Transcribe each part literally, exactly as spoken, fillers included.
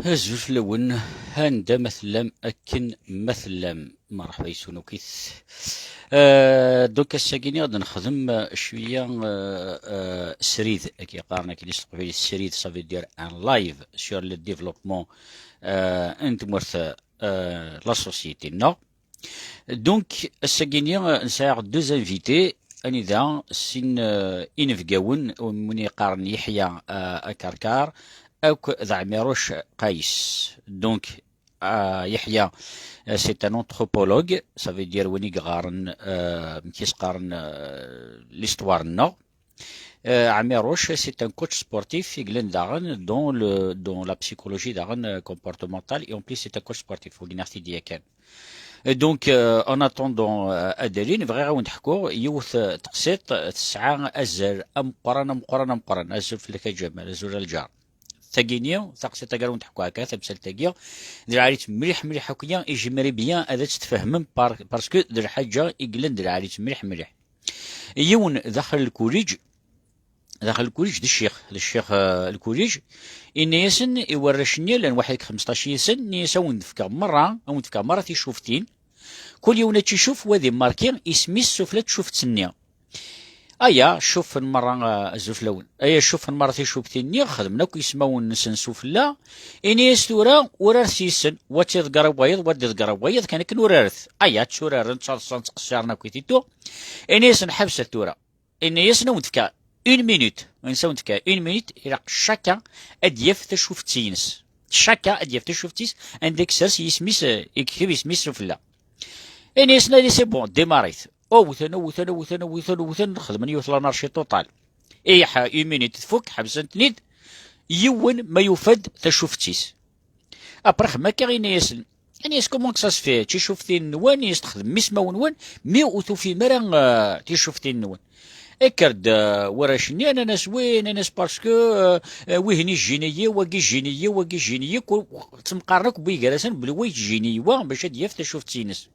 Azul fell-awen, anda ma tellam, akken ma tellam. Merḥba yes-wen akk. Euh, donc, ass-agi-nni ad nexdem, euh, cwiya, euh, euh, srid, akken qqaren akken s teqbaylit, srid, ça veut dire un live sur le développement, euh, n tmurt, euh, la société-nneɣ. Donc, ass-agi-nni, euh, nesɛa deux invités, anida sin, euh, inebgawen, win yeqqaren Yeḥya, euh, Akarkar, akked Ɛmiruc Qayes. Donc, euh, Yeḥya, euh, c'est un anthropologue, ça veut dire win i yeɣɣaren, euh, amek i s-qqaren, euh, l'histoire-nneɣ. Euh, Ɛmiruc, c'est un coach sportif, i yellan daɣen dans le, dans la psychologie daɣen, euh, comportementale, et en plus c'est un coach sportif, wagi i ɣ-t-id-yakan. Et donc, euh, en attendant, euh, ad d-alin, bɣiɣ ad wen-d-ḥkuɣ yiwet, euh, teqsiṭ, euh, tesɛa azal ameqqran, ameqqran, ameqqran. Azul fell-ak a Ǧamal, azul a lǧar. Tagini, taqsiṭ-agi ara wen-d-ḥkuɣ akka, tamsalt-agi, d lɛali-tt mliḥ, mliḥ akya, et j'aimerais bien ad tt-tfehmem, par-, parce que d lḥaǧa i yellan d lɛali-tt mliḥ, mliḥ. Yiwen daxel lkuliǧ, daxel lkuliǧ d ccix, d ccix, euh, lkuliǧ, inna-yasen i warrac-nni, llan waḥed deg xmesṭac yid-sen, inna-yas: "A wen-d-fkeɣ merra, a wen-d-fkeɣ merra ticuftin, kul yiwen ad tt-icuf, wa ad imarki isem-is sufella n tcuft-nni." Aya, cuffen merra, euh, azul fell-awen. Aya, cuffen merra ticuftin-nni, xedmen akk ismawen-nsen sufella. Ini-as tura, uraret yis-sen, wa ad tt-iḍegger i wayeḍ, wa ad d-iḍegger i wayeḍ, kan akken uraret. Aya, tturaren, ttaḍsan, ttqessiren akk i titu. Ini-asen ḥebset tura. Ini-asen a wen-d-fkeɣ une minute. Ini-asen a wen-d-fkeɣ une minute, ilaq chacun ad d-yaf tacuft-ines. Chacun ad d-yaf tacuft-is, anda i yessers yisem-is, eh, i yekteb isem-is sufella. Ini-asen allez, c'est bon, démarrit. Awten, awten, awten, awten, awten, xedmen yiwet l'anarchie totale. Iḥ, une minute tfuk, ḥebsen-ten-id, yiwen ma yufa-d tacuft-is. Après, xdem akka, ini-asen, ini-as: "Comment que ça se fait? Ticuftin-nwen, ini-as, txedmem ismawen-nwen, mi ur tufim ara, euh, ticuftin-nwen." Ikker-d, euh, warrac-nni, nnan-as: "Oui", nnan-as, "parce que, euh, euh, wihin ijjin-iyi, wagi ijjin-iyi, wagi ijjin-iyi", kul, ttemqaren akk wway gar-asen belli wa yettjini wa bac ad yaf tacuft-ines.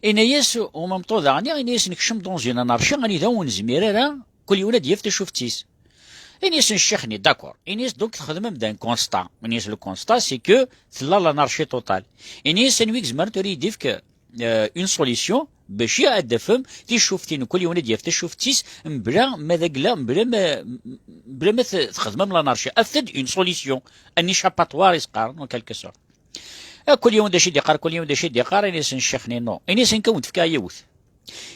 Ini-as, au même temps daɣen, ini-as, nekcem dans une anarchie, anida ur nezmir ara kul yiwen ad d-yaf tacuft-is. Ini-as ccix-nni, d'accord. Ini-as, donc, txedmem-d un constat. Ini-as, le constat, c'est que tella l'anarchie totale. Ini-as, anwa i izemren tura ad yi-d-ifk, euh, une solution, bac ad d-tafem ticuftin, kul yiwen ad d-yaf tacuft-is, mebla ma d agla, mebla ma, mebla ma t-, txedmem l'anarchie. Afet-d une solution, un échappatoire, i s-qqaren, en quelque sorte. A kul yiwen d acu i d-iqqar, kul yiwen d acu i d-iqqar, ini-asen ccix-nni, non. Ini-asen kan wen-d-fkeɣ yiwet.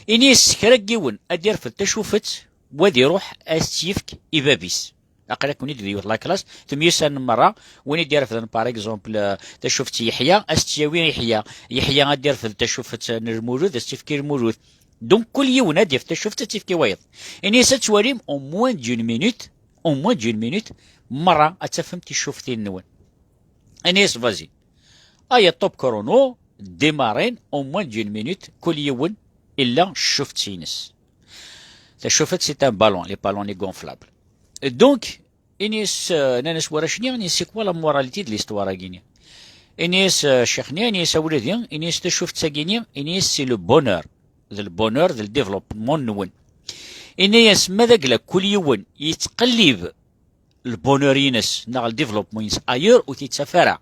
Ini-as s kra n yiwen ad d-irfed tacufet, wa ad iruḥ ad s-tt-yefk i bab-is. Aql-aken-id d yiwet la classe, temyussanem merra, win i d-irefden, par exemple, euh, tacufet n Yeḥya, ad s-tt-yawi Yeḥya. Yeḥya ad d-irfed tacufet n Lmulud, ad s-tt-yefk i Lmulud. Donc, kul yiwen ad d-yaf tacufet, ad tt-yefk i wayeḍ. Ini-as ad twalim, en moins d'une minute, en moins d'une minute, merra ad tafem ticuftin-nwen. Ini-as, vas-y. Aya, top chrono, démarrer, en moins d'une minute, kul yiwen ila ccuft-ines. Tacufet, c'est un ballon, les ballons gonflables. Donc, ini-as, euh, nnan-as warrac-nni, ini-as, c'est quoi la moralité de l'histoire-agi-nni? Ini-as, euh, ccix-nni, ini-as, a wladi, ini-as, tacufet-agi-nni, ini-as, c'est le bonheur. D le bonheur, d le développement-nwen. Ini-as, ma d agla kul yiwen yettqellib le bonheur-ines neɣ le développement-ines ailleurs, ur t-yettaf ara.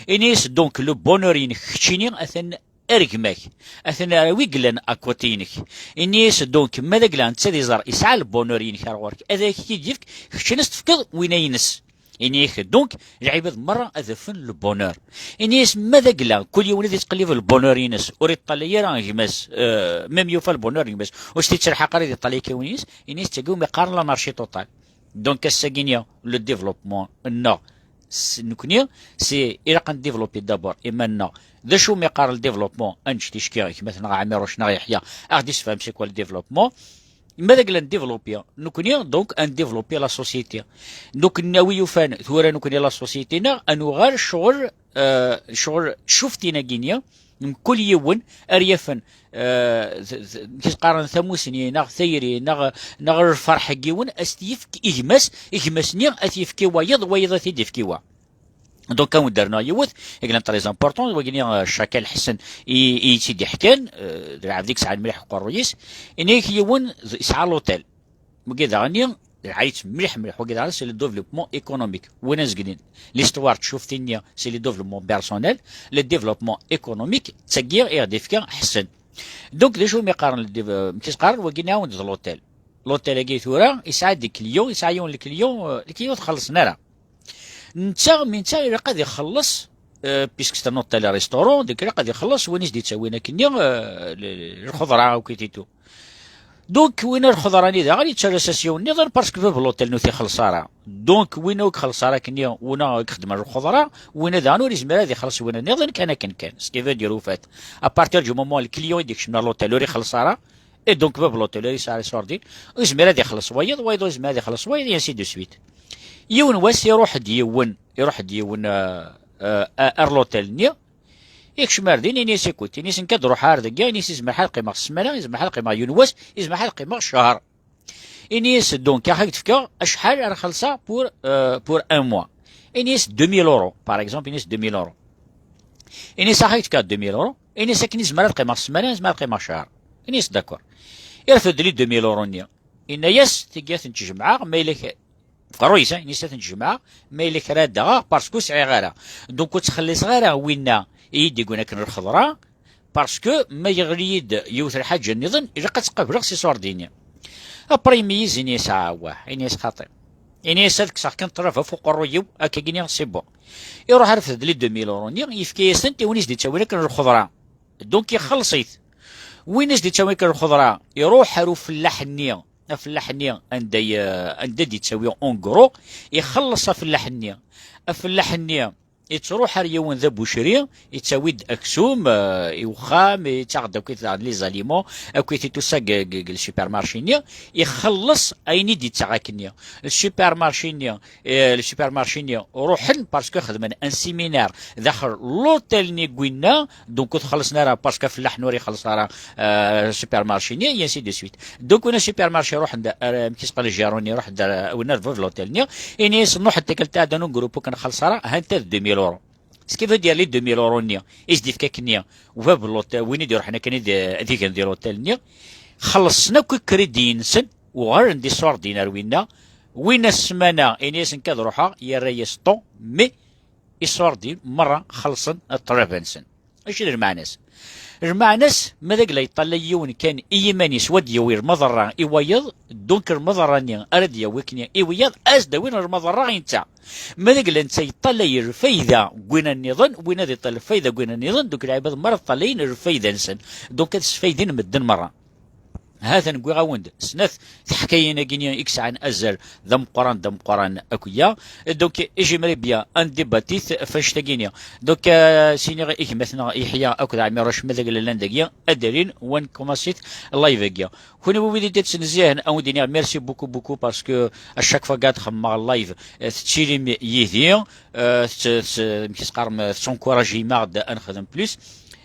Ini-as, donc, le bonheur-inek keččini atan argem-ak, atan ara wi yellan à côté-inek. Ini-as, donc, ma d agla netta ad iẓer yesɛa le bonheur-inek ar ɣur-k, ad ak-t-id-yefk, keččini ad s-tefkeḍ winna-ines. Ini-ak, donc, lɛibad merra ad afen le bonheur. Ini-as, ma d agla kul yiwen ad yettqellib le bonheur-ines, ur iṭṭalay ara gma-s, euh, même yufa le bonheur n gma-s, ur s-t-yettelḥaq ara ad iṭṭalay kan win-ines, ini-as, d tagi umi qqaren l'anarchie totale. Donc, ass-agi-nni, le développement-nneɣ s-, nekni, c'est, ilaq ad ndéveloppi d'abord iman-nneɣ. D acu umi qqaren le développement? Ad neǧǧ ticki i gma-tneɣ Ɛmiruc neɣ Yeḥya, ad ɣ-d-issefhem c'est quoi le développement. Ma d agla ndéveloppi nekni, donc, ad ndéveloppi la société. Donc, a wi yufan tura nekni la société-nneɣ, ad nuɣal ccɣel, euh, ccɣel cuftin-agi-nni, mkul yiwen ara yafen, euh, t-, t-, amek i s-qqaren, tamusni, neɣ tayri, neɣ, neɣ lferḥ n yiwen, ad s-t-yefk i gma-s, i gma-s-nni ad t-yefk i wayeḍ, wayeḍ ad t-id-yefk i wa. Donc, ad wen-d-rnuɣ yiwet, i yellan très important, wagini, euh, Chacal Ḥsen i, i yi-tt-id-iḥkan, euh, d lɛebd i yesɛan mliḥ uqerruy-is, ini-ak yiwen d-, yesɛa l'hôtel. Wagi daɣen-nni, Lɛayet mliḥ mliḥ, wagi daɣen c'est le développement économique. Win azeglen l'histoire tcuft-nni, c'est le développement personnel, le développement économique d tagi i ɣ-d-ifka Ḥsen. Donc d acu mi qqaren le dév-, euh, mi qqaren wagi nɛawen d l'hôtel. L'hôtel-agi tura yesɛa des clients, yesɛa yiwen le client, euh, le client ur t-xellṣen ara. Netta, mi netta ilaq ad ixelleṣ, euh, puisque c'est un hôtel restaurant, donc ilaq ad ixelleṣ win i s-d-ittawin akkenni, euh, le-, le-, lxeḍra akk i titu. Donc win lxeḍra-nni daɣen yettarra-as yiwen nniḍen parce que bab l'hôtel ur t-ixelleṣ ara. Donc win ur ixelleṣ ara akkenni, win i ixeddmen lxeḍra, win daɣen ur yezmir ad ixelleṣ win nniḍen kan akken kan. Ce qui veut dire au fait, à partir du moment le client i d-ikecmen ar l'hôtel ur ixelleṣ ara, et donc bab l'hôtel ur yesɛi ara iṣurdiyen, ur yezmir ad ixelleṣ wayeḍ, wayeḍ ur yezmir ad ixelleṣ wayeḍ, et ainsi de suite. Yiwen wass iruḥ-d yiwen, iruḥ-d yiwen, euh, euh, ar l'hôtel-nni, ikcem ar din, ini-as, écoute, ini-as, nekk ad ruḥeɣ ar dagi, ini-as, izmer ḥal qqimeɣ ssmana, izmer ḥal qqimeɣ yiwen wass, izmer ḥal qqimeɣ ccher. Ini-as, donc, ax ak-d-fkeɣ acḥal ara xellṣeɣ pour, euh, pour un mois. Ini-as deux mille euros, par exemple, ini-as deux mille euros. Ini-as, ax ak-d-fkeɣ deux mille euros, ini-as, akken izmer ad qqimeɣ ssmana, izmer ad qqimeɣ ccher. Ini-as, d'accord. Irfed-d les deux mille euros-nni. Yenna-yas, tigi ad tent-jemɛeɣ, ma yella k-, ɣer uysa, ini-as ad tent-jemɛeɣ, ma yella kra ad d-aɣeɣ, parce que ur sɛiɣ ara. Donc ur ttxelliṣeɣ ara winna i yi-d-iggin akken lxeḍra, parce que ma yeɣli-yi-d yiwet lḥaǧa nniḍen, ilaq ad tt-qableɣ s iṣurdiyen. Après imeyyez, ini-as, ah, wah, ini-as xaṭi. Ini-as ad kkseɣ kan ṭṭlaba ɣef uqerruy-iw, akka-gini, c'est bon. Iruḥ irfed les deux mille euros-nni, yefka-yas-tent i win i s-d-ittawin akken lxeḍra. Donc ixelleṣ-it. Win i s-d-ittawin akken lxeḍra, iruḥ ar ufellaḥ-nni, afellaḥ-nni anda i, anda d-ittawi en gros, ixelleṣ afellaḥ-nni. Afellaḥ-nni yettruḥ ar yiwen d abucri, yettawi-d aksum, euh, i wexxam, yettaɣ-d akkit daɣen les aliments, akkit i tusa deg, deg, deg le supermarché-nni, ixelleṣ ayen i d-ittaɣ akkenni. Le supermarché-nni, eh, le supermarché-nni ruḥen parce que xedmen un séminaire daxel l'hôtel-nni n winna, donc ur t-xellṣen ara parce que afellaḥ-nni ur ixelleṣ ara, euh, supermarché-nni, et ainsi de suite. Donc win supermarché ruḥen-d, euh, mkis qal le gérant-nni ruḥen-d, euh, win ar bab l'hôtel-nni, ini-as, nruḥ-d tikkelt-a ad nugrup ur k-nxelleṣ ara, ha-t-a d deux mille euros. Ce qui veut dire les deux mille euros-nni i s-d-ifka akkenni bab l'hôtel, win i d-iruḥen akken ad, ad igen di l'hôtel-nni, xellṣen akk ikridiyen-nsen, uɣalen d iṣurdiyen ar winna, winna ssmana, ini-as nekk ad ruḥeɣ, yerra-yas ṭṭu, mais iṣurdiyen merra xellṣen ṭṭlaba-nsen. Acu d lmeɛna-s? Lmeɛna-s, ma d agla yeṭṭalay yiwen kan i yiman-is, wa d-yawi lmaḍerra i wayeḍ, donc lmaḍerra-nni ara d-yawi akkenni i wiyaḍ, ad as-d-awin lmaḍerra i netta. Ma d agla netta yeṭṭalay lfayda n winna nniḍen, win ad iṭṭal lfayda n winna nniḍen, donc lɛibad merra ṭṭalayen lfayda-nsen. Donc ad sfaydin medden merra. Ha-t-an wwiɣ-awen-d snat teḥkayin-agi-nni i yesɛan azal d ameqqran, d ameqqran akk-ya. Donc j'aimerais bien ad ndibati f annect-agi-nni. Donc, euh, siniɣ i gma-tneɣ Yeḥya akked Ɛmiruc ma d agla llan dagi, ad d-alin, wa nkumasit live-agi. Kunwi wid i d-ittnezzihen, ad wen-d-iniɣ merci beaucoup, beaucoup, parce que à chaque fois qɛed xemmeɣ live, euh, tettilim yid-i, euh, tet-, tet-, amek i s-qqarem, tettencouragim-aɣ-d ad nexdem plus.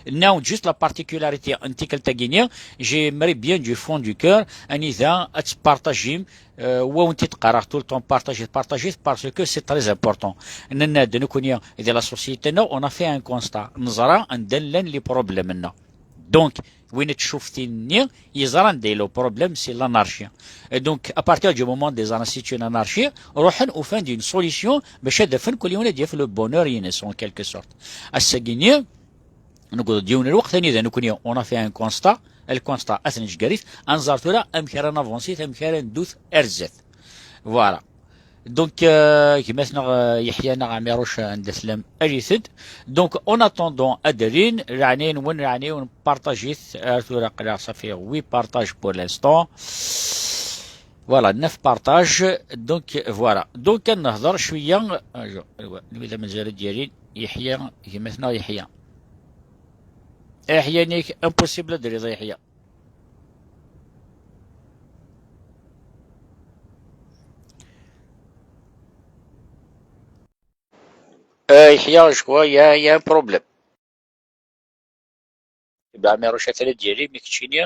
Now, juste la particularité n tikkelt-agi-nni, j'aimerais bien du fond du cœur, anida ad tpartajim, euh, wa wen-t-id-qqareɣ tout le temps, partagez, partagez, parce que c'est très important. Nenna-d nekkni di la société-nneɣ, on a fait un constat. Neẓra anda llan les problèmes-nneɣ. Donc, win tcuftin-nni, yeẓra anda yella le problème, c'est l'anarchie. Et donc, à partir du moment des anarchies, c'est une anarchie, ruḥen ufan-d une solution bac ad afen kul yiwen ad yaf le bonheur-ines, en quelque sorte. Ass-agi-nni, newweḍ-d yiwen lweqt anida nekkni on a fait un constat, le constat ad t-neǧǧ gar-it, ad nẓer tura amek ara navansit, amek ara neddu ar zdat. Voilà. Donc, euh, gma-tneɣ, euh, Yeḥya neɣ Ɛmiruc, euh, anda tellam, alit-d. Donc, en attendant, ad d-alin, leɛnaya-nwen, leɛnaya-nwen, partajit ar tura, aql-aɣ ça fait huit partages pour l'instant. Voilà, neuf partages. Donc, voilà. Donc, ad nehḍer cwiya, euh, je, euh, ouais, lui, la mazal ad d-yalin, Yeḥya, gma-tneɣ Yeḥya. Yeḥya-nek, impossible ad d-taliḍ a Yeḥya. Euh, Yeḥya, je crois, il y a, il y a un problème. Ibɛa Ɛmiruc atan ad d-yali, mi keččini,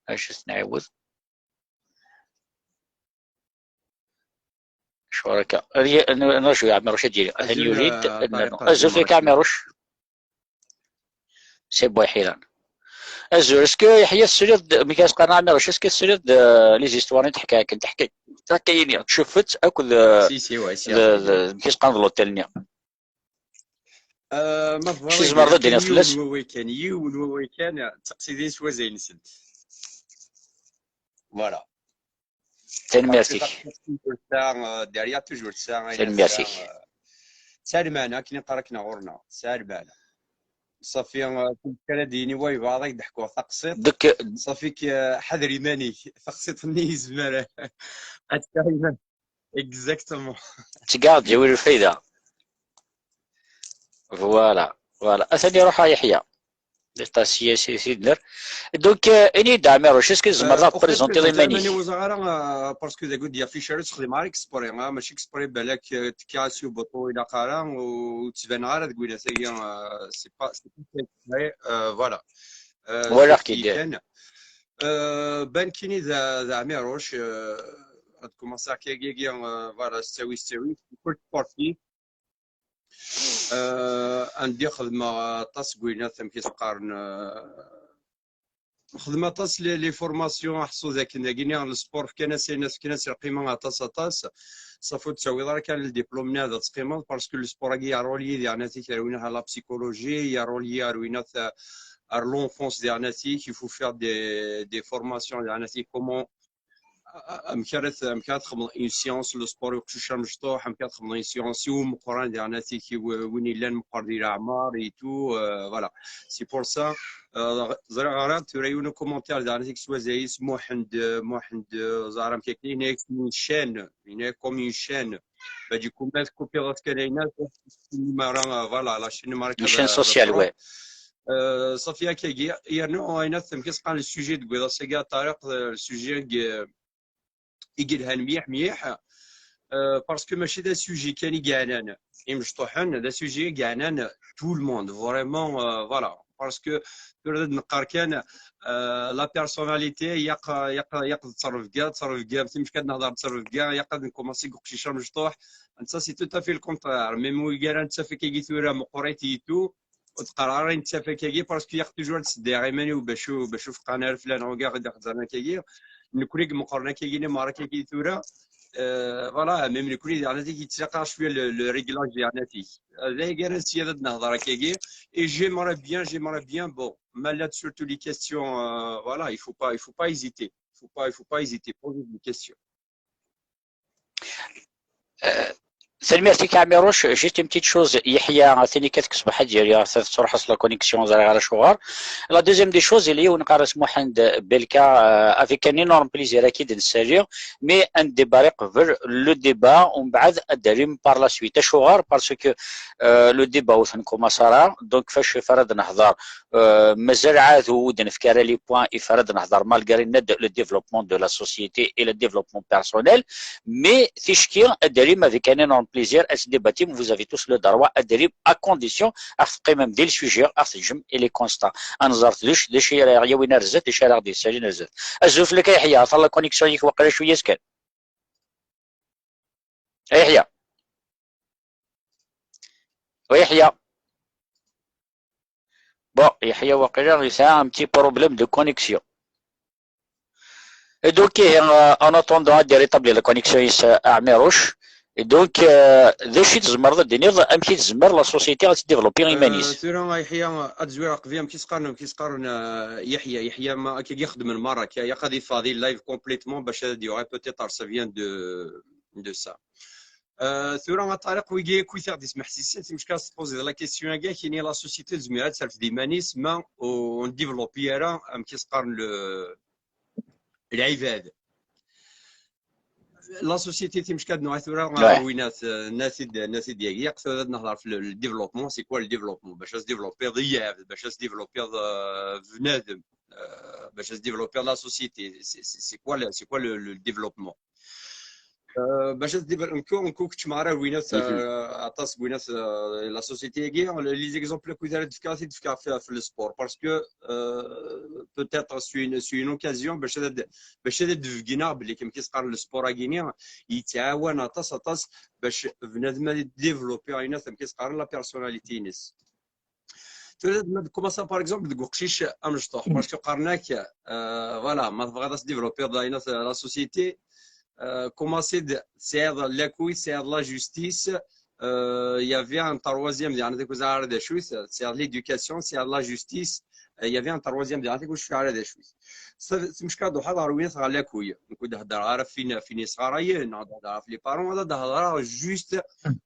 acu s-nɛiwed? Acuɣer akka? Ad y-, n-, nerju Ɛmiruc ad d-yali. Atan azul, yuli-d, euh, ad nernu. Azul fik Ɛmiruc. C'est bon, Yeḥya. Azul, est-ce que Yeḥya tesliḍ-d, mi kan s-qqaren Ɛmiruc, est-ce que tesliḍ-d, euh, les histoires i d-teḥka akken teḥkay? Akka yini, tcufet akked, euh, Si, si, ouais, si. d- d- d- amek i s-qqaren, d l'hôtel-nni. Euh, ma tebɣiḍ Acu tzemreḍ ad d-tiniḍ yiwen fell-as? Wawal kan, yiwen wawal kan, taqsidin s wazay-nsent. Voilà. Tanemmirt-ik. Toujours ça, euh, derrière, toujours ça, Tanemmirt-ik. Ça, euh, ça lmana, akken i qqar akken ɣur-neɣ. Ça lmana. Safi, euh, kul kra d-yini wa yebɣa ad ak-d-ḥkuɣ taqsiṭ. Donc, Safi k-, euh, ḥader iman-ik. Taqsiṭ-nni yezmer ad tt-iman. Exactement. Tga ɣ-d-yawi lfayda. Voilà, voilà. Atan iruḥ a Yeḥya. Aṭas i as-d-nerr. Donc, euh, ini-d a Ɛmiruc, est-ce que tzemreḍ ad Euh, au fait, présenter tzemreḍ iman-ik? Ur ẓriɣ ara, euh, parce que dagi ur d-yaf ara, ur texdim ara exprès, ah, mačči exprès, balak, euh, tekka s ubuṭu ilaq ara, ur ttbaneɣ ara deg winat-agi, euh, c'est pas, c'est pas fait exprès, euh, voilà. Euh, Walaɣ-k-id. Kan. Euh, ban kini d, d Ɛmiruc, euh, ad commencer kagi, euh, voilà, s ttawil s ttawil, kul sportif. Euh, anda i xedmeɣ aṭas n winat, amek i s-qqaren, euh, xedmeɣ aṭas les, les formations, ḥṣu dakken dagi niɣ le sport fkan-as ayen fkan-as lqima aṭas, aṭas. Safi ur tettawiḍ ara kan le diplôme-nni ad teqqimeḍ, parce que le sport-agi yerroli diɣen atik ar winat à la psychologie, yerroli ar winat à, à l'enfance diɣen atik, il faut faire des, des formations diɣen atik, comment a-, a-, amek ara t-, amek ara txedmeḍ une séance le sport i uqcic amecṭuḥ, amek ara txedmeḍ une séance i umeqqran diɣen atik, i w-, win yellan meqqer di leɛmer et tout, euh, voilà. C'est pour ça, euh, ẓriɣ ara tura yiwen ukomantir diɣen atik s wazay-is, Muḥend, euh, Muḥend, euh, ẓer amek akka, yenna-yak une chaîne, yenna-yak comme une chaîne. Bah, du coup, ma tkupiḍ kan ayen-a, voilà, la chaîne, Une chaîne sociale, ouais. Euh, Safi, akkagi, yernu ayen amek i s-qqaren le sujet deg wass-agi a Ṭariq, euh, le sujet i, i yelhan mliḥ, mliḥ, euh, parce que mačči d asujet kan i yeɛnan imecṭuḥen, d asujet i yeɛnan tout le monde, vraiment, euh, voilà. Parce que tura ad neqqar kan, euh, la personnalité, yaq, yaq, yaq d ttrebga, ttrebga, timecka ad nehder d ttrebga, yaq ad nkumansi deg uqcic amecṭuḥ, netta c'est tout à fait le contraire. Même wigi ara nettaf akkagi tura meqqrit et tout, ur d-qqareɣ ara nettaf akkagi, parce que yaq toujours ad sseddiɣ iman-iw bac ur, bac ur feqqɛen ara fell-aneɣ wigi i ɣ-d-ixezzren akkagi. Nekkni i imeqqren akkagi, ni merra akkagi tura, euh, voilà, même nekkni diɣen atik yettlaqa cwiya le, le réglage diɣen atik. D aya ara nessiya ad nehder akkagi. Et j'aimerais bien, j'aimerais bien, bon, ma llant surtout les questions, euh, voilà, il faut pas, il faut pas hésiter. Il faut pas, il faut pas hésiter, poser des questions. Euh, tanemmirt-ik a Ɛmiruc. Juste une petite chose, Yeḥya, atan akka deg ṣṣbeḥ ad d-yerr, tettruḥ-as la connexion, ẓriɣ ara acuɣer. La deuxième des choses, il y a yiwen qqaren-as Muḥend Belka, euh, avec un énorme plaisir ad k-id-nessali, mais ad ndébarrer qbel le débat, umbeɛd ad d-talim par la suite. Acuɣer? Parce que, euh, le débat ur t-nkumaṣ ara, donc fac ara d-nehder, euh, mazal ɛad ur d-nefki ara les points i ara d-nehder, malgré le développement de la société et le développement personnel, mais ticki ad d-talim avec un énorme plaisir ad tdébattim, vous avez tous le droit ad d-talim, à condition ad teqqimem di le sujet, ad teǧǧem les constats. Ad nẓer d acu, d acu ara ɣ-yawin ar zdat, d acu ara ɣ-d-yessalin ar zdat. Azul fell-ak a Yeḥya, atan la connexion-ik waqila cwiya-s kan. A Yeḥya. A Yeḥya. Bon, Yeḥya waqila yesɛa un petit problème de connexion. Et donc, euh, en attendant ad d-rétablir la connexion-is, euh, a Ɛmiruc. Et donc, euh, d acu i tzemreḍ ad d-tiniḍ, amek i tezmer la société ad tdéveloppi iman-is? Euh, tura a Yeḥya, ad zwireɣ qbel amek i s-qqaren, amek i s-qqaren, euh, Yeḥya, Yeḥya ma akkagi xeddmen merra, akka, yaq ad yeffeɣ di live complètement bac ad d-yuɣal, peut-être ça vient de, de ça. Euh, tura a Ṭariq, wigi akk i aɣ-d-ismeḥsisen, timecka ad s-tpoziḍ la question-agi, ad k-yini la société tezmer ad terfed iman-is ma ur ndéveloppi ara, amek i s-qqaren, le, lɛibad. La société timecka ad nuɣal tura ɣer winat, euh, nna-t-id, nna-t-id yagi, yaq tura ad nehder f le, le développement. C'est quoi le développement? Bac ad s-développiḍ iyab, bac ad s-développiḍ, euh, bnadem, euh, bac ad s-développiḍ la société. C'est, c'est, c'est quoi le, c'est quoi le, le développement? Euh, bac ad s-dével-, nku, nku keččmeɣ ara winat, euh, aṭas n winat, euh, la société-agi, les exemples akk ara d-fkeɣ, ad t-id-fkeɣ f, f le sport, parce que, euh, peut-être c'est une, c'est une occasion bac ad, bac ad d-beggneɣ belli amek i s-qqaren le sport-agi-ni yettɛawan aṭas, aṭas bac bnadem ad développi ayen amek i s-qqaren la personnalité-ines. Tura ma d-commencer par exemple deg uqcic amecṭuḥ, parce que qqaren-ak, euh, voilà, ma tebɣiḍ ad s-développiḍ ayen la société, Euh, commencer de, c'est la couille, c'est la justice. Euh, il y avait un troisième, il y en a des choses à la justice, c'est l'éducation, c'est la justice. Euh, il y avait un troisième, il y en a des choses à la justice. C'est مشكل de حضر وين صار la couille. نكون هضر على فين فين صغار، نهضر على في les parents، هذا هضر juste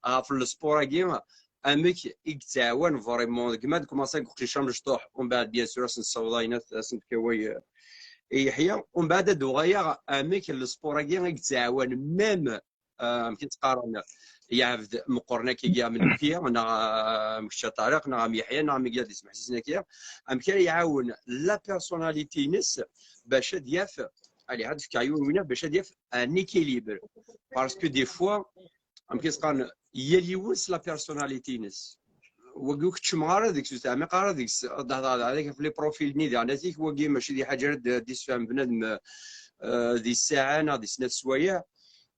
على في السبور كيما امك يتعاون فريمون كيما كومونسي كوخشيشا مشطوح، ومن بعد بيان سور اسن الصوضاينات اسن كواي يحيى، ومن بعد ادو غيا امك السبور كي يتعاون ميم. آه، كي تقارن يعبد مقرنا كي جا من كيا، انا مشى طارق، انا يحيى، انا ميقاد يسمح سيسنا كيا. ام كان يعاون لا بيرسوناليتي نس باش دياف، علي هاد في كايو وينا باش دياف ان ايكيليبر. Parce que des fois ام كيتقارن يا ليوس لا بيرسوناليتي نس. وقيوك تشمغار هذيك سوسة عميق هذيك، هذاك في لي بروفيل ني دي انا تيك وقي ماشي دي حاجه دي سفهم بنادم. آه، دي الساعه انا دي سنات سوايع.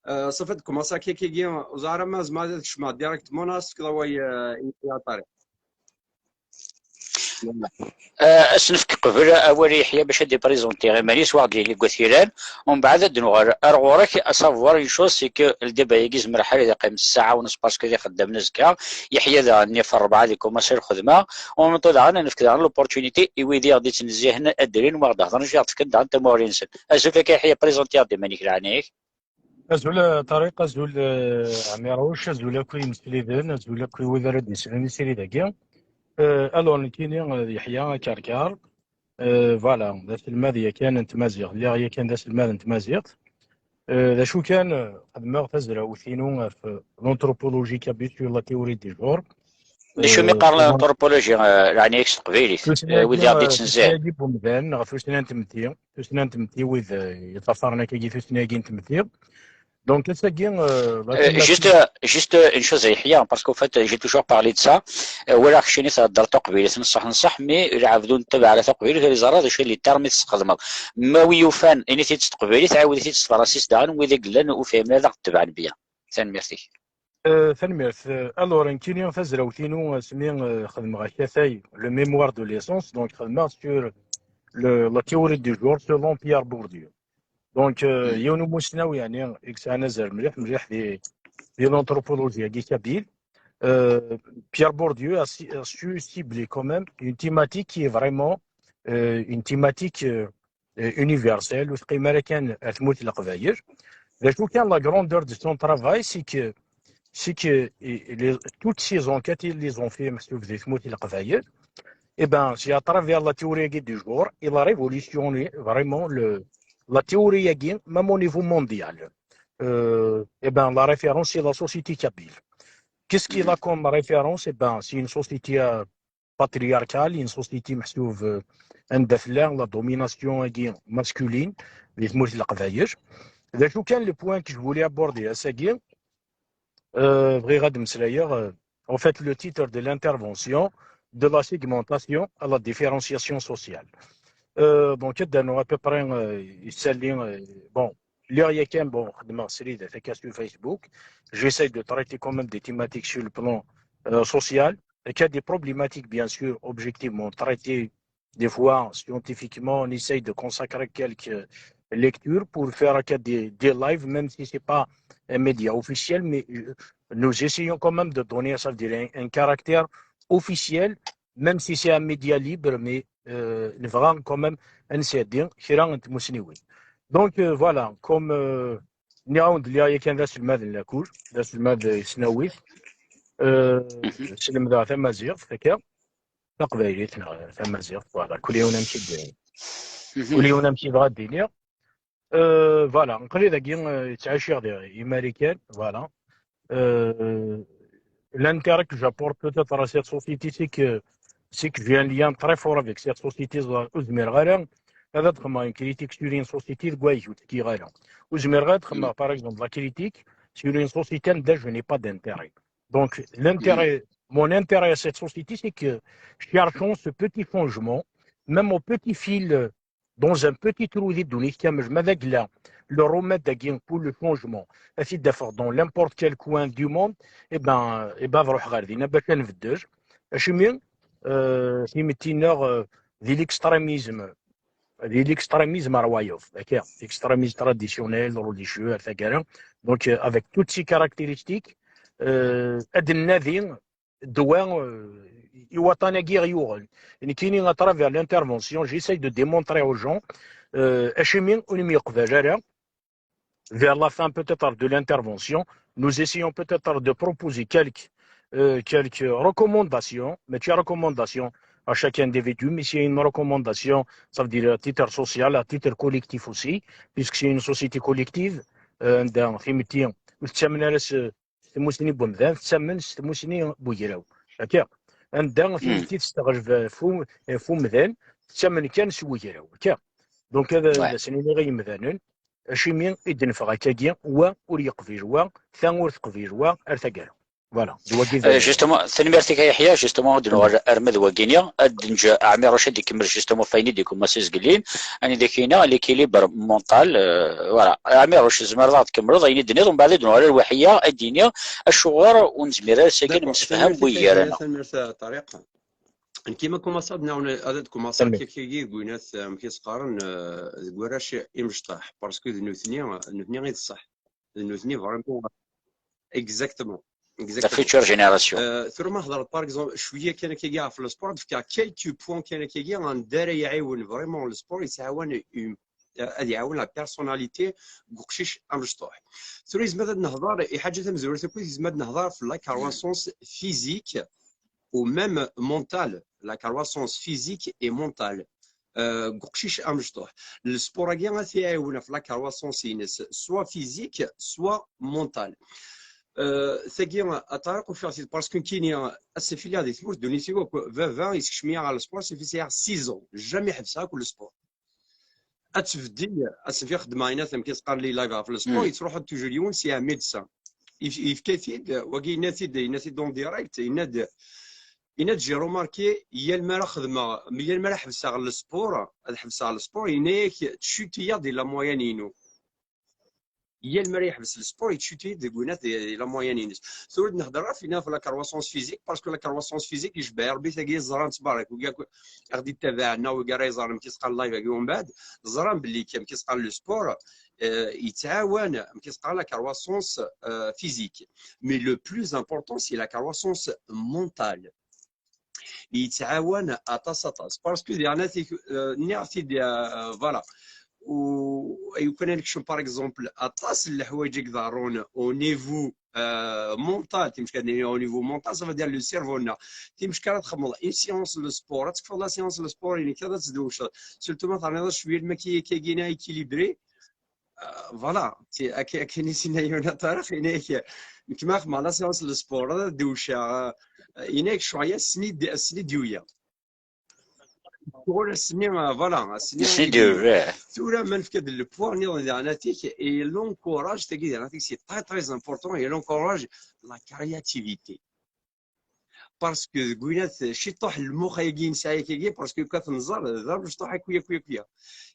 آه، صافي تكومونسا كي كي كي وزاره ما زعما تشمع ديريكتمون اسك ضواي يا طارق. آه، اسنفك قبل اول يحيى باش ادي بريزونتي غير مانيس واحد اللي قلت كيران، ومن بعد ادنوغر ارغورك. Savoir une chose, c'est que الدبا يجي زمر حالي دقيقه من الساعه ونص parce que خدام نزكا. يحيى ذا ني في الربعه اللي كوماسي الخدمه، ونطول عنا نفك عن l'opportunité ايويدي غادي تنزيهن ادرين واحد هضر نجي غتفكد عن تمورينسن. ازول لك يحيى، بريزونتي غادي مانيك لعنيك. Azul a Tariq, azul a Ɛmiruc, azul akk i yimesliben, azul akk i wid ara d-yeslen isiri dagi. Euh, alors, nekkini, euh, Yeḥya Akarkar. Euh, voilà, d aselmad yakan n tmaziɣt. Lliɣ yakan d aselmad n tmaziɣt. Euh, d acu kan, euh, xedmeɣ tazrawt-inu ɣef l'anthropologie kabyle sur la théorie du genre. D acu mi qqaren l'anthropologie, euh, leɛnaya-k s teqbaylit? Euh, wid i ɣ-d-yettenzahen. Tutlayagi n wemdan, ɣef tutlayt n tmetti. Tutlayt n tmetti, wid, euh, yeṭṭafaren akkagi tutlayagi n tmetti. Donc, ass-agi, euh, juste, juste une chose, Yahya, parce qu'en fait, j'ai toujours parlé de ça. Euh, walaɣ keččini theddreḍ taqbaylit, n ṣṣeḥ, n ṣṣeḥ, mais lɛebd ur nettabaɛ ara taqbaylit, ur yeẓra d acu i les termes i tesxedmeḍ. Ma wi yufan, ini-t-id s teqbaylit, ɛawed-it-id s tefransist daɣen, wid i yellan ur fhimen ara ad aɣ-tebɛen bien. Tanemmirt-ik. Euh, tanemmirt. Euh, alors, nekkini tazrawt-inu, asmi, euh, xedmeɣ akatay, le mémoire de licence, donc xedmeɣ sur le, la théorie du genre selon Pierre Bourdieu. Donc, euh, yiwen umusnaw, yani, i yesɛan azal mliḥ, mliḥ di, di l'anthropologie-agi kabyle. Euh, Pierre Bourdieu a, ci- a su cibler quand même une thématique qui est vraiment, euh, une thématique, euh, euh, universelle, ur teqqim ara kan ar tmurt n Leqbayel. D acu kan, la grandeur de son travail, c'est que, c'est que, euh, les- toutes ces enquêtes, ils les ont fait, meḥsub di tmurt n Leqbayel. Eh ben, c'est à travers la théorie du genre, il a révolutionné vraiment le, la théorie, même au niveau mondial. Euh, eh ben, la référence, c'est la société kabyle. Qu'est-ce qu'il a comme référence ? Eh ben, c'est une société, euh, patriarcale, une société, meḥsub, euh, anda tella la domination masculine, di tmurt n Leqbayel. D acu kan, le point que je voulais aborder, ass-agi, euh, bɣiɣ ad mmeslayeɣ, euh, en fait, le titre de l'intervention, de la segmentation à la différenciation sociale. Euh, donc, ad d-rnuɣ à peu près, euh, isali, euh, bon, lliɣ yakan, bon, xedmeɣ srid, attaque sur Facebook. J'essaie de traiter quand même des thématiques sur le plan, euh, social. Il y a des problématiques, bien sûr, objectivement traitées des fois, scientifiquement, on essaye de consacrer quelques lectures pour faire des, des lives, même si c'est pas un média officiel, mais, euh, nous essayons quand même de donner, ça veut dire, un, un caractère officiel, même si c'est un média libre, mais, euh, نبغى quand même ad nsadi kra n tmussniwin. Donc, euh, voilà, comme, euh, nniɣ-awen-d, lliɣ yakan d aselmad n lakul, d aselmad n tesnawit. Euh, slemdeɣ tamaziɣt, akka. Taqbaylit neɣ tamaziɣt, voilà, kul yiwen amek i d-, kul yiwen amek yebɣa ad d-iniɣ. Euh, voilà, neqqli dagi, euh, ttɛiciɣ di, i Marikan, voilà. Euh, l'intérêt que j'apporte peut-être à cette société, c'est que, c'est que j'ai un lien très fort avec cette société, ur zmireɣ ara ad xedmeɣ une critique sur une société deg wayeg ur tekkiɣ ara. Ur zmireɣ ad xedmeɣ, par exemple, la critique sur une société anda je n'ai pas d'intérêt. Donc, l'intérêt, mon intérêt à cette société, c'est que cherchons ce petit changement, même au petit fil, euh, dans un petit trou di ddunit kamel, ma d agla, le remède dagi pour le changement, ad t-id-afeɣ dans n'importe quel coin du monde, eh ben, eh ben, ad ruḥeɣ ɣer dinna bac ad nbeddel. Acimi, euh, timetti-nneɣ, euh, di l'extrémisme, di l'extrémisme ar wayeḍ, akka, l'extrémisme traditionnel, religieux, ar taggara. Donc, euh, avec toutes ces caractéristiques, euh, ad nadi ddwa, euh, i waṭṭan-agi i ɣ-yuɣen. Nekkini, à travers l'intervention, j'essaye de démontrer aux gens, euh, acimi ur nemyeqbal ara, vers la fin peut-être de l'intervention, nous essayons peut-être de proposer quelques, euh, quelques recommandations, mais tu as recommandation à chaque individu, mais c'est une recommandation, ça veut dire à titre social, à titre collectif aussi, puisque c'est une société collective, euh, anda timetti ur tettamen ara s s tmusni n wemdan, tettamen s tmusni n ugraw. Akka. Anda timetti testeɣleb ɣef u-, ɣef umdan, tettamen kan s ugraw. Akka. Donc, ad, ad asen-iniɣ i yimdanen, acimi i d-neffeɣ akkagi, wa ur yeqbil wa, ta ur teqbil wa, ar taggara. Voilà. D wagi i d Euh, justement, tanemmirt-ik a Yeḥya, justement, ad nuɣal arma d wagini, ad neǧǧ Ɛmiruc ad ikemmel, justement, ɣef wayen i d-ikemmel s izgellin, anida k-yenna l'équilibre mental, euh, voilà. Ɛmiruc, tzemreḍ ad tkemmleḍ ayen i d-tenniḍ, mbeɛd ad nuɣal ar Weḥya, ad d-yini acuɣer ur nezmir ara s akken ad nemsefham gar-aneɣ. Tanemmirt a Ṭariq. Nekki ma kumaṣaɣ ad nawen, ad kumaṣaɣ kikigi deg winat, amek i s-qqaren, euh, deg warrac imecṭaḥ, parce que d nutni, d nutni i d ṣṣeḥ. D nutni vraiment. Exactement. Exactement. La future génération. Euh, tura ma hedreḍ, par exemple, cwiya kan akkagi ɣef le sport, ad fkeɣ quelques points kan akkagi anda ara iɛiwen vraiment le sport, yettɛawan, euh, ad iɛawen la personnalité n uqcic amecṭuḥ. Tura yezmer ad nehder i ḥaǧa tamezwarut akkit, yezmer ad nehder ɣef la croissance physique ou même mentale, la croissance physique et mentale. Euh, deg uqcic amecṭuḥ. Le sport-agi ad t-iɛiwen ɣef la croissance-ines, soit physique, soit mentale. Euh, tagi, a Ṭariq, ufiɣ-t-id, parce que nekkini, ass-a filiɣ di tmurt, ddunit-iw akk, baba yeskcem-iyi ɣer le sport, safi sɛiɣ six ans, jamais ḥebseɣ akk le sport. Ad tbeddi, ad s-nfiɣ xeddmeɣ, yenna-t amek i s-qqaren les lives ɣef le sport, yettruḥu-d toujours yiwen, c'est un médecin. Yef-, yefka-t-id, wagi yenna-t-id, yenna-t-id en direct, yenna-d, yenna-d, j'ai remarqué, yal mi ara xedmeɣ, yal mi ara ḥebseɣ le sport, ad ḥebseɣ le sport, yenna-yak, tchuti-yaɣ di la moyenne-inu. Yal mi ara yeḥbes le sport, yettchuti-yaɣ deg winat di, di la moyenne-ines. Tura ad nehder ɣef, yenna ɣef la croissance physique, parce que la croissance physique, yecbeḥ Rebbi tagi ẓran-tt barak, wigi akk i ɣ-d-ittabaɛen, neɣ wigi ara yeẓren amek i s-qqaren live-agi umbeɛd, ẓran belli amek i s-qqaren le sport, euh, yettɛawan, amek i s-qqaren, la croissance, euh, physique. Mais le plus important, c'est la croissance mentale. Yettɛawan aṭas, aṭas. Parce que diɣen, euh, nniɣ-t-id, euh, voilà. U, yukan ad nekcem, par exemple, aṭas n leḥwayeǧ i iḍerrun au niveau, euh, mental, timeck ad nini au niveau mental, ça veut dire le cerveau-nneɣ. Timeck ara txedmeḍ une séance de sport, ad tekfuḍ la séance de sport-inek, ad tdewceḍ. Surtout ma terniḍ cwiya lmakiyya-agi-nni équilibré, euh, voilà, ti-, ak-, akken i s-yenna yiwen a Ṭariq, yenna-yak, nekk ma xedmeɣ la séance de sport, ad dewceɣ, euh, yenna-yak ccɣel-a ass-nni d-, ass-nni d-yuya. Ur ass-nni, euh, voilà, ass-nni d-yuya. Tura ma nefka-d le point nniḍen diɣen atik, et l'encourage, tagi diɣen atik, c'est très, très important, et l'encourage la créativité. Parce que deg winat ciṭuḥ lmux-agi nesɛa akkagi, parce que kkat nẓer d amecṭuḥ akwi, akwi, akwi.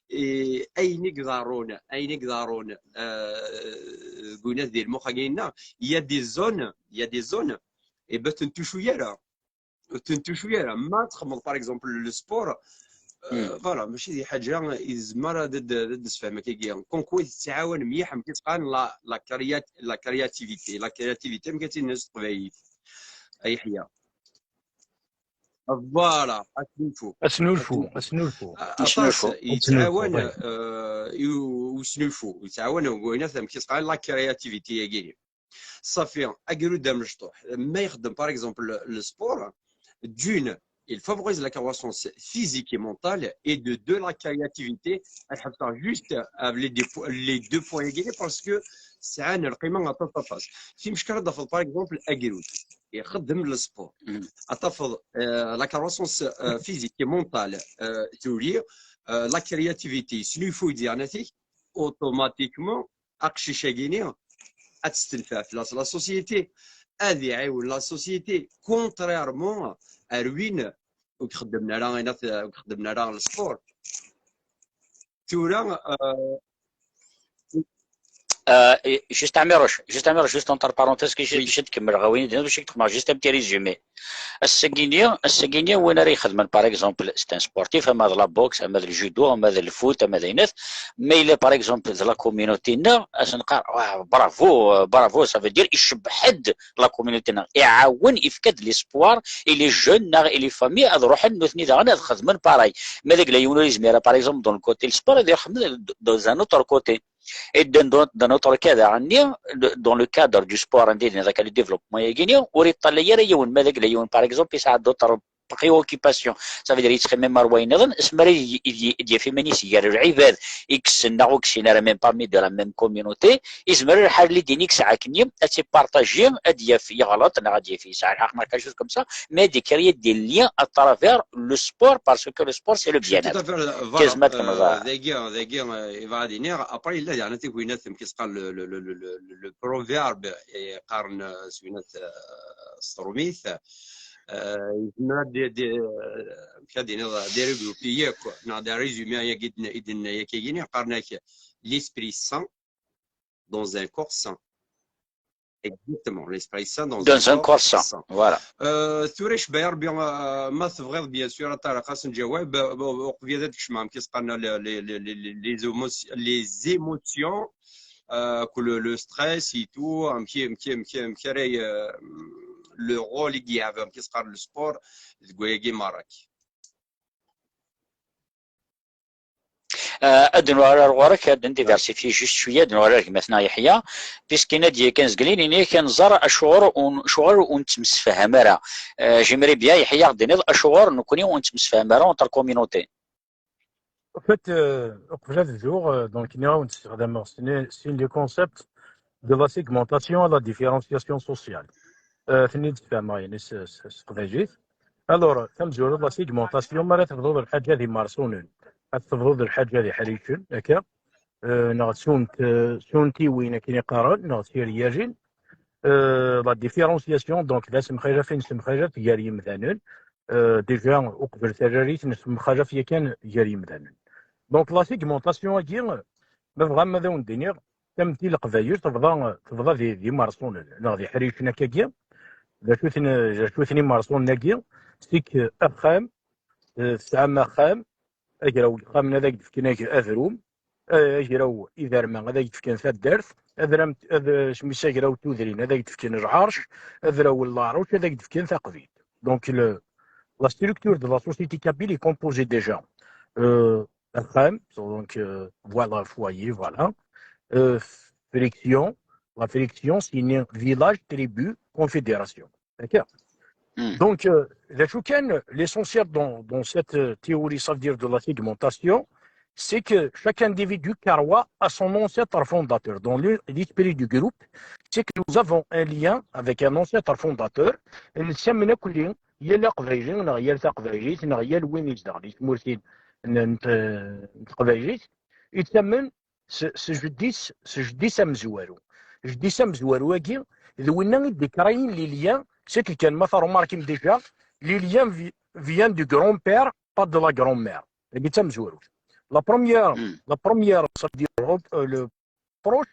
Et ayen i iḍerrun, ayen i iḍerrun, euh, deg winat di lmux-agi-nneɣ, il y a des zones, il y a des zones, et ben, ur tent-tucu ara. Ur tent-tucu ara. Ma txedmeḍ, par exemple, le sport, euh, voilà, mačči d ḥaǧa i tezmer ad d-, ad d-, ad d-nesfehmem akkagi. Comme quoi tettɛawan mliḥ, amek i s-qqaren, la, la créat-, la créativité. La créativité, amek ad tt-id-nini s teqbaylit? A Yeḥya. Voilà, asnulfu. Asnulfu, asnulfu. Aṭas yettɛawan, euh, i u-, usnulfu, yettɛawan deg wayen amek i s-qqaren la créativité-agi. Safi, agrud amecṭuḥ. Ma ixeddem, par exemple, le, le sport, d'une, il favorise la croissance physique et mentale, et de deux, la créativité. Ad ḥebseɣ juste, euh, les deux po-, les deux points-agi, parce que sɛan lqima aṭas, aṭas. Timeck ara d-tafeḍ, par exemple, agrud ixeddem le sport. Ad tafeḍ, euh, la croissance, euh, physique et mentale, euh, tuli, euh, la créativité, yesnulfuy-d diɣen atik, automatiquement, aqcic-agi-nni, ad testenfeɛ fell-as la société, ad iɛiwen la société, contrairement ar win ur ixeddmen ara, ur ixeddmen ara le sport. Tura, euh, Euh, et juste Amirouche, juste Amirouche, juste entre parenthèses, que j'ai Oui. J'ai de Kemmel Rawin, donc je te juste un petit résumé. Ass-agi-ni, ass-agi-ni, win ara ixedmen, par exemple, c'est un sportif, ama d la boxe, ama d le judo, ama d le foot, ama d ayen, ma yella, par exemple, d la communauté-nneɣ, ad s-nqar, "Wah, bravo, euh, bravo", ça veut dire, icebbeḥ-d la communauté-nneɣ, iɛawen, ifka-d l'espoir i les jeunes, neɣ i les familles, ad ruḥen nutni daɣen ad xedmen pareil. Ma d agla yiwen ur yezmir, par exemple, dans le côté le sport, ad iruḥ dans un autre côté. Et d'un d'un autre cas, daɣen-nni, le- dans le cadre du sport, anda i d-nniḍ akka, le développement-agi-ni, ur iṭṭalay ara yiwen, ma d agla yiwen, par exemple, yesɛa d'autres préoccupations. Ça veut dire, yettxemmim ar wayen nniḍen, asmi ara y- y- y- d-yaf iman-is gar lɛibad i yessen neɣ ur yessin ara, même parmi de la même communauté, yezmer lḥal ad d-yini yesɛa akken ad tt-ipartaji, ad d-yaf yeɣleḍ neɣ ad d-yaf yesɛa lḥeqq neɣ quelque chose comme ça, mais ad d-ikreyyi des liens à travers le sport, parce que le sport, c'est le bien-être. Tout à fait, euh, voilà. Kazmat euh, Kemẓar. Dagi, dagi, euh, yebɣa ad iniɣ, après, yella diɣen tigwinat, amek i s-qqar le, le, le, le, le, le proverbe, yeqqaren, euh, s winat, euh, s trumit, euh, yezmer ad d-, d-, euh, amek ad iniɣ, ad d-regroupi yakk, neɣ ad d-résumé yakk i d-, i d-nenna yakk-agi-ni, qqaren-ak l'esprit sain dans un corps sain. Exactement, l'esprit sain dans un corps sain. Voilà. Euh, tura, cebba ya Rebbi, euh, ma tebɣiḍ, bien sûr, a Ṭariq, ad s-nǧawab, euh, uqbel ad kecmeɣ, amek i s-qqaren, les, les, les, les, les émotions, les émotions, euh, que le, le stress et tout, amek, amek, amek, amek ara, euh, le rôle i yelɛeb, amek i s-qqaren, le sport, deg wayagi merra. Euh, ad nuɣal ar ɣur-k, ad n-diversifier juste cwiya, ad nuɣal ar gma-tneɣ Yeḥya, puisque yenna-d yakan zgelin, ini-ak ad nẓer acuɣer ur n-, acuɣer ur nettemsefham ara. Euh, j'aimerais bien, Yeḥya, ad d-tiniḍ acuɣer nekkni ur nettemsefham ara entre communautés. En fait, euh, uqbel ad bduɣ, euh, donc, nniɣ-awen-d ssexdameɣ sin, sin les concepts de la segmentation à la différenciation sociale. Euh, ten-id-sfehmeɣ, yani, s, s, s teqbaylit. Alors, tamezwarut, la segmentation, mi ara tebduḍ lḥaǧa d imersunen, ad tebduḍ lḥaǧa d iḥricen, akka, euh, neɣ sunt, euh, suntiwin, akken i qqaren, neɣ tiryarin. Euh, la différenciation, donc, d asemxalaf i nessemxalaf gar yimdanen. Euh, déjà, uqbel tarrarit, nessemxalaf yakan gar yimdanen. Donc, la segmentation-agi, ma tebɣam ad awen-d-iniɣ, tametti n Leqbayel tebḍa, tebḍa di, d imersunen, neɣ d iḥricen akkagi. D acu-ten, d acu-ten imersunen-agi? C'est que axxam, euh, tesɛam axxam, agraw n yexxamen ad ak-d-fken ag-, adrum, a-, agraw iderma ad ak-d-fken taddart, adram, ad, asmi s agraw n tudrin ad ak-d-fken lɛerc, agraw n leɛruc ad ak-d-fken taqbilt. Donc, le, la structure de la société kabyle est composée déjà, euh, axxam, donc, euh, voilà, foyer, voilà. Euh, friction, la friction, c'est une village, tribu, confédération. D'accord ? Hmm. Donc, euh, d acu kan, l'essentiel dans, dans cette, euh, théorie, ça veut dire de la segmentation, c'est que chaque individu, Karwa, a son ancêtre fondateur. Dans le- l'esprit du groupe, c'est que nous avons un lien avec un ancêtre fondateur. Nettamen akk yal aqbayli, neɣ yal taqbaylit, neɣ yal win izedɣen di tmurt n, n, n teqbaylit, yettamen s, s jeddi-s, s jeddi-s amezwaru. Jeddi-s amezwaru-agi, d winna i d-ikrayen les liens, c'est que kan ma tṛumarkim déjà, les liens vi-, viennent du grand-père, pas de la grand-mère. Tagi d tamezwarut. La première, Hmm. La première, ça veut dire, euh, le proche,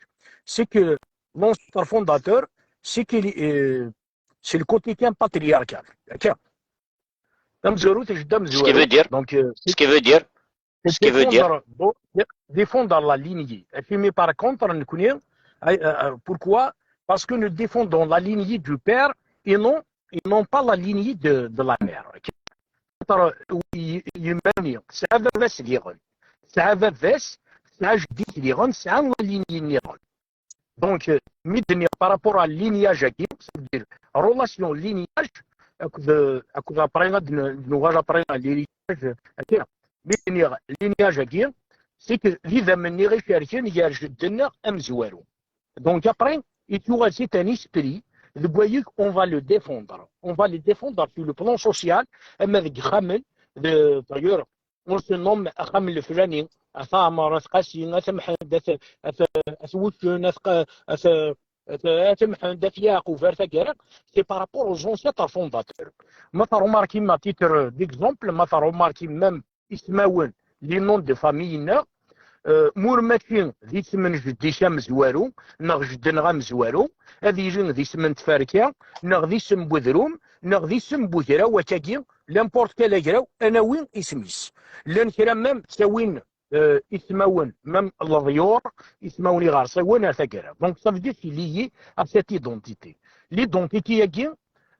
c'est que l'ancêtre fondateur, c'est que, euh, c'est le côté kan patriarcal. D'accord ? Tamezwarut, jeddi amezwaru. Ce qui veut dire, donc, euh, ce qui veut dire, c'est ce qui veut dire défendre, bo-, dé-, défendre la lignée. Et puis, mais par contre, nekkni, euh, euh, pourquoi ? Parce que nous défendons la lignée du père et non, et non pas la lignée de, de la mère. Contre, y-, y-, yemma-nni, tesɛa baba-s diɣen. Tesɛa baba-s, tesɛa jeddi-s diɣen, tesɛa la lignée nniḍen. Donc, euh, mi d-nniɣ par rapport à lignage-agi, ça veut dire relation lignage, akked, akked après, ad n-, nuɣal après à l'héritage, akka. Mi d-nniɣ lignage-agi, c'est que d idammen-nni i icerken gar jeddi-nneɣ amezwaru. Donc après, il y aura, c'est un esprit, de voyez, on va le défendre. On va le défendre sur le plan social, ama deg ixxamen, de, d'ailleurs, on se nomme axxam leflani, At Ɛmer, At Qasi, At Mḥend, At, At, At Wuccen, At Qa-, At, At, At Mḥend, At Yeɛqub, ar taggara, c'est par rapport aux ancêtres fondateurs. Ma tṛumarkim, à titre d'exemple, ma tṛumarkim même ismawen, les noms de famille-nneɣ, eh, mur mačči d isem n jeddi-k amezwaru, neɣ jeddi-nneɣ amezwaru, ad yili d isem n tferka, neɣ d isem n wedrum, neɣ d isem n wegraw, akkagi, n'importe quel agraw, ad nawi isem-is. Llan kra même ttawin, eh, ismawen, même leḍyur, ismawen iɣersiwen ar taggara. Donc, ça veut dire qu'il est lié à cette identité. L'identité-agi,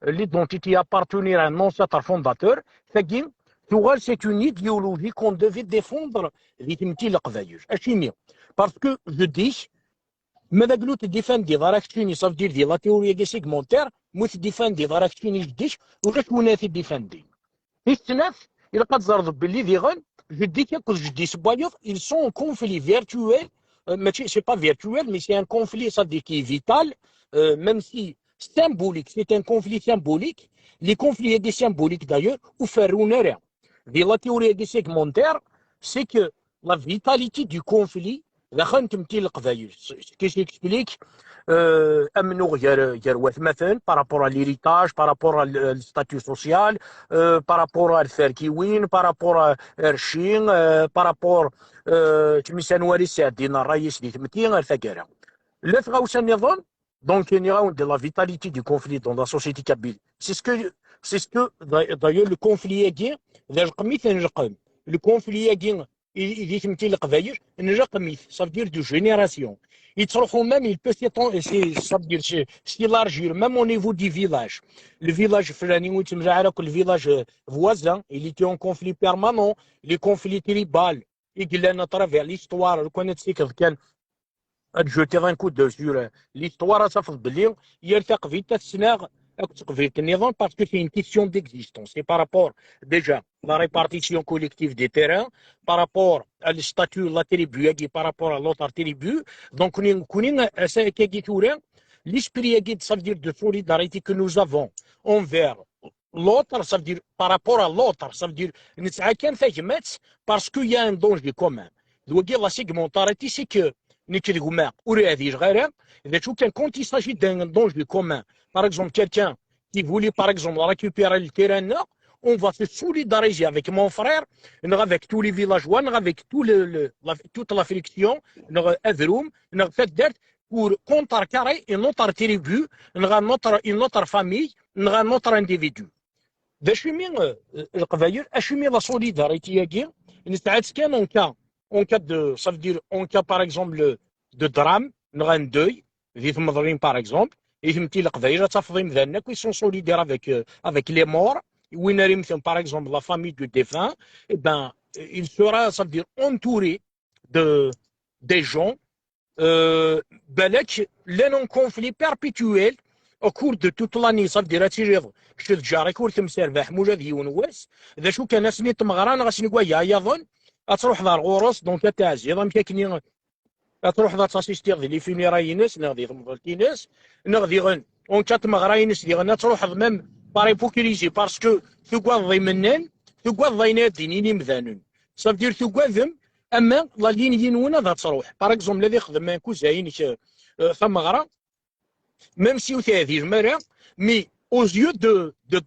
l'identité appartenir à un ancêtre fondateur, tagi, tuɣal, c'est une idéologie qu'on devait défendre di tmetti n Leqbayel. Acimi? Parce que je dis, ma d aglu tdifendiḍ ara keččini, ça veut dire di la théorie-agi segmentaire, mu tdifendiḍ ara keččini jeddi-k, ulac win ara t-id-ifendin. Tis snat, ilaq ad teẓreḍ belli diɣen, jeddi-k akked jeddi-s n wayeḍ, ils sont en conflit virtuel, euh, mačči, c'est pas virtuel, mais c'est un conflit, ça veut dire qui est vital, euh, même si symbolique, c'est un conflit symbolique. Les conflits symboliques, d'ailleurs, ur ferrun ara. Di la théorie segmentaire, c'est que la vitalité du conflit, daxel n tmetti n Leqbayel. Ce qui s'explique, euh, amennuɣ gar, gar watmaten, par rapport à l'héritage, par rapport à le, le statut social, euh, par rapport à tferkiwin, par rapport à rci, euh, par rapport, euh, tmisan wari sɛeddin ṛṛay-is di tmetti ar taggara. La tɣawsa nniḍen, donc, nniɣ-awen-d la vitalité du conflit dans la société kabyle. C'est ce que, c'est ce que, d'ailleurs, le conflit-agi, d alqem i t-nleqqem. Le conflit-agi, i, i di tmetti n Leqbayel, nleqqem-it, ça veut dire de génération. Yettruḥu même, il peut s'étend-, c'est, ça veut dire, c'est, s'élargir, même au niveau du village. Le village fulani ur yettemlaḥ ara akked le village, euh, voisin, il était en conflit permanent, les conflits tribal, i yellan à travers l'histoire, lukan ad tsikkeḍ kan, ad jeter un coup d'œil sur, euh, l'histoire, ad tafeḍ belli yal taqbilt ad tettnaɣ akked teqbilt nniḍen, parce que c'est une question d'existence. C'est par rapport, déjà, la répartition collective des terrains, par rapport à le statut de la tribu, par rapport à l'autre tribu. Donc, nekkni, nekkni, ass-agi tura, l'esprit-agi, ça veut dire de solidarité que nous avons envers l'autre, ça veut dire par rapport à l'autre, ça veut dire nesɛa kan tagmat parce qu'il y a un danger commun. D wagi la segmentarité, c'est que nekk d gma ur ɛdileɣ ara, d acu kan, quand il s'agit d'un danger commun, par exemple, quelqu'un qui voulait, par exemple, récupérer le terrain, on va se solidariser avec mon frère, neɣ avec tous les villageois, neɣ avec tout le, le, la, toute la fraction, neɣ adrum, neɣ taddart, pour contrecarrer une autre tribu, neɣ une autre, une autre famille, neɣ un autre individu. D acimi, euh, Leqbayel, acimi la solidarité-agi, nesɛa-tt kan en cas, en cas de, ça veut dire en cas, par exemple, de drame, neɣ un deuil, di tmeḍlin, par exemple, i tmetti n Leqbayel, ad tafeḍ imdanen akk, ils sont solidaires avec, euh, avec les morts, win ara yemmten, par exemple, la famille du défunt, eh ben, il sera, ça veut dire, entouré de, des gens, euh, balak, llan en conflit perpétuel au cours de toute l'année, ça veut dire, ad tiliḍ kečč d lǧar-ik ur temserbaḥem ula d yiwen wass, d acu kan, ass-nni n tmeɣra neɣ ass-nni n waya yaḍen, ad truḥeḍ ar ɣur-s, donc ad teɛziḍ, amek akken i, ad truḥeḍ ad tassistiḍ di les funérailles-ines neɣ di temḍelt-ines, neɣ diɣen, en cas n tmeɣra-ines diɣen ad truḥeḍ même par hypocrisie, parce que tugadeḍ imennan, tugadeḍ ayen ara d-inin imdanen. Ça veut dire tugadem ama la ligne-nwen ad truḥ. Par exemple, ad ixdem un cousin-inek, euh, tameɣra, même si ur teɛdilem ara, mais aux yeux de, de,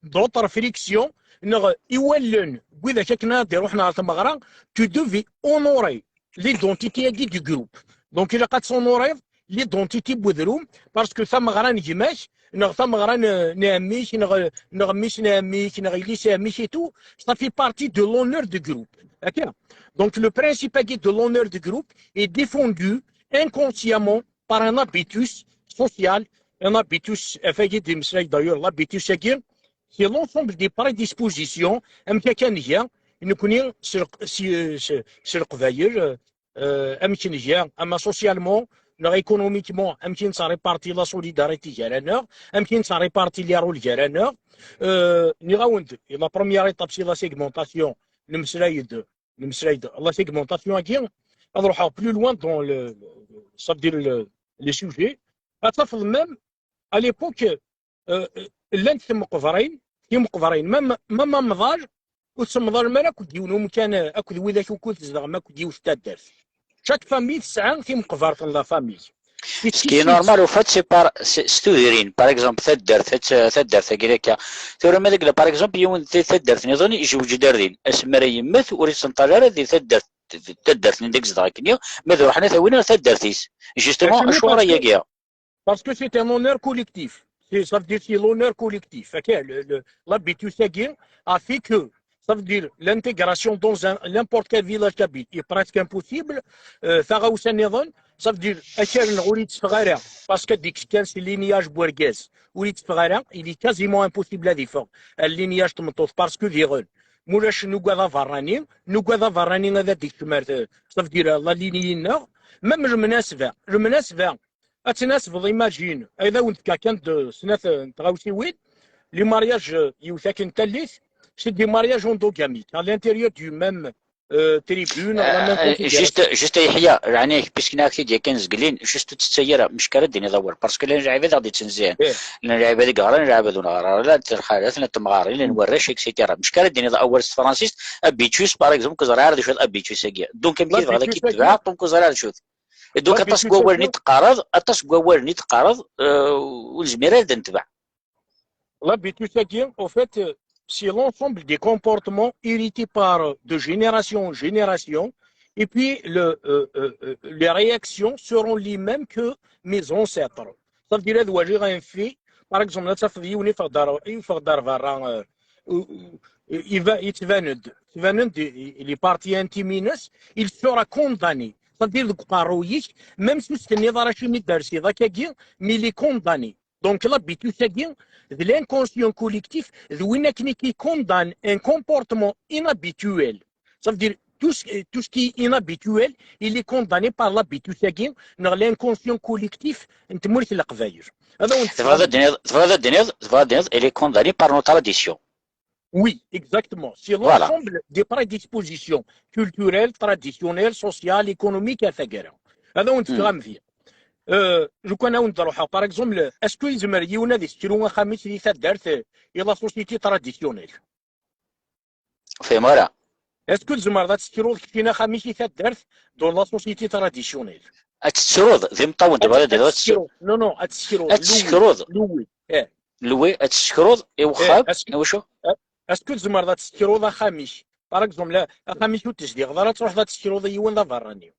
d'autres frictions, neɣ i wallen n widak akken ad d-iruḥen ɣer tmeɣra, tu devais honorer l'identité-agi du groupe. Donc, ilaq ad thonoreḍ l'identité n wedrum, parce que tameɣra n gma-k, neɣ tameɣra n, n ɛemmi-k, neɣ, neɣ mmi-s n ɛemmi-k, neɣ yelli-s n ɛemmi-k et tout, ça fait partie de l'honneur du groupe. Akka. Donc, le principe-agi de l'honneur du groupe est défendu inconsciemment par un habitus social, un habitus, ɣef wagi d-imeslay d'ailleurs, l'habitus-agi, c'est l'ensemble des prédispositions, amek akka nga, nekkni, s Leq-, s, s, s Leqbayel, euh, amek nga, ama socialement, neɣ économiquement, amek i nettréparti la solidarité gar-aneɣ, amek i nettréparti les rôles gar-aneɣ. Euh, nniɣ-awen-d, la première étape, c'est la segmentation, nmeslay-d, nmeslay-d, la segmentation-agi, ad ruḥeɣ plus loin dans le, ça veut dire le, les sujets. Ad tafeḍ même, à l'époque, euh, llant timeqbrin, timeqbrin, même, même amḍal, ur temmḍalem ara akked yiwen umkan, akked widak ukud tzedɣem akked yiwet taddart. Chaque famille tesɛa timeqbert n la famille. Ce qui est normal, au fait, c'est par, c'est, c'est tudrin. Par exemple, taddart, ta-, taddart-agi akka. Tura ma deg la, par exemple, yiwen di taddart niḍen, yejweǧ-d ar din. Asmi ara yemmet, ur yettenṭal ara di taddart. taddart-nni anda i yezdeɣ akkenni, ma d ruḥen ad t-awin ar taddart-is. Justement, acuɣer ayagi? Parce que c'est un honneur collectif. Ça veut dire c'est l'honneur collectif. L'habitus a fait que, ça veut dire, l'intégration dans n'importe quel village kabyle est presque impossible. Taɣawsa nniḍen, ça veut dire akal-nneɣ ur yetteffeɣ ara, parce que deg kan s lignage n urgaz ur yetteffeɣ ara, il est quasiment impossible ad iffeɣ ar lignage n tmeṭṭut, parce que diɣen mulac nugad aberrani, nugad aberrani ad d-ikcem ar, ça veut dire, la lignée-nneɣ. Même lmunasba, lmunasba, ad tenasbeḍ, imagine, ad awen-d-fkeɣ kan d snat n tɣawsiwin. Le mariage, yiwet akken tallit, c'est des mariages endogamiques à l'intérieur du même euh, tribune, la même configuration. Juste, juste, Yeḥya, ɛni, puisque nniɣ-ak-t-id yakan zgelin, juste ur ttett ara, mecka ara d-tiniḍ awal, parce que llan lɛibad i ɣ-d-ittenzin, llan lɛibad i yeɣran, lɛibad ur neɣri ara, llan lxalat, llan temɣarin, llan warrac, et cetera. Mecka ara d-tiniḍ awal s tefransist, habitus, par exemple, ur ẓriɣ ara d acu d habitus-agi. Donc, amek i tebɣiḍ ad k-id-tebɛeɣ, donc ur ẓriɣ ara d acu-t. Et donc, aṭas n wawalen i d-teqqareḍ, aṭas n wawalen i d-teqqareḍ, euh, ur nezmir ara ad d-netbeɛ. L'habitus-agi, au fait, c'est l'ensemble des comportements hérités par de génération en génération, et puis le, euh, euh, euh, les réactions seront les mêmes que mes ancêtres. Ça veut dire, ad waliɣ un fait, par exemple, ad tafeḍ yiwen yeffeɣ-d ar, yeffeɣ-d ar berra, euh, euh, euh, iba-, yettban-d, yettban-d, les parties intimes-ines, il sera condamné. Ça veut dire, deg uqerruy-ik, même si ur s-tenniḍ ara acimi d-tersiḍ akkagi, mais il est condamné. Donc, l'habitus-agi, de l'inconscient collectif, de win akken qui condamne un comportement inhabituel. Ça veut dire, tout ce, tout ce qui est inhabituel, il est condamné par l'habitus-agi, neɣ l'inconscient collectif n tmurt n Leqbayel. Ad awen-d- Tebɣiḍ ad d-tiniḍ, tebɣiḍ ad d-tiniḍ, tebɣiḍ ad d-tiniḍ, il est condamné par nos traditions. Oui, exactement. C'est l'ensemble des prédispositions culturelles, traditionnelles, sociales, économiques, et cetera. Ad awen-d-fkeɣ amedya. Euh, lukan ad awen-d-ruḥeɣ, par exemple, est-ce que yezmer yiwen ad isekru axxam-is di taddart, euh, i la société traditionnelle? Ur fhimeɣ ara. Est-ce que tzemreḍ ad tessekruḍ keččini axxam-ik i taddart dans la société traditionnelle? Ad tessekruḍ, d imeṭṭawen, tebɣiḍ ad d-tiniḍ ad tessekruḍ. Non, non, ad tessekruḍ. Ad tessekruḍ. Louer. Eh. Louer, ad tessekruḍ i wexxam, i wacu? Est-ce que tzemreḍ ad tessekruḍ axxam-ik? Par exemple, axxam-ik ur t-tezdiɣeḍ ara, ad truḥeḍ ad tessekruḍ i yiwen d aberrani.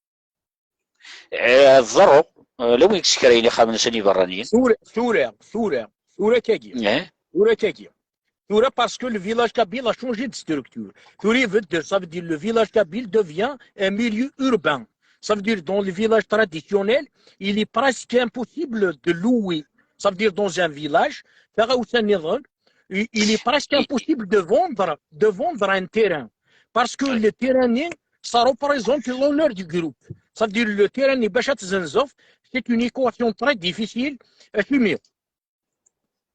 Eh, tḍerru, eh, la win yessekrayen ixxamen-nsen iberraniyen. Tura, tura, tura, tura kagi. Tura kagi. Tura, parce que le village kabyle a changé de structure. Tura ibeddel, ça veut dire le village kabyle devient un milieu urbain. Ça veut dire dans le village traditionnel, il est presque impossible de louer. Ça veut dire dans un village, taɣawsa nniḍen, il il est presque impossible de vendre, de vendre un terrain. Parce que le terrain-nni, ça représente l'honneur du groupe. Ça veut dire le terrain-nni bac ad tzenzeḍ, c'est une équation très difficile. Acimi?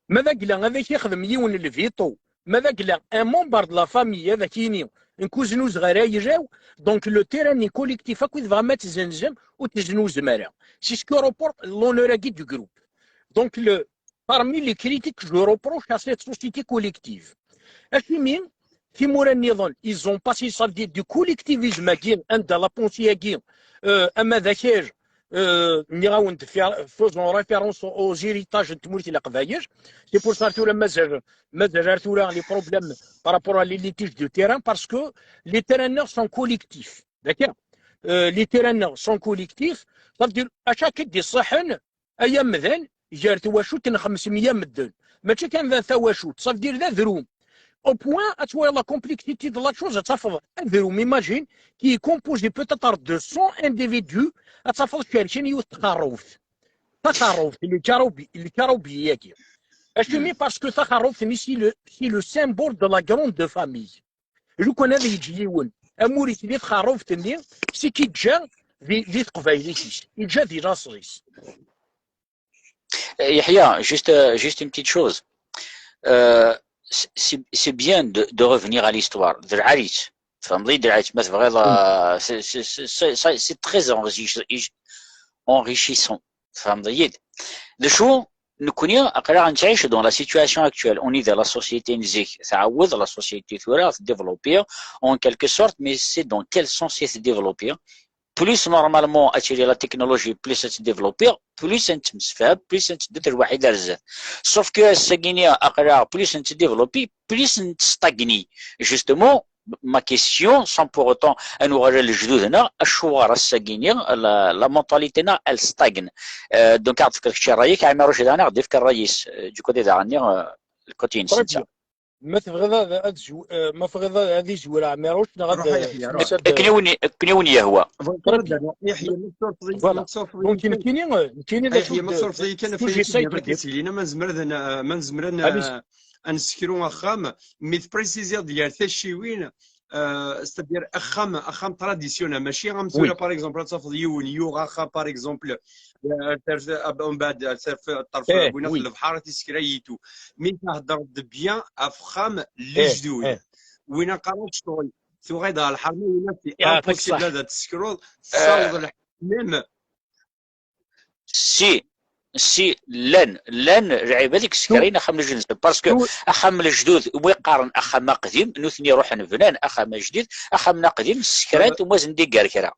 Ma d agla ad ak-ixdem yiwen lviṭu, ma d agla un membre de la famille ad ak-yini nekk ur znuzeɣ ara ayla-w, donc le terrain-nni collectif akk i tebɣam ad tzenzem ur t-teznuzem ara. C'est ce que reporte l'honneur-agi du groupe. Donc le, parmi les critiques que je reproche à cette société collective, acimi timura nniḍen, ils ont passé, ça veut dire, du collectivisme-agi, anda la pensée-agi, euh, ama d akal, euh, nniɣ-awen-d, faisons référence aux héritages n tmurt n Leqbayel. C'est pour ça tura mazal, mazal ar tura les problèmes par rapport à les litiges de terrain, parce que les terrains sont collectifs. D'accord? Euh, les terrains sont collectifs, ça veut dire, à chaque des ay amdan, gar twacult n xemsemya medden. Mačči kan d tawacult, ça veut dire d adrum. Au point, ad twaliḍ la complexité de la chose, ad tafeḍ adrum, imagine, qui est composé peut-être de cent individus, ad tafeḍ cerken yiwet txerrubt. Taxerrubt, le caroubi-, le caroubier-agi. Acimi? Parce que taxerrubt-nni, c'est le, c'est le symbole de la grande famille. Lukan ad yeǧǧ yiwen amur-is di txerrubt-nni, c'est qu'il yeǧǧa di, di teqbaylit-is, yeǧǧa di laṣel-is. Yeḥya, juste, euh, juste une petite chose. Euh, c'est, c'est bien de, de revenir à l'histoire. D lɛali-tt. Tfehmeḍ-iyi, d lɛali-tt. Ma tebɣiḍ, euh, c'est, c'est, c'est, c'est, c'est très enrichi-, enrichissant. Tfehmeḍ-iyi-d. D acu, nekkni, aql-aɣ nettɛic dans la situation actuelle. On est dans la société n zik, tɛawed, la société tura, développée, en quelque sorte, mais c'est dans quel sens elle s'est développée? Plus normalement ad tili la technologie, plus ad tt-développer, plus ad nettemsefham, plus ad teddu terbaḥit ar zdat. Sauf que ass-agi-nni aql-aɣ plus ad tt-développer, plus ad nestagni. Justement, Ma question, sans pour autant ad nuɣal ɣer lejdud-nneɣ, acuɣer ass-agi-nni la, la mentalité-nneɣ, elle stagne. Euh, donc, ad d-tefkeḍ kečč ṛṛay-ik, Ɛmiruc daɣen ad d-yefk ṛṛay-is, euh, du côté daɣen-nni, euh, le côté-ines. Très bien. Ma tebɣiḍ ad, ad zw-, euh, ma tebɣiḍ ad izwir Ɛmiruc, neɣ ad, ruḥ a Yeḥya, ruḥ. Akken i wen-, akken i wen-yehwa. Très bien. Yeḥya, ma tsurfeḍ-iyi, voilà. Ma tsurfeḍ-iyi, donc, nekkini, euh, nekkini d acu d-, d-acu j'essaie de dire. Akken i ttili, ma nezmer ad n-, ma nezmer ad n-, ad nessekru axxam, mi tprisiziḍ-d gar tacciwin, euh, c'est-à-dire axxam, axxam traditionnel, mačči am tura, par exemple, ad tafeḍ yiwen yuɣ axxam, par exemple, euh, terf-, ab-, umbeɛd, euh, terf-, ṭṭerf, eh, win oui. Lebḥer, tisekra yitu. Mi theddreḍ-d bien ɣef axxam n lejdud. Eh, eh. Win aqarab ccɣel, tuɣal ɣer lḥerma, win c'est ah, impossible ad tsekruḍ, tessaweḍ lḥ-, même Si, si, llan, llan lɛibad i yessekran axxam n lejdud-nsen. Parce que axxam n lejdud, wi qqaren axxam aqdim, nutni ruḥen bnan axxam ajdid, axxam n aqdim, ssekran-t, umwazen d iggar kra.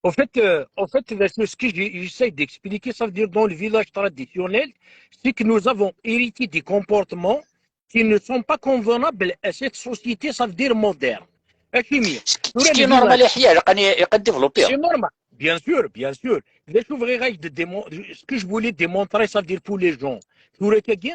Au fait, euh, au fait, c'est ce que j'ai, j'essaie d'expliquer, ça veut dire dans le village traditionnel, c'est que nous avons hérité des comportements qui ne sont pas convenables à cette société, ça veut dire moderne. Acimi, ce qui, ce qui est normal, Yeḥya, ilaq ad développer. C'est normal, bien sûr, bien sûr. D acu bɣiɣ ad d-démon-, ce que je voulais démontrer, ça veut dire pour les gens, tura-agi,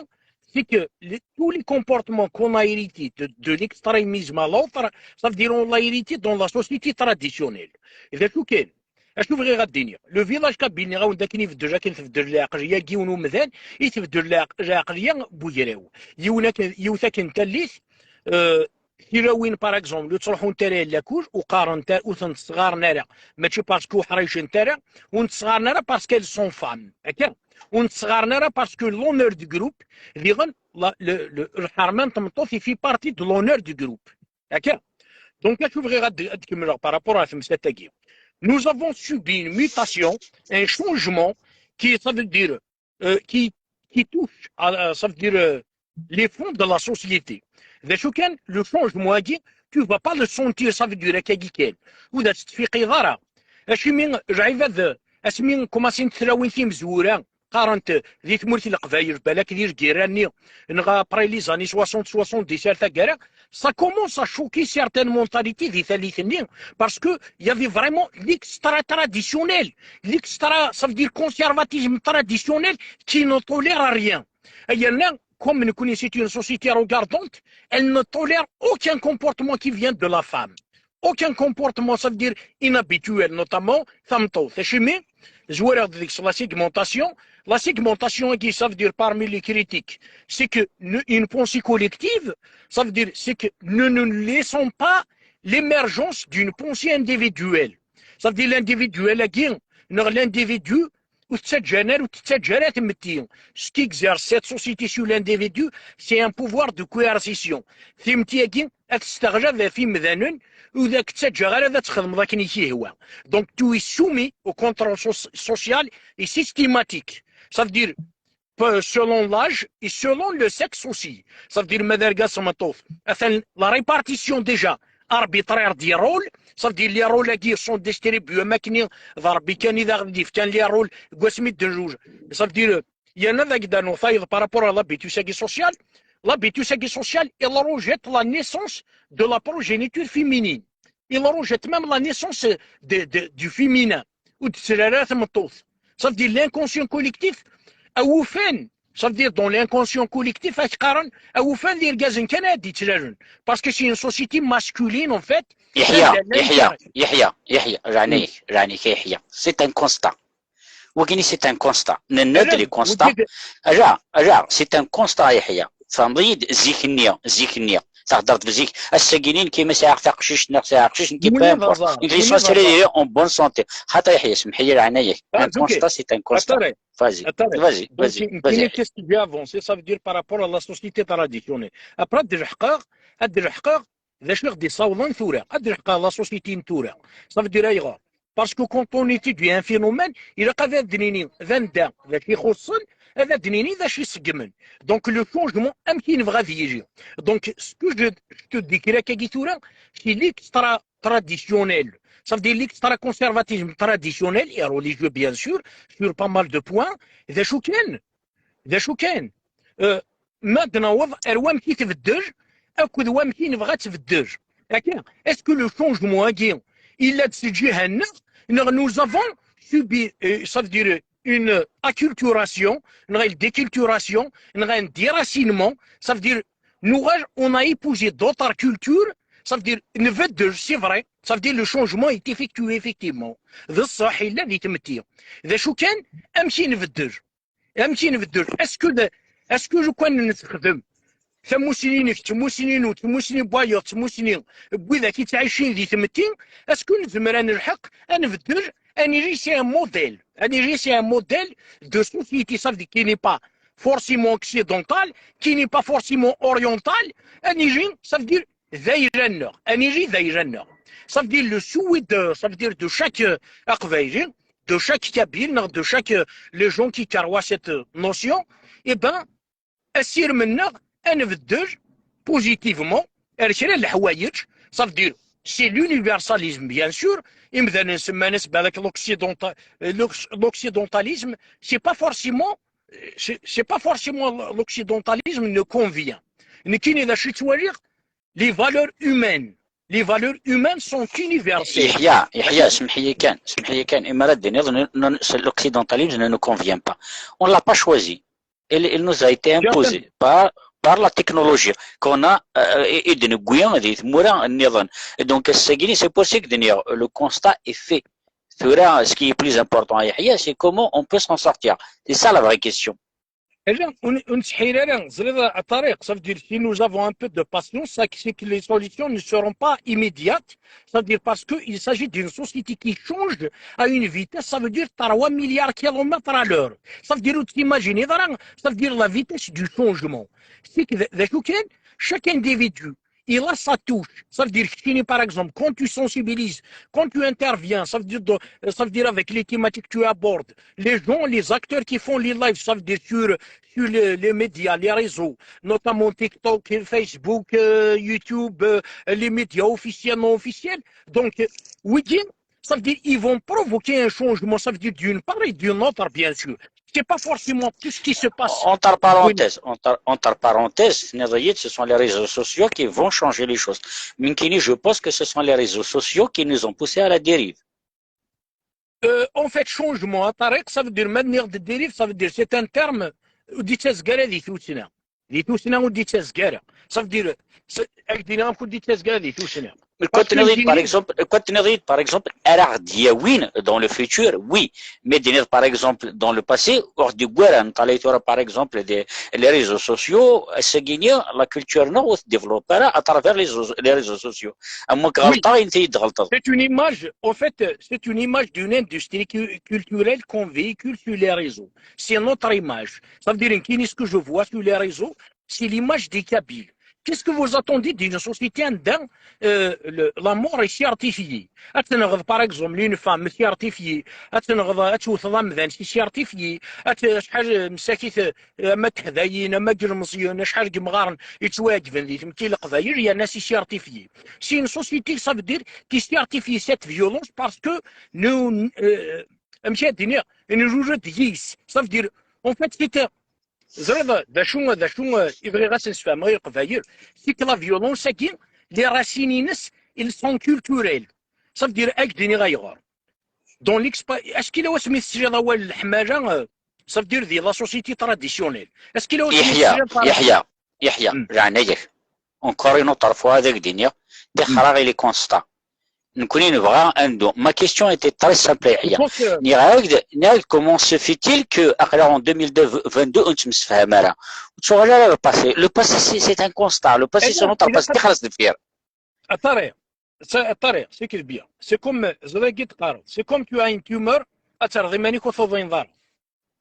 c'est que les, tous les comportements qu'on a hérités de, de l'extrémisme à l'autre, ça veut dire on l'a hérité dans la société traditionnelle. D acu kan, acu bɣiɣ ad d-iniɣ? Le village kabyle, nniɣ-awen-d akken ibeddel, akken tbeddel leɛqel-agi n umdan, i tbeddel leɛq-, leɛqel-ya n ugraw. Yiwen akken, yiwet akken tallit, euh, tilawin, par exemple, ur ttruḥunt ara ɣer lakul, ur qqarent ara, ur tent-sɣaren ara, mačči parce que ur ḥricent ara, ur tent-sɣaren ara parce qu'elles sont femmes, akka? Ur tent-sɣaren ara parce que l'honneur du groupe, diɣen, la, le, le, lḥerma n tmeṭṭut, il fait partie de l'honneur du groupe. Akka. Donc, acu bɣiɣ ad, ad kemmleɣ par rapport à temsalt-agi. Nous avons subi une mutation, un changement qui, ça veut dire, euh, qui, qui touche à, à, ça veut dire, euh, les fonds de la société. D acu kan, le changement-agi, tu vas pas le sentir, ça veut dire, akkagi kan. Ur d as-tettfiqiḍ ara. Acimi, lɛibad, asmi commencent tlawin timezwura, qqarent di tmurt n Leqbayel, balak di lgirra-nni, neɣ après les années soixante, soixante-dix ar taggara, ça commence à choquer certaines mentalités di tallit-nni, parce que il y avait vraiment l'extra-traditionnel, l'extra, ça veut dire conservatisme traditionnel qui ne tolère rien. Yerna, comme nekkni, c'est une société regardante, elle ne tolère aucun comportement qui vient de la femme. Aucun comportement, ça veut dire inhabituel, notamment tameṭṭut. Acimi, zwireɣ-d deg-s la segmentation. La segmentation, ça veut dire parmi les critiques, c'est que ne-, une pensée collective, ça veut dire c'est que nous ne laissons pas l'émergence d'une pensée individuelle. Ça veut dire l'individuel-agi, neɣ l'individu, ur tettaǧǧan ara, ur tettaǧǧa ara tmetti. Ce qu'exerce cette société sur l'individu, c'est un pouvoir de coercition. Timetti-agi, ad testeɣlab ɣef imdanen, ur d ak-ttaǧǧaɣ ara ad txedmeḍ akken i k-ihwa. Donc, tu es soumis au contrôle so-, social et systématique. Ça veut dire, pe-, selon l'âge et selon le sexe aussi. Ça veut dire, ma d argaz d tmeṭṭut, atan la répartition déjà arbitraire des rôles, ça veut dire, les rôles-agi sont distribués am akken d Rebbi kan i d aɣ-d-yefkan les rôles deg wasmi d-nruj. Ça veut dire, yerna ad ak-d-rnuɣ tayeḍ par rapport à l'habitus-agi social. L'habitus-agi social, il rejette la naissance de la progéniture féminine. Il rejette même la naissance de, de, du féminin. Ur d-tettral ara tmeṭṭut. Ça veut dire l'inconscient collectif, awufan, ça veut dire dans l'inconscient collectif, ad k-qqaren, awufan d irgazen kan ad d-yettlalen. Parce que c'est une société masculine, en fait. Yeḥya, Yeḥya, Yeḥya, Yeḥya, leɛnaya-k, leɛnaya-k a Yeḥya. C'est un constat. Wagini, c'est un constat. Nenna-d les constats. Ala, ala, c'est un constat, a Yeḥya. Tfehmeḍ-iyi-d, zik-nni, zik-nni. Theddreḍ zik. Ass-agi-nni, nekk ma sɛiɣ taqcict, neɣ sɛiɣ aqcict, nekk, peu importe. Nekk, l'essentiel, il est en bonne santé. Xaṭi, a Yeḥya, semmeḥ-iyi, leɛnaya-k. Un constat, c'est un constat. Vas-y, vas-y, vas-y, vas-y. Qu'est-ce que j'ai avancé, ça veut dire par rapport à la société traditionnelle. Après, ad d-leḥqeɣ, ad d-leḥqeɣ d acu i ɣ-d-yessawḍen tura, ad d-leḥqeɣ la société n tura. Ça veut dire ayɣer? Parce que quand on étudie un phénomène, ilaq ad d-nini d anda d acu ixuṣṣen, ad d-nini d acu iṣeggmen. Donc, le changement, amek i nebɣa ad yili. Donc, ce que je, je te décris akkagi tura, c'est l'extra-traditionnel. Ça veut dire l'extra-conservatisme traditionnel et religieux, bien sûr, sur pas mal de points. D acu kan, d acu kan, euh, ma d-naweḍ ar wamek i tbeddel akked wamek i nebɣa ad tbeddel. Est-ce que le changement-agi yella-d si lǧiha-nneɣ, neɣ nous avons subi, euh, ça veut dire une acculturation, neɣ une déculturation, neɣ un déracinement, ça veut dire nous, on a épousé d'autres cultures, ça veut dire nbeddel, c'est vrai, ça veut dire le changement est effectué effectivement. D ṣṣeḥ, yella di tmetti. D acu kan, amek i nbeddel? Amek i nbeddel? Est-ce que d-, est-ce que lukan nessexdem tamusni-nnek, d tmusni-inu, d tmusni n wayeḍ, d tmusni n widak yettɛicin di tmetti, est-ce que nezmer ad nelḥeq, ad nbeddel, ad nili c'est un modèle, ad nili c'est un modèle de société, ça veut dire qui n'est pas forcément occidental, qui n'est pas forcément oriental, ad nili, ça veut dire d ayla-nneɣ, ad nili d ayla-nneɣ. Ça veut dire le souhait de, ça veut dire de chaque, euh, Aqbayli, de chaque Kabyle, neɣ de chaque, euh, les gens qui croient cette, euh, notion, eh ben, asirem-nneɣ ad nbeddel positivement ar kra n leḥwayeǧ, ça veut dire c'est l'universalisme, bien sûr, imdanen semman-as balak l'occidenta-, l'oc-, l'occidentalisme, c'est pas forcément, c'est, c'est pas forcément l'occidentalisme ne convient. Nekkini d acu i ttwaliɣ, les valeurs humaines. Les valeurs humaines sont universelles. Yeḥya, Yeḥya, semḥ-iyi kan, semḥ-iyi kan. Imi ara d-tiniḍ, ne, ne, l'occidentalisme ne nous convient pas. On ne l'a pas choisi. Il, il nous a été imposé par, par la technologie qu'on a, euh, i, i d-newwi di tmura nniḍen. Donc, ass-agi, c'est pour ça que d-nniɣ, le constat est fait. Tura, ce qui est plus important, Yeḥya, c'est comment on peut s'en sortir. C'est ça la vraie question. Ala, ur n-, ur nettḥir ara, ẓriḍ a Ṭariq, ça veut dire si nous avons un peu de patience, ça, c'est que les solutions ne seront pas immédiates, ça veut dire parce qu'il s'agit d'une société qui change à une vitesse, ça veut dire trois milliards kilomètres à l'heure. Ça veut dire, ur t'imagines ara, ça veut dire la vitesse du changement. C'est que, d-, d acu kan, chaque individu il a sa touche. Ça veut dire que, par exemple, quand tu sensibilises, quand tu interviens, ça veut dire, de, ça veut dire avec les thématiques que tu abordes, les gens, les acteurs qui font les lives, ça veut dire sur, sur les, les médias, les réseaux, notamment TikTok, Facebook, euh, YouTube, euh, les médias officiels, non officiels. Donc, euh, oui, ça veut dire ils vont provoquer un changement, ça veut dire d'une part et d'une autre, bien sûr. C'est pas forcément tout ce qui se passe. Entre parenthèses, entre, entre parenthèses, ce sont les réseaux sociaux qui vont changer les choses. Mais je pense que ce sont les réseaux sociaux qui nous ont poussés à la dérive. Euh, en fait, changement, a Ṭariq, ça veut dire maintenir de dérive, ça veut dire c'est un terme, euh, di tazgara di tussna. Di tussna ur d-yettazga ara. Ça veut dire, c'est, ak-d-iniɣ amek ur d-yettazga ara di tussna. Quand tu dis, par exemple, quand tu dis, par exemple, ara ɣ-d-yawin dans le futur, oui. Mais d-iniɣ, par exemple, dans le passé, ur ɣ-d-yewwi ara, neṭṭalay tura, par exemple, des, les réseaux sociaux, ass-agi-nni, la culture-nneɣ ur tdéveloppe ara à travers les, les réseaux sociaux. Am wakk ɣelṭeɣ, init-iyi-d tɣelṭeḍ. C'est une image, en fait, c'est une image d'une industrie cu-, culturelle qu'on véhicule sur les réseaux. C'est notre image. Ça veut dire, nekkini, ce que je vois sur les réseaux, c'est l'image des Kabyles. Qu'est-ce que vous attendez d'une société anda, euh, le, la mort est certifiée? Ad tenɣeḍ, par exemple, une femme certifiée, ad tenɣeḍ, ad tewteḍ amdan, c'est certifié, ad t-, acḥal, euh, msakit, euh, ama d teḥdayin, ama d yilmeẓyen, acḥal n yimɣaren yettwaɛeǧben di tmetti n Leqbayel, yerna c'est certifié. C'est une société, ça veut dire, qui certifie cette violence parce que nous, euh, amek ad d-iniɣ, nrura-d yis. Ça veut dire, en fait, c'est un, ẓriḍ d acu, d acu, eh, i bɣiɣ ad s-nessefhem i Leqbayel? C'est que la violence-agi, les racines-ines, ils sont culturels. Ça veut dire, ad k-d-iniɣ ayɣer. Dans l'expa-, est-ce qu'il a wasmi tesliḍ awal n leḥmala, eh, ça veut dire di la société traditionnelle? Est-ce qu'il a wasmi tesliḍ par Yeḥya, Yeḥya, leɛnaya-k. Encore une autre fois, ad ak-d-iniɣ, ṭixer-aɣ i les constats. Nekkni nebɣa ad neddu. Ma question était très simple, Yeḥya. Nniɣ-ak-d, nniɣ-ak-d, comment se fait-il que, aql-aɣ en deux mille vingt-deux, ur nettemsefham ara? Ur ttuɣal ara le passé. Le passé, c'est, c'est un constat. Le passé, c'est notre passé. Ṭixer-as deffir. A Ṭariq, c'est, a Ṭariq, c'est que bien. C'est comme, ẓriɣ i d-teqqareḍ. C'est comme tu as une tumeur, ad terreḍ iman-ik ur tuḍineḍ ara.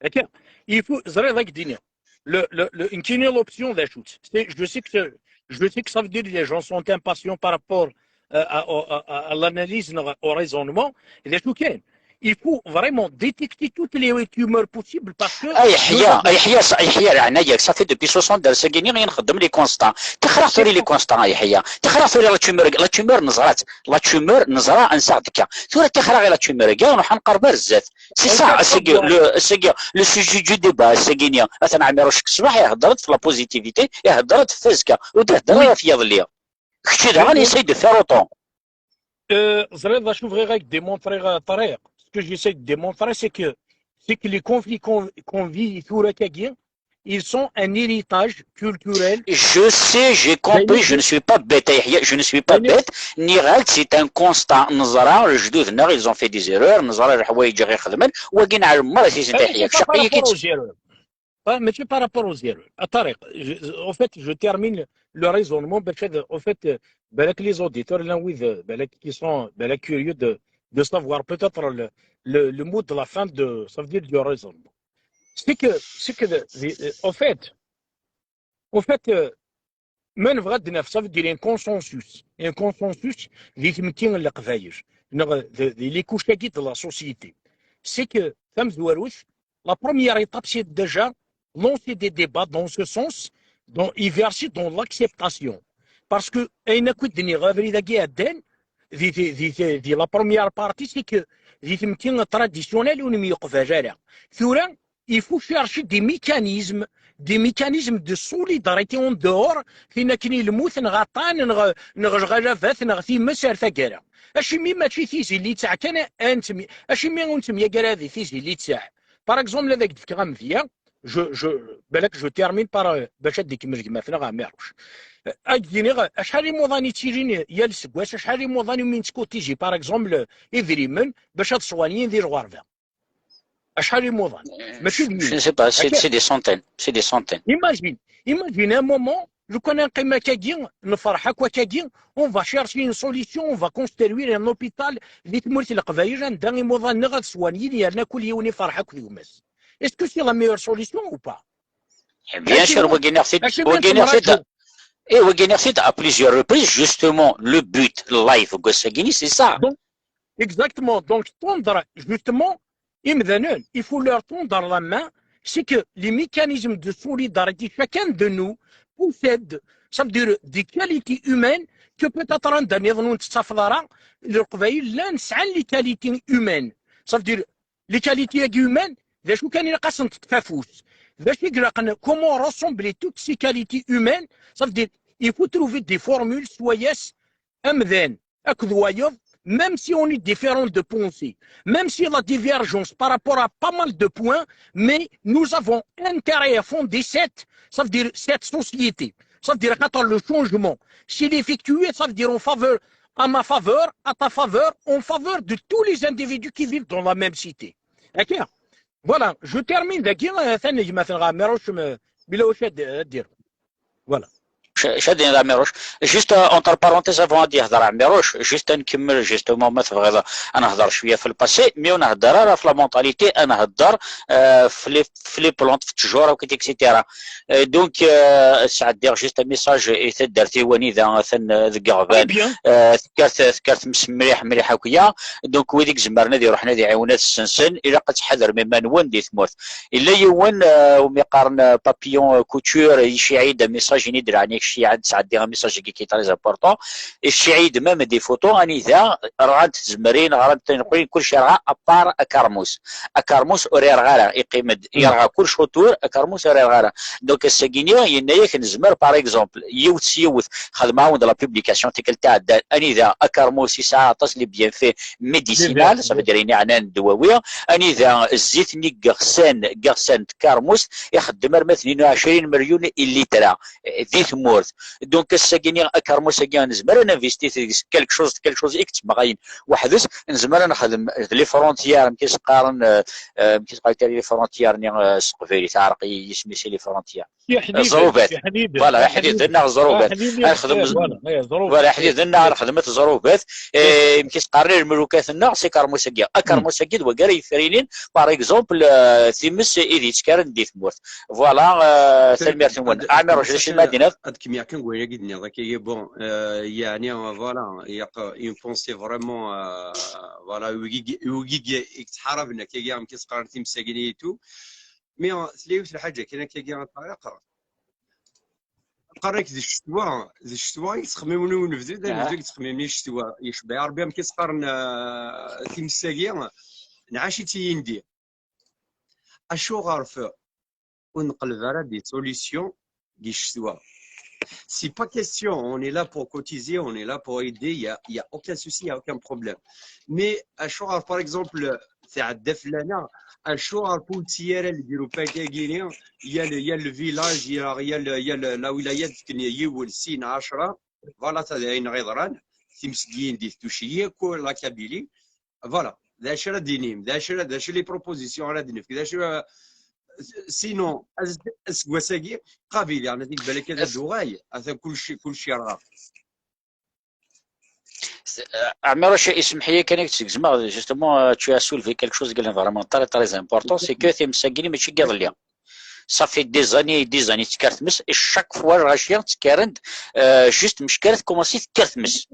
Akka, il faut, ẓriɣ ad k-d-iniɣ. Le, le, le, nekkini l'option d acu-tt? C'est, je sais que, je sais que ça veut dire les gens sont impatients par rapport, euh, à, à, à, à l'analyse, au raisonnement. D acu kan, il faut vraiment détecter toutes les tumeurs possibles parce que... Ah, Yeḥya, ah, Yeḥya, ça, Yeḥya, leɛnaya-k, ça fait depuis soixante ans, ass-agi-nni i nxeddem les constats. Ṭixer-aɣ tura les constats, ah, Yeḥya. Ṭixer-aɣ tura la tumeur, la tumeur neẓra-tt. La tumeur neẓra ansa ɣ-d-tekka. Tura ṭixer-aɣ i la tumeur-agi, nruḥ ad nqerreb ar zdat. C'est ça, ass-agi, le, ass-agi, le sujet du débat, ass-agi-nni. Atan Ɛmiruc ṣṣbeḥ ihedder-d ɣef la positivité, ihedder-d ɣef azekka, ur d-ihedder ara ɣef yiḍelli. Kečč daɣen, essaye de faire autant. Euh, ẓriḍ d acu bɣiɣ ad k-démontrer, euh, Ṭariq. Ce que j'essaie de démontrer, c'est que, c'est que les conflits qu'on, qu'on vit tura kagi, ils sont un héritage culturel. Je sais, j'ai compris, je ne suis pas bête, a Yeḥya, je ne suis pas bête. Nniɣ-ak-d, c'est un constat. Neẓra, lejdud-nneɣ, ils ont fait des erreurs, neẓra leḥwayeǧ i ɣ-ixedmen, wagi neɛlem merra-iten, a Yeḥya. Caqi-yi-k-id. Pas, mais c'est par rapport aux erreurs. A Ṭariq, je, en fait, je termine le raisonnement, parce que, en fait, euh, balak les auditeurs, là, oui, de, balak, qui sont, balak, curieux de, de savoir peut-être le, le, le mot de la fin de, ça veut dire du raisonnement. C'est que, c'est que, the- the- en fait, en fait, euh, ma nebɣa ad naf, ça veut dire un consensus, un consensus di tmetti n Leqbayel, neɣ di, di les couches-agi de la société. C'est que, tamezwarut, la première étape, c'est déjà lancer des débats dans ce sens, dans, et verser dans l'acceptation. Parce que, ayen akk i d-nniɣ abrid-agi iɛeddan, di, di, di, di, di la première partie, c'est que di tmetti traditionnelle ur nemyeqbal ara. Tura, il faut chercher des mécanismes, des mécanismes de solidarité en dehors, tin akken i lmut, neɣ aṭṭan, neɣ, neɣ lɣalabat, neɣ times ar taggara. Acimi mačči tizili ttaɛ kan, a nettemya-, acimi ur nettemyagar ara di tizili ttaɛ? Par exemple, ad ak-d-fkeɣ amedya, je, je, balak je termine par, euh, bac ad d-ikemmel gma-tneɣ Ɛmiruc. Euh, ad k-d-iniɣ, acḥal imuḍan i ttilin yal seggas, acḥal imuḍan umi nettkuntiji, par exemple, idrimen, bac ad ṣwanyin di lɣerba. Acḥal imuḍan? Mačči d yiwen. Je ne sais pas, c'est, c'est des centaines, c'est des centaines. Imagine, imagine un moment, lukan ad neqqim akkagi, nefreḥ akk akkagi, on va chercher une solution, on va construire un hôpital di tmurt n Leqbayel, anda imuḍan-nneɣ ad swanyin, yerna kul yiwen ifreḥ akk d gma-s. Est-ce que c'est la meilleure solution ou pas? Bien sûr, wagi nniɣ-t-id, wagi nniɣ-t-id, et wagi nniɣ-t-id à plusieurs reprises, justement, le but, le live, deg wass-agi-ni, c'est ça. Donc, exactement. Donc, tendre, justement, imdanen, il faut leur tendre la main, c'est que les mécanismes de solidarité, chacun de nous possède, ça veut dire des qualités humaines que peut-être anda nniḍen ur nettafeḍ ara, Leqbayel llan sɛan les qualités humaines. Ça veut dire, les qualités humaines, d acu kan ilaq ad sent-teṭṭef afus. D acu i ilaqen, comment rassembler toutes ces qualités humaines? Ça veut dire, il faut trouver des formules, swayes amdan akked wayeḍ, même si on est différent de pensée, même si la divergence par rapport à pas mal de points, mais nous avons intérêt à fonder cette, ça veut dire cette société. Ça veut dire, attends, le changement, s'il est effectué, ça veut dire en faveur, à ma faveur, à ta faveur, en faveur de tous les individus qui vivent dans la même cité. D'accord? Voilà, je termine dagi, euh, atan gma-tneɣ Ɛmiruc, m-, bila wacu ad, ad d-yerr. Voilà. Ch-, Chadin Amirouche. Juste, euh, entre parenthèses, avant ad d-yehder Ɛmiruc, juste ad nkemmel, justement, ma tebɣiḍ ad nehder cwiya f le passé, mais ur nhedder ara f la mentalité, ad nehder, euh, f les, f les plantes, f ttjur, akk, et cetera. Euh, donc, euh, sɛeddiɣ juste un message i taddart-iw anida atan, euh, deg Iɣban. Euh, tekkert, tekkert msemriḥ mliḥ akya. Donc, wid i izemren ad iruḥen ad iɛiwen ad ssensen, ilaq ad tḥadrem iman-nwen di tmurt. Yella yiwen, euh, umi qqaren, euh, Papillon, euh, Couture, yecciɛ-iyi-d amisaj, ini-d, leɛnaya-k, cciɛ-d, sɛeddi amisaj-agi qui est très important. Yecciɛ-iyi-d même des photos anida rɣant tzemrin, ɣrant tanqulin, kulci yerɣa, à part akarmus. Akarmus ur yerɣa ara, iqqim-d, yerɣa kulci autour, akarmus ur yerɣa ara. Donc, ass-agi-ni, yenna-yak, nezmer, par exemple, yiwet s yiwet, xedmeɣ-awen-d la publication tikkelt iɛeddan, anida akarmus yesɛa aṭas les bienfaits médicinal, ça veut dire ayen yeɛnan ddwawi, anida zzit-nni n yiɣsan, n yiɣsan n tkermust, ixeddem arma tnin u ɛecrin melyun i litra, eh, di tmurt. Donc, ass-agi-ni, akermus-agi, nezmer ad ninvesti deg-s quelque chose, quelque chose i yettmeɣayen weḥd-s, nezmer ad nexdem d les frontières, amek i s-qqaren, eh, eh, amek i s-qqaren les frontières-nni, eh, s teqbaylit, teɛreq-iyi yisem-is, les frontières. Ẓrubat. Voilà, iḥdiden neɣ ẓrubat. Ad nexdem z-, voilà, iḥdiden neɣ ad nexdem ẓrubat. Eh, amek i s-qqaren, irmelukat-nneɣ, s ikermus-agi. Akermus-agi d wagi ara yefrinin, par exemple, eh, times i d-yettkaren di tmurt. Voilà, eh, tanemmirt-nwen. Ɛmiruc, d acu i d-tenniḍ? Ad kemmleɣ kan deg wayen-agi d-tenniḍ, akka, bon, eh, yeɛni, voilà, ilaq une pensée vraiment, eh, voilà, wigi, wigi i yettḥaraben, akka, amek i s-qqaren, times-agi et tout. Mais, eh, tella yiwet lḥaǧa kan, akka, a Ṭariq. Qqaren-ak d ccetwa, d ccetwa i yettxemmimen i unebdu, d anebdu i yettxemmimen i ccetwa. Yecbeḥ Rebbi, amek i s-qqaren, eh, times-agi, nɛac-itt i yindi. Acuɣer f-, ur nqelleb ara des solutions di ccetwa? C'est pas question. On est là pour cotiser, on est là pour aider. Il y a, il y a aucun souci, il y a aucun problème. Mais acuɣer, par exemple, tɛedda fell-aneɣ, acuɣer ur nettili ara le groupe-agi, yal, yal village, yal, yal, yal la wilaya d-fken yiwen, sin, ɛecra, voilà, ta d ayen yeḍran, timesgiyin di Tucci, akk la Kabylie, voilà, d acu ara d-inim, d acu ara, d acu les propositions ara d-nefk, d acu ara, sinon, as-, aseggas-agi, qabil, yeɛni, deg balak ad d-uɣal, atan kulci, kulci yerɣa. Ɛmiruc, isemḥ-iyi kan ad k-d-segzmeɣ, justement, euh, tu as soulevé quelque chose qui est vraiment très, très important, c'est que timesgiyin mačči n yiḍelli. Ça fait des années et des années tekker tmes, et chaque fois lɣaci ttekkaren-d, euh, juste meckaret commencer tekker tmes.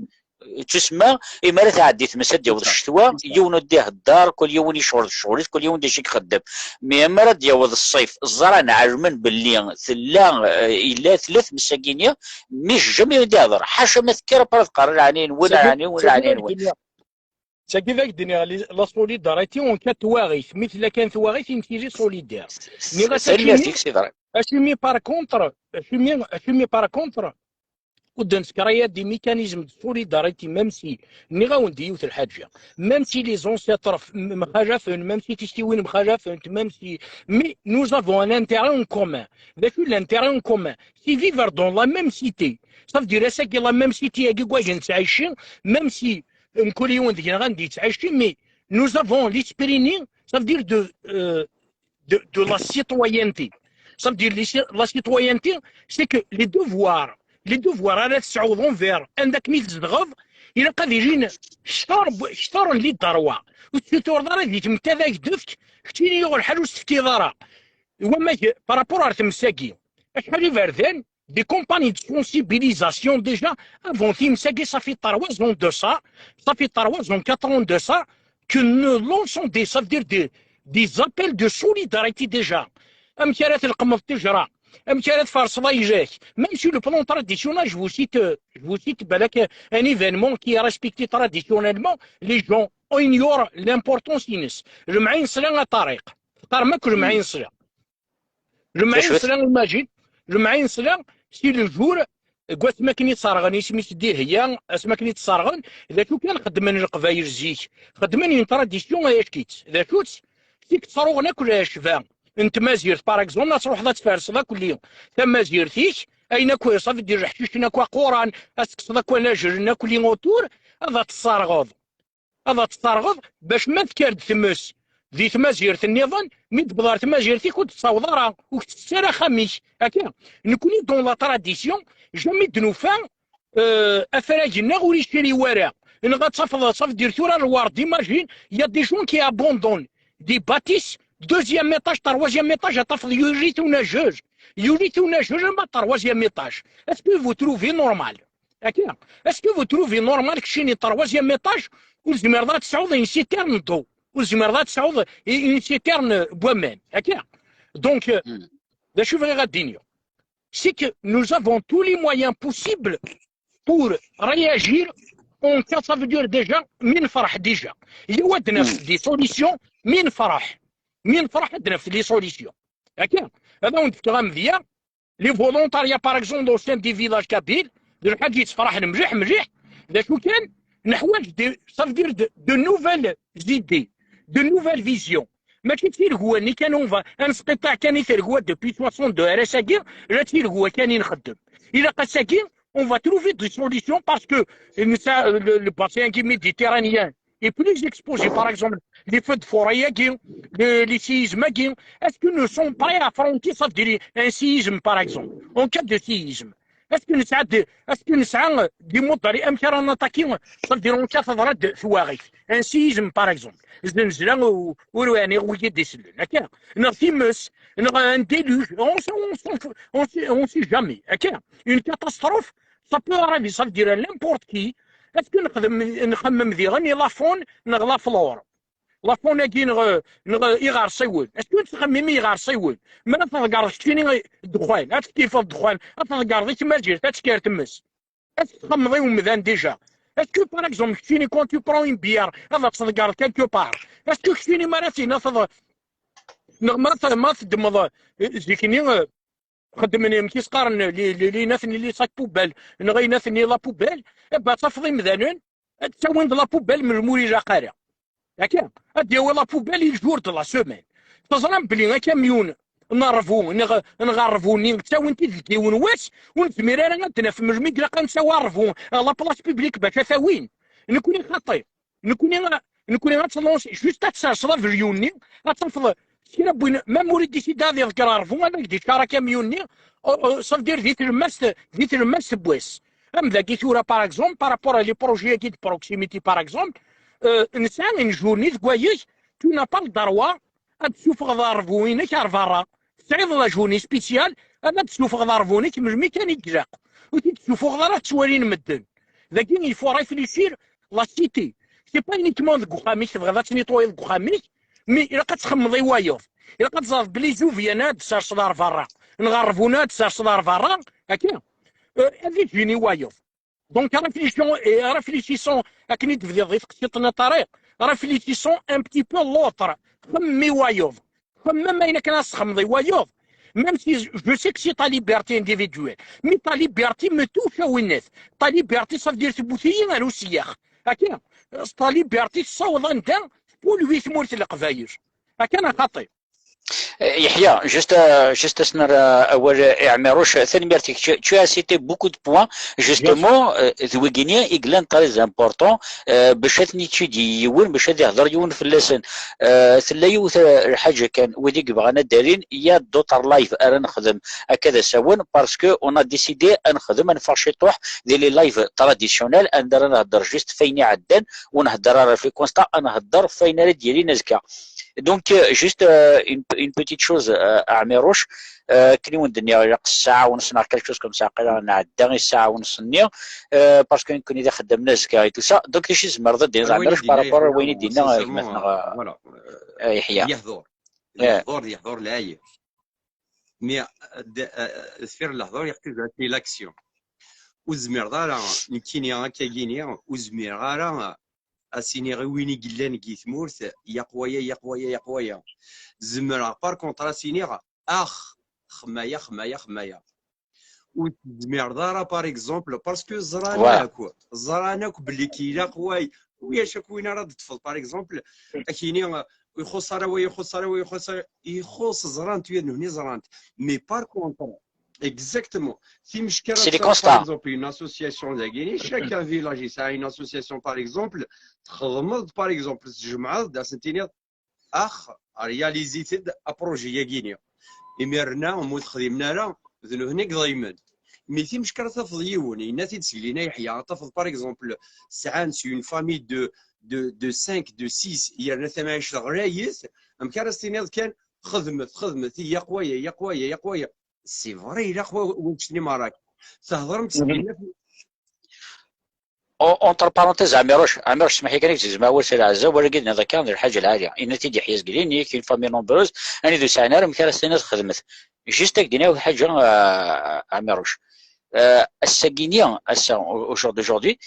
Tusemma, imi ara tɛeddi tmes ad d-yaweḍ ccetwa, yiwen ur d-ihedder, kul yiwen yecɣel d ccɣel-is, kul yiwen d acu i ixeddem. Mais mi ara d-yaweḍ ṣṣif, ẓran, ɛelmen belli tella, euh, yella, tella tmes-agi-nni, mais jamais ur d-ihedder. Ḥaca ma tekker, après teqqar, "Lɛani-nwen, lɛani-nwen, lɛani-nwen." Tagi d ak-d-nniɣ, li-, la solidarité en cas n twaɣit. Mi tella kan twaɣit, i nettili solidaire. Nniɣ-as Tanemmirt-ik, c'est vrai. Acimi par contre, acimi, acimi par contre, ur d-nesker aya des mécanismes de solidarité, même si, nniɣ-awen-d yiwet lḥaǧa, même si les ancêtres f-, m-, mxalafen, même si tistiwin mxalafent, même si, mais nous avons un intérêt en commun. D acu l'intérêt en commun? C'est vivre dans la même cité. Ça veut dire, ass-agi, la même cité-agi, quoi, je ne sais, même si mkul yiwen deg-neɣ anda yettɛici, mais nous avons l'esprit-nni, ça veut dire de, euh, de, de la citoyenneté. Ça veut dire les ci-, la citoyenneté, c'est que les devoirs, les devoirs ara tesɛuḍ envers anda akken i tzedɣeḍ, ilaq ad ilin kter, kter n les droits. Ur tessutureḍ ara di tmetta ad ak-d-tefk, keččini yuɣ lḥal ur s-tefkiḍ ara. Wamek, par rapport ar tmes-agi, acḥal iberdan, des campagnes de sensibilisation déjà avant times-agi, ça fait trois ans de ça, ça fait trois ans, quatre ans de ça, que nous lançons des, ça veut dire des, des appels de solidarité déjà. Amek ara tleqqmeḍ ttejra, amek ara tfarseḍ ayla-k. Même sur le plan traditionnel, je vous cite, je vous cite, balak, un événement qui est respecté traditionnellement, les gens ignorent l'importance-ines. Lemɛin sla a Tariq. Teqqarem akk lemɛin sla. Lemɛin sla, imagine, lemɛin sla, si le jour, deg wasmi akken i tt-serɣen, isem-is Dihya, asmi akken i tt-serɣen, d acu kan xeddmen Leqbayel zik. Xeddmen une tradition, ay ack-itt. D acu-tt? Seg ttruɣen akk lɛecba n tmazirt, par exemple, ad truḥeḍ ad tfarseḍ akk li tamazirt-ik, ayen akk, ça veut dire, leḥcic-nni akk aquran, ad tekkseḍ akk anajel-nni akk li autour, ad t-tesserɣeḍ. Ad t-tesserɣeḍ bac ma tekker-d tmes di tmazirt nniḍen, mi d-tewweḍ ar tmazirt-ik ur d-tettaweḍ ara, ur k-tettett ara axxam-ik. Akka, nekkni dans la tradition, jamais d-nufa, euh, afrag-nneɣ ur yecri wara. Neɣ ad tafeḍ, ça veut dire tura lward, imagine, il y a des gens qui abandonnent des bâtisses, deuxième étage, troisième étage, ad tafeḍ yuli-t unajel, yuli-t unajel, ma troisième étage. Est-ce que vous trouvez normal? Akka, est-ce que vous trouvez normal keččini troisième étage ur tezmireḍ ad tesɛuḍ une citerne d'eau, ur tezmireḍ ad tesɛuḍ une citerne n waman? Akka. Donc, euh, d acu bɣiɣ ad d-iniɣ, c'est que nous avons tous les moyens possibles pour réagir en cas, ça veut dire déjà, mi nefreḥ déjà. Yaw ad naf des solutions, mi nefreḥ. Mi nefreḥ ad naf les solutions. Akka, ad awen-d-fkeɣ amedya, les volontariats, par exemple, au sein des villages kabyles, d lḥaǧa yettefraḥen mliḥ, mliḥ. D acu kan, neḥwaǧ des, ça veut dire de, de nouvelles idées, de nouvelles visions. Mačči d tiregwa-nni kan, on va, ad nesqiṭṭeɛ kan i tiregwa depuis soixante-deux ar ass-agi, la d tiregwa kan i nxeddem. Ilaq ass-agi, on va trouver des solutions parce que, euh, le, le bassin méditerranéen est plus exposé, par exemple, les feux de forêt-agi, les, les séismes-agi. Est-ce que nous sommes prêts à affronter, ça veut dire, un séisme, par exemple, en cas de séisme? Est-ce que nous avons des, est-ce que nous avons des modalités, amek ara nattaquer, ça veut dire, en cas teḍra-d twaɣit, un séisme, par exemple, zlezla, ou, ou, ou, ou, ou, ou, neɣ times, neɣ un déluge, on sait, on sait, on sait, on sait jamais. Akka, une catastrophe, ça peut arriver, ça veut dire à n'importe qui. Est-ce que nxeddem, nxemmem diɣen i la faune neɣ la flore? La faune-agi neɣ, neɣ iɣersiwen. Est-ce que nettxemmim i iɣersiwen? Mi ara tḍeggreḍ keččini ddexxan, ad tkeyyfeḍ ddexxan, ad tḍeggreḍ i tmazirt, ad tekker tmes. Est-ce que txemmeḍ i umdan déjà? Est-ce que, par exemple, keččini, quand tu prends une bière, ad tt-tḍeggreḍ quelque part? Est-ce que keččini mi ara tiniḍ, neɣ ma, ma teddmeḍ, euh, zik-nni, euh, Xeddmen amek i s-qqaren, li, li, li, inaten-nni, les sacs poubelles, neɣ inaten-nni, la poubelle, eh ben, ad tafeḍ imdanen ad ttawin-d la poubelle melmi ur ilaq ara. Akka, ad d-yawi la poubelle il jour de la semaine. Teẓram belli akamyun n ṛṛbu, neɣ, neɣ ṛṛbu-nni, ttawin-t-id deg yiwen wass, ur nezmir ara ad d-naf melmi i ilaq ad nttawi ṛṛbu ɣer la place publique bac ad t-awin. Nekkni xaṭi. Nekkni, nekkni ad tlansi, juste ad tserseḍ avion-nni, ad tafeḍ kra n win, même ur idisida ad iḍegger ṛṛbu, ad ak-d-iččar akamyun-nni, euh, euh, ça veut dire di tlemmast, di tlemmast n wass. Am dagi tura, par exemple, par rapport à les projets-agi de proximité, par exemple, euh, nesɛa injur-nni deg wayeg, tu n'as pas le droit ad d-tessufɣeḍ aṛṛbu-inek ar berra. Tesɛiḍ la journée spéciale, ad d-tessufɣeḍ aṛṛbu-inek melmi kan i ilaq. Ur t-id-tessufɣeḍ ara ad t-ttwalin medden. Dagi, il faut réfléchir la cité. C'est pas uniquement deg uxxam-ik, tebɣiḍ ad tnitwayeḍ deg uxxam-ik, mais ilaq ad txemmeḍ i wayeḍ. Ilaq ad teẓreḍ belli Zuviana ad d-tserseḍ ar berra, neɣ Ṛṛbuna ad d-tserseḍ ar berra, akka, euh, ad d-ijin i wayeḍ. Donc, réfléchissons, et réfléchissons, akken i d-tebdiḍ di teqsiṭ n Ṭariq, réfléchissons un petit peu l'autre. Xemmem i wayeḍ. Xemmem ayen akken ad txemmeḍ i wayeḍ. Même si je sais que c'est ta liberté individuelle, mais ta liberté me touche à winnet. Ta liberté, ça veut dire tewwet-iyi ar usyax. Akka, ta liberté tessaweḍ anda tpulwi tmurt n Leqbayel. Akka neɣ xaṭi? Yeḥya, juste, euh, juste ad s-nerr awal i Ɛmiruc, tanemmirt-ik. Tu, tu as cité beaucoup de points, justement, euh, d wigini i yellan très important, euh, bac ad ten-yettidi yiwen, bac ad ihder yiwen fell-asen. Euh, tella yiwet, euh, lḥaǧa kan, wid i yebɣan ad d-alin, il y a d'autres lives ara nexdem akka d asawen, parce que on a décidé ad nexdem, ad neffeɣ ciṭuḥ di les lives traditionnels, anda ara nhedder juste f ayen iɛeddan, ur nhedder ara f les constats, ad nhedder f ayen ara d-yalin azekka. Donc, euh, juste, euh, une, une petite chose, euh, à Amirouche, euh, akken i wen-d-nniɣ, ilaq ssaɛa u ness neɣ quelque chose comme ça, aql-aɣ nɛedda i ssaɛa u ness-nni, euh, parce que nekkni d ixeddamen azekka et tout ça. Donc, d acu i tzemreḍ ad d-tiniḍ a Ɛmirouche par rapport ar wayen i d-yenna gma-tneɣ, euh, Yeḥya? Yehḍur, yehḍur, yehḍur lɛali. Mais, euh, d-, euh, deffir lehḍur, yeqqiz c'est l'action. Ur zmireḍ ara, nekkini akkagini, ur zmireɣ ara ad s-iniɣ i win i yellan deg tmurt, yaq waya, yaq waya, yaq waya. Zemreɣ, par contre, ad s-iniɣ, ax, xmaya, xmaya, xmaya. Ur tezmireḍ ara, par exemple, parce que ẓran akk, ẓran akk belli k-ilaq way, ulac akk win ara d-teṭṭfeḍ, par exemple, ad k-yini, ixuṣṣ ara way, ixuṣṣ ara way, ixuṣṣ ara, ixuṣṣ, ẓran-t, wiyaḍ nehni ẓran-t. Mais par contre, exactement, timeckarat, par exemple, une association dagini, chaque village yesɛa une association, par exemple, txedmeḍ, par exemple, tjemɛeḍ-d, ad sen-tiniḍ, ax, réalisit-d approjet-agi-ni. Imir-nna, ma ur t-xdimen ara, d nutni i iḍeymen. Mi timeckarat tafeḍ yiwen, yenna-t-id seg lina Yeḥya, ad tafeḍ, par exemple, sɛan si une famille de, de, de cinq, de six, yerna tamɛict ɣlayet, amek ara s-tiniḍ kan, xedmet, xedmet, yaq waya, yaq waya, yaq waya. C'est vrai, ilaq wa-, wanect-nni merra. Thedrem-d seg lina. Entre parenthèses, Ɛmiruc, Ɛmiruc, smeḥ-iyi kan, ad k-zegzemeɣ awal s lɛezza, wala i d-tenniḍ akka d lḥaǧa lɛali. Yenna-t-id Yeḥya Zgelli, nni-ak une famille nombreuse, anida ur sɛin ara amek ara s-tiniḍ xedmet. Juste ad k-d-iniɣ lḥaǧa, euh, Ɛmiruc. Euh, ass-agi-ni, ass-a, au, au jour d'aujourd'hui,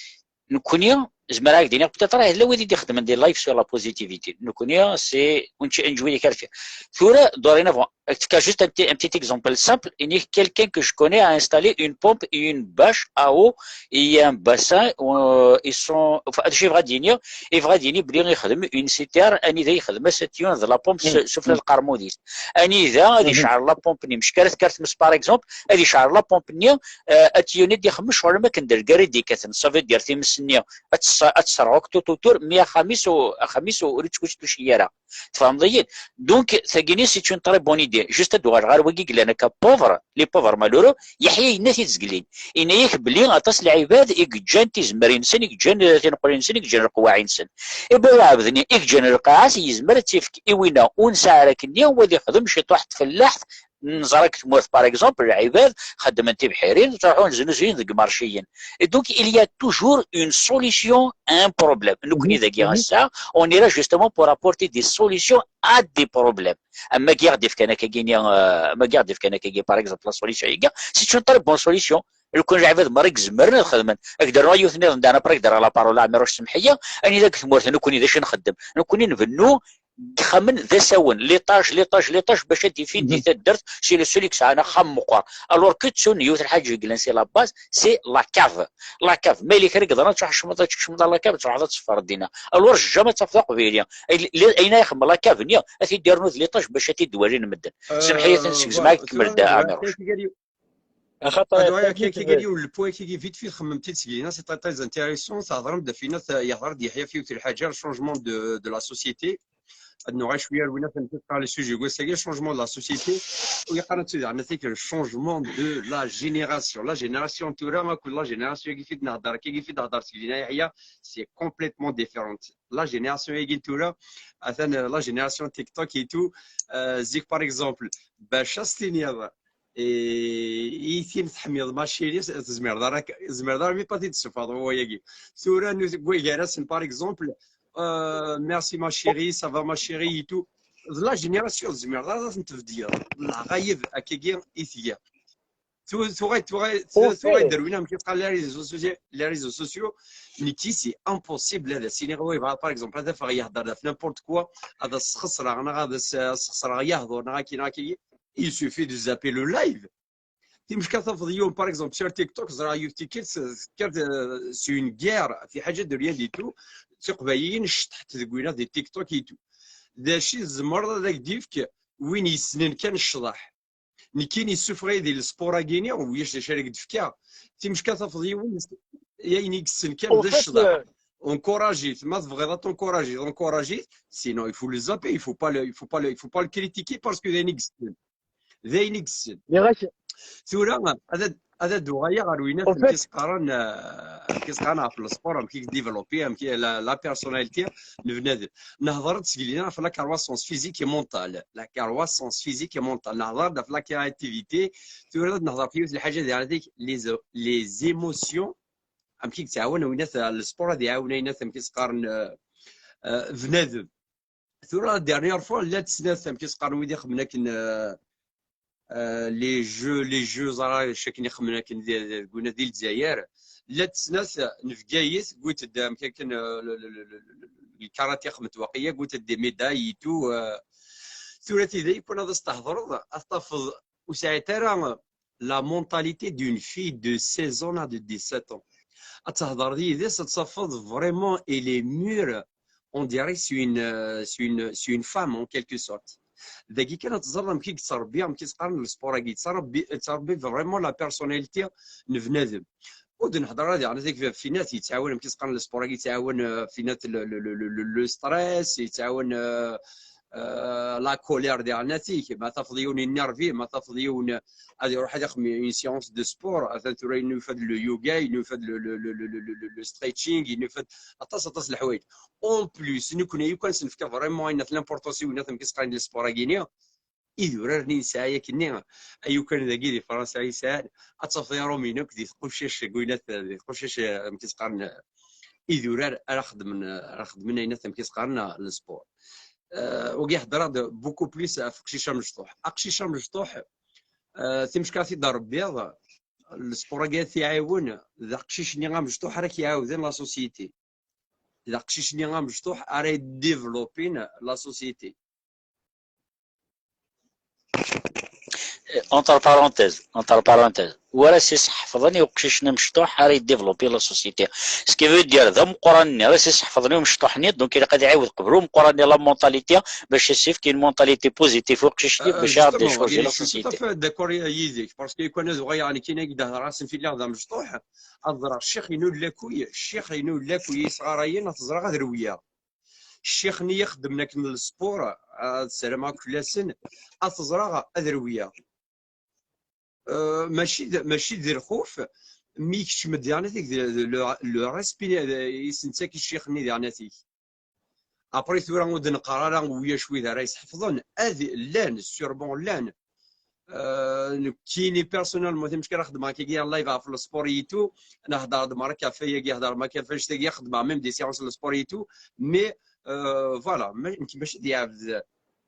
nekkni, zemreɣ ad k-d-iniɣ, peut-être, ah, yella wid i d-ixedmen des lives sur la positivité. Nekkni, c'est, ur nečči, ur neǧwid ikarfiyen. Tura, dorénavant, Ak-d-fkeɣ juste un petit, un petit exemple simple. Inik, quelqu'un que je connais a installé une pompe et une bâche à eau et un bassin, euh, ils sont, enfin, ad yebɣa ad yini, yebɣa ad yini belli ixdem une citerne, anida ixdem asatiyun d la pompe s-, sufella n lqermud-is. Anida ad yecɛel la pompe-nni, mecka ara tekker tmes, par exemple, ad yecɛel la pompe-nni, euh, atiyun ad ixmec ɣur-m akken d lgari d-ikkaten. Ça veut dire times-nni ad tess-, ad tesserɣ akk tout autour, mi axxam-is u-, axxam-is ur yettwactuci ara. Tfehmeḍ-iyi? Donc, tagini, c'est une très bonne idée. Juste ad uɣaleɣ ɣer wagi yellan akka pauvre, les pauvres malheureux, Yeḥya yenna-t-id zgelin. Yenna-yak belli aṭas n lɛibad i yeǧǧan tizemmar-nsen, i yeǧǧan, eh, tineqlin-nsen, i yeǧǧan lqwaɛ-nsen. Et ben, lɛebd-nni i yeǧǧan lqaɛa-s, yezmer ad tt-ifk i winna ur nesɛi ara akkenni, u ad ixdem ciṭuḥ n tfellaḥt, neẓra deg tmurt, par exemple, lɛibad xeddmen tibḥirin, ttruḥun znuzuyen deg imarciyen. Et donc, il y a toujours une solution à un problème. Nekkni dagi ass-a, on est là justement pour apporter des solutions à des problèmes. Am wagi i ɣ-d-ifkan akkagi-ni, euh, am wagi i ɣ-d-ifkan akkagi, par exemple, la solution-agi, c'est une très bonne solution. Lukan lɛibad merra i izemren ad xedmen. Ad k-d-rnuɣ yiwet nniḍen daɣen, après ad k-d-rreɣ la parole, Ɛmiruc, semḥ-iyi, anida deg tmurt, nekkni d acu nxeddem? Nekkni nbennu ixxamen d asawen, l'étage, l'étage, l'étage, bac ad d-ifi di taddart, c'est le seul i yesɛan axxam meqqer. Alors que ttun yiwet lḥaǧa i yellan, c'est la base, c'est la cave. La cave, ma yella kra i yeḍran, tṛuḥ tkecmeḍ, tkecmeḍ ɣer la cave, tṛuḥeḍ ad tefreḍ dinna. Alors jamais ad tafeḍ aqbayli. Ay-, ayen ay ixemmem la cave-nni, ad t-id-irnu d l'étage bac ad t-id-walin medden. Semmeḥ-iyi ad ten-sgezmeɣ, kemmel-d, a Ɛmiruc. Axaṭer ad uɣaleɣ akka, akka, yiwen le point, akka, vite fait, txemmem-t-id seg-inna, c'est très, très intéressant. Tehḍrem-d ɣef inna, yehḍer-d Yeḥya ɣef yiwet lḥaǧa, le changement de, de la société. Ad nuɣal cwiya ar winna, tameddit ɣer le sujet n wass-agi, changement de la société. U yeqqar-d daɣen, le changement de la génération. La génération tura akked la génération-agi i d-nehḍer, akka i d-nehḍer seg-inna Yeḥya, c'est complètement différent. La génération-agi n tura, atan, euh, la génération TikTok et tout, euh, zik, par exemple, bac ad s-tiniḍ, i tin tḥemmleḍ ma chérie, tezmireḍ ara, tezmireḍ ara mi pas t-id-tessufɣeḍ wayagi. Tura nu-, deg waygar-asen, par exemple, euh, merci ma chérie, ça va ma chérie et tout. D la génération, tezmireḍ ara ad ten-tbeddeḍ. Lɛayeḍ akkagi i tga. Tu-, tuɣal, tuɣal, tu-, tuɣal d rwina amek i teqqar les réseaux sociaux, les réseaux sociaux. Nekki, c'est impossible ad as-iniɣ, oui, par exemple, ad afeɣ yehder ɣef n'importe quoi, ad as-sxeṣreɣ, neɣ ad as-sxeṣreɣ yehdur, neɣ akka, neɣ akka. Il suffit de zapper le live. Timeck ad tafeḍ yiwen, par exemple, sur TikTok, ẓriɣ yiwet tikkelt, tekker, euh, c'est une guerre, fi ḥaǧa de rien du tout, tiqbayliyin cṭeḥent deg winna di TikTok et tout. D acu i tzemreḍ ad ak-d-yefk win yessnen kan ccḍeḥ? Nekkini yessufeɣ-iyi di lespor-agi-ni, ulac d acu ara k-d-fkeɣ. Timeck ad tafeḍ yiwen, ayen i yessen kan d ccḍeḥ. Encourage-it, ma tebɣiḍ ad t-encourage-it, encourage-it. Sinon, il faut le zapper, il faut pas le, il faut pas le, il faut pas le critiquer parce que d ayen i yessen. D ayen i yessen. Tura, ad, ad d-uɣaleɣ ɣer win akken i s-qqaren, euh, amek i s-qqaren ɣef lespor, amek i développer, amek i la, la personnalité n bnadem. Nehḍer-d seg lina ɣef la croissance physique et mentale. La croissance physique et mentale. Nehḍer-d ɣef la créativité. Tura ad nehḍer ɣef yiwet lḥaǧa di ɛradik, les, les émotions. Amek i yettɛawan winna, lespor ad iɛawen winna, amek i s-qqaren, euh, euh, bnadem. Tura, la dernière fois, llant snat, amek i s-qqaren wid ixemmen akken, euh, euh, les jeux, les jeux, ẓriɣ acu akken ixemmen akken di, di, deg winna di Lezzayer. Llant snat n Bgayet, wwint-d amek akken, euh, le, le, le, le, le, le karaté xedment waqiya, wwint-d des médailles et tout, euh. Tura, tidak, kwan ad as-tehḍreḍ, ad tafeḍ, ur sɛint ara la mentalité d'une fille de seize ans à de dix-sept ans. Ad tehḍreḍ yid-s, ad tafeḍ vraiment elle est mûre, on dirait c'est une, euh, c'est une, c'est une femme en quelque sorte. Dagi kan ad teẓreḍ amek i yettrebbi, amek i s-qqaren lespor-agi, yettrebbi, yettrebbi vraiment la personnalité n bnadem. Ur d-nehḍer ara diɣen ɣef inat yettɛawan, amek i s-qqaren lespor-agi, yettɛawan, euh, ɣef inat le, le, le, le, le, le stress, yettɛawan, euh, euh, la colère diɣen atik, ma tafeḍ yiwen énervé, ma tafeḍ yiwen ad iruḥ ad ixdem une séance de sport, atan tura yenna yufa-d le yoga, yenna yufa-d le, le, le, le, le, le, le, le stretching, yenna yufa-d aṭas, aṭas n leḥwayeǧ. En plus, nekkni, ayen kan s-nefka vraiment ayen l'importance i winna, amek i s-qqaren lespor-agi-ni, idurar-nni nesɛa yakkenni, ay ukan dagi di Fransa i sɛan, ad tafeḍ iṛumyen akk di tqucac, deg winna, di tqucac, amek i s-qqaren, idurar ara xedmen, ara xedmen ayen amek i s-qqaren lespor. Euh, wagi heddreɣ-d beaucoup plus ɣef uqcic amecṭuḥ. Aqcic amecṭuḥ, euh, timeck ad t-id-trebbiḍ, lespor-agi ad t-iɛiwen, d aqcic-nni amecṭuḥ ara k-iɛawden la société. D aqcic-nni amecṭuḥ ara yeddivelopin la société. Entre parenthèses, entre parenthèses, wara s-isḥefḍen i uqcic-nni amecṭuḥ ara yeddivelopin la société. Ce qui veut dire, d ameqqran-nni ara s-isḥefḍen i umecṭuḥ-nni, donc ilaq ad iɛiwed qbel umeqqran-nni la mentalité, bac as-yefk une mentalité positive i uqcic-nni, bac ad d-ichangé la société. D'accord yid-k, parce que kan ad uɣaleɣ nekkini ad d-hedreɣ ass n filla d amecṭuḥ, ad ẓreɣ ccix-inu n lakuy, ccix-inu n lakuy yesɣarayen, ad t-ẓreɣ ad rewleɣ. Ccix-nni ixeddmen akken lespor, ad ssarameɣ akk fell-asen, ad t-ẓreɣ ad rewleɣ. Euh, mačči d, mačči d lxuf, mi yekcem-d diɣen atik, d, d, le, le respect i s-nettak i ccix-nni diɣen atik. Après tura ur d-neqqar ara ulac wid ara yesḥefḍen, ad llan, sûrement llan. Euh, nekkini personnellement, timeck ara xedmeɣ akkagi live ɣef lespor yitu, nehder-d merra ɣef wayagi, hder merra ɣef wannect-agi, xedmeɣ même des séances n lespor yitu, mais, euh, voilà, ma-, nekk mačči d iɛebd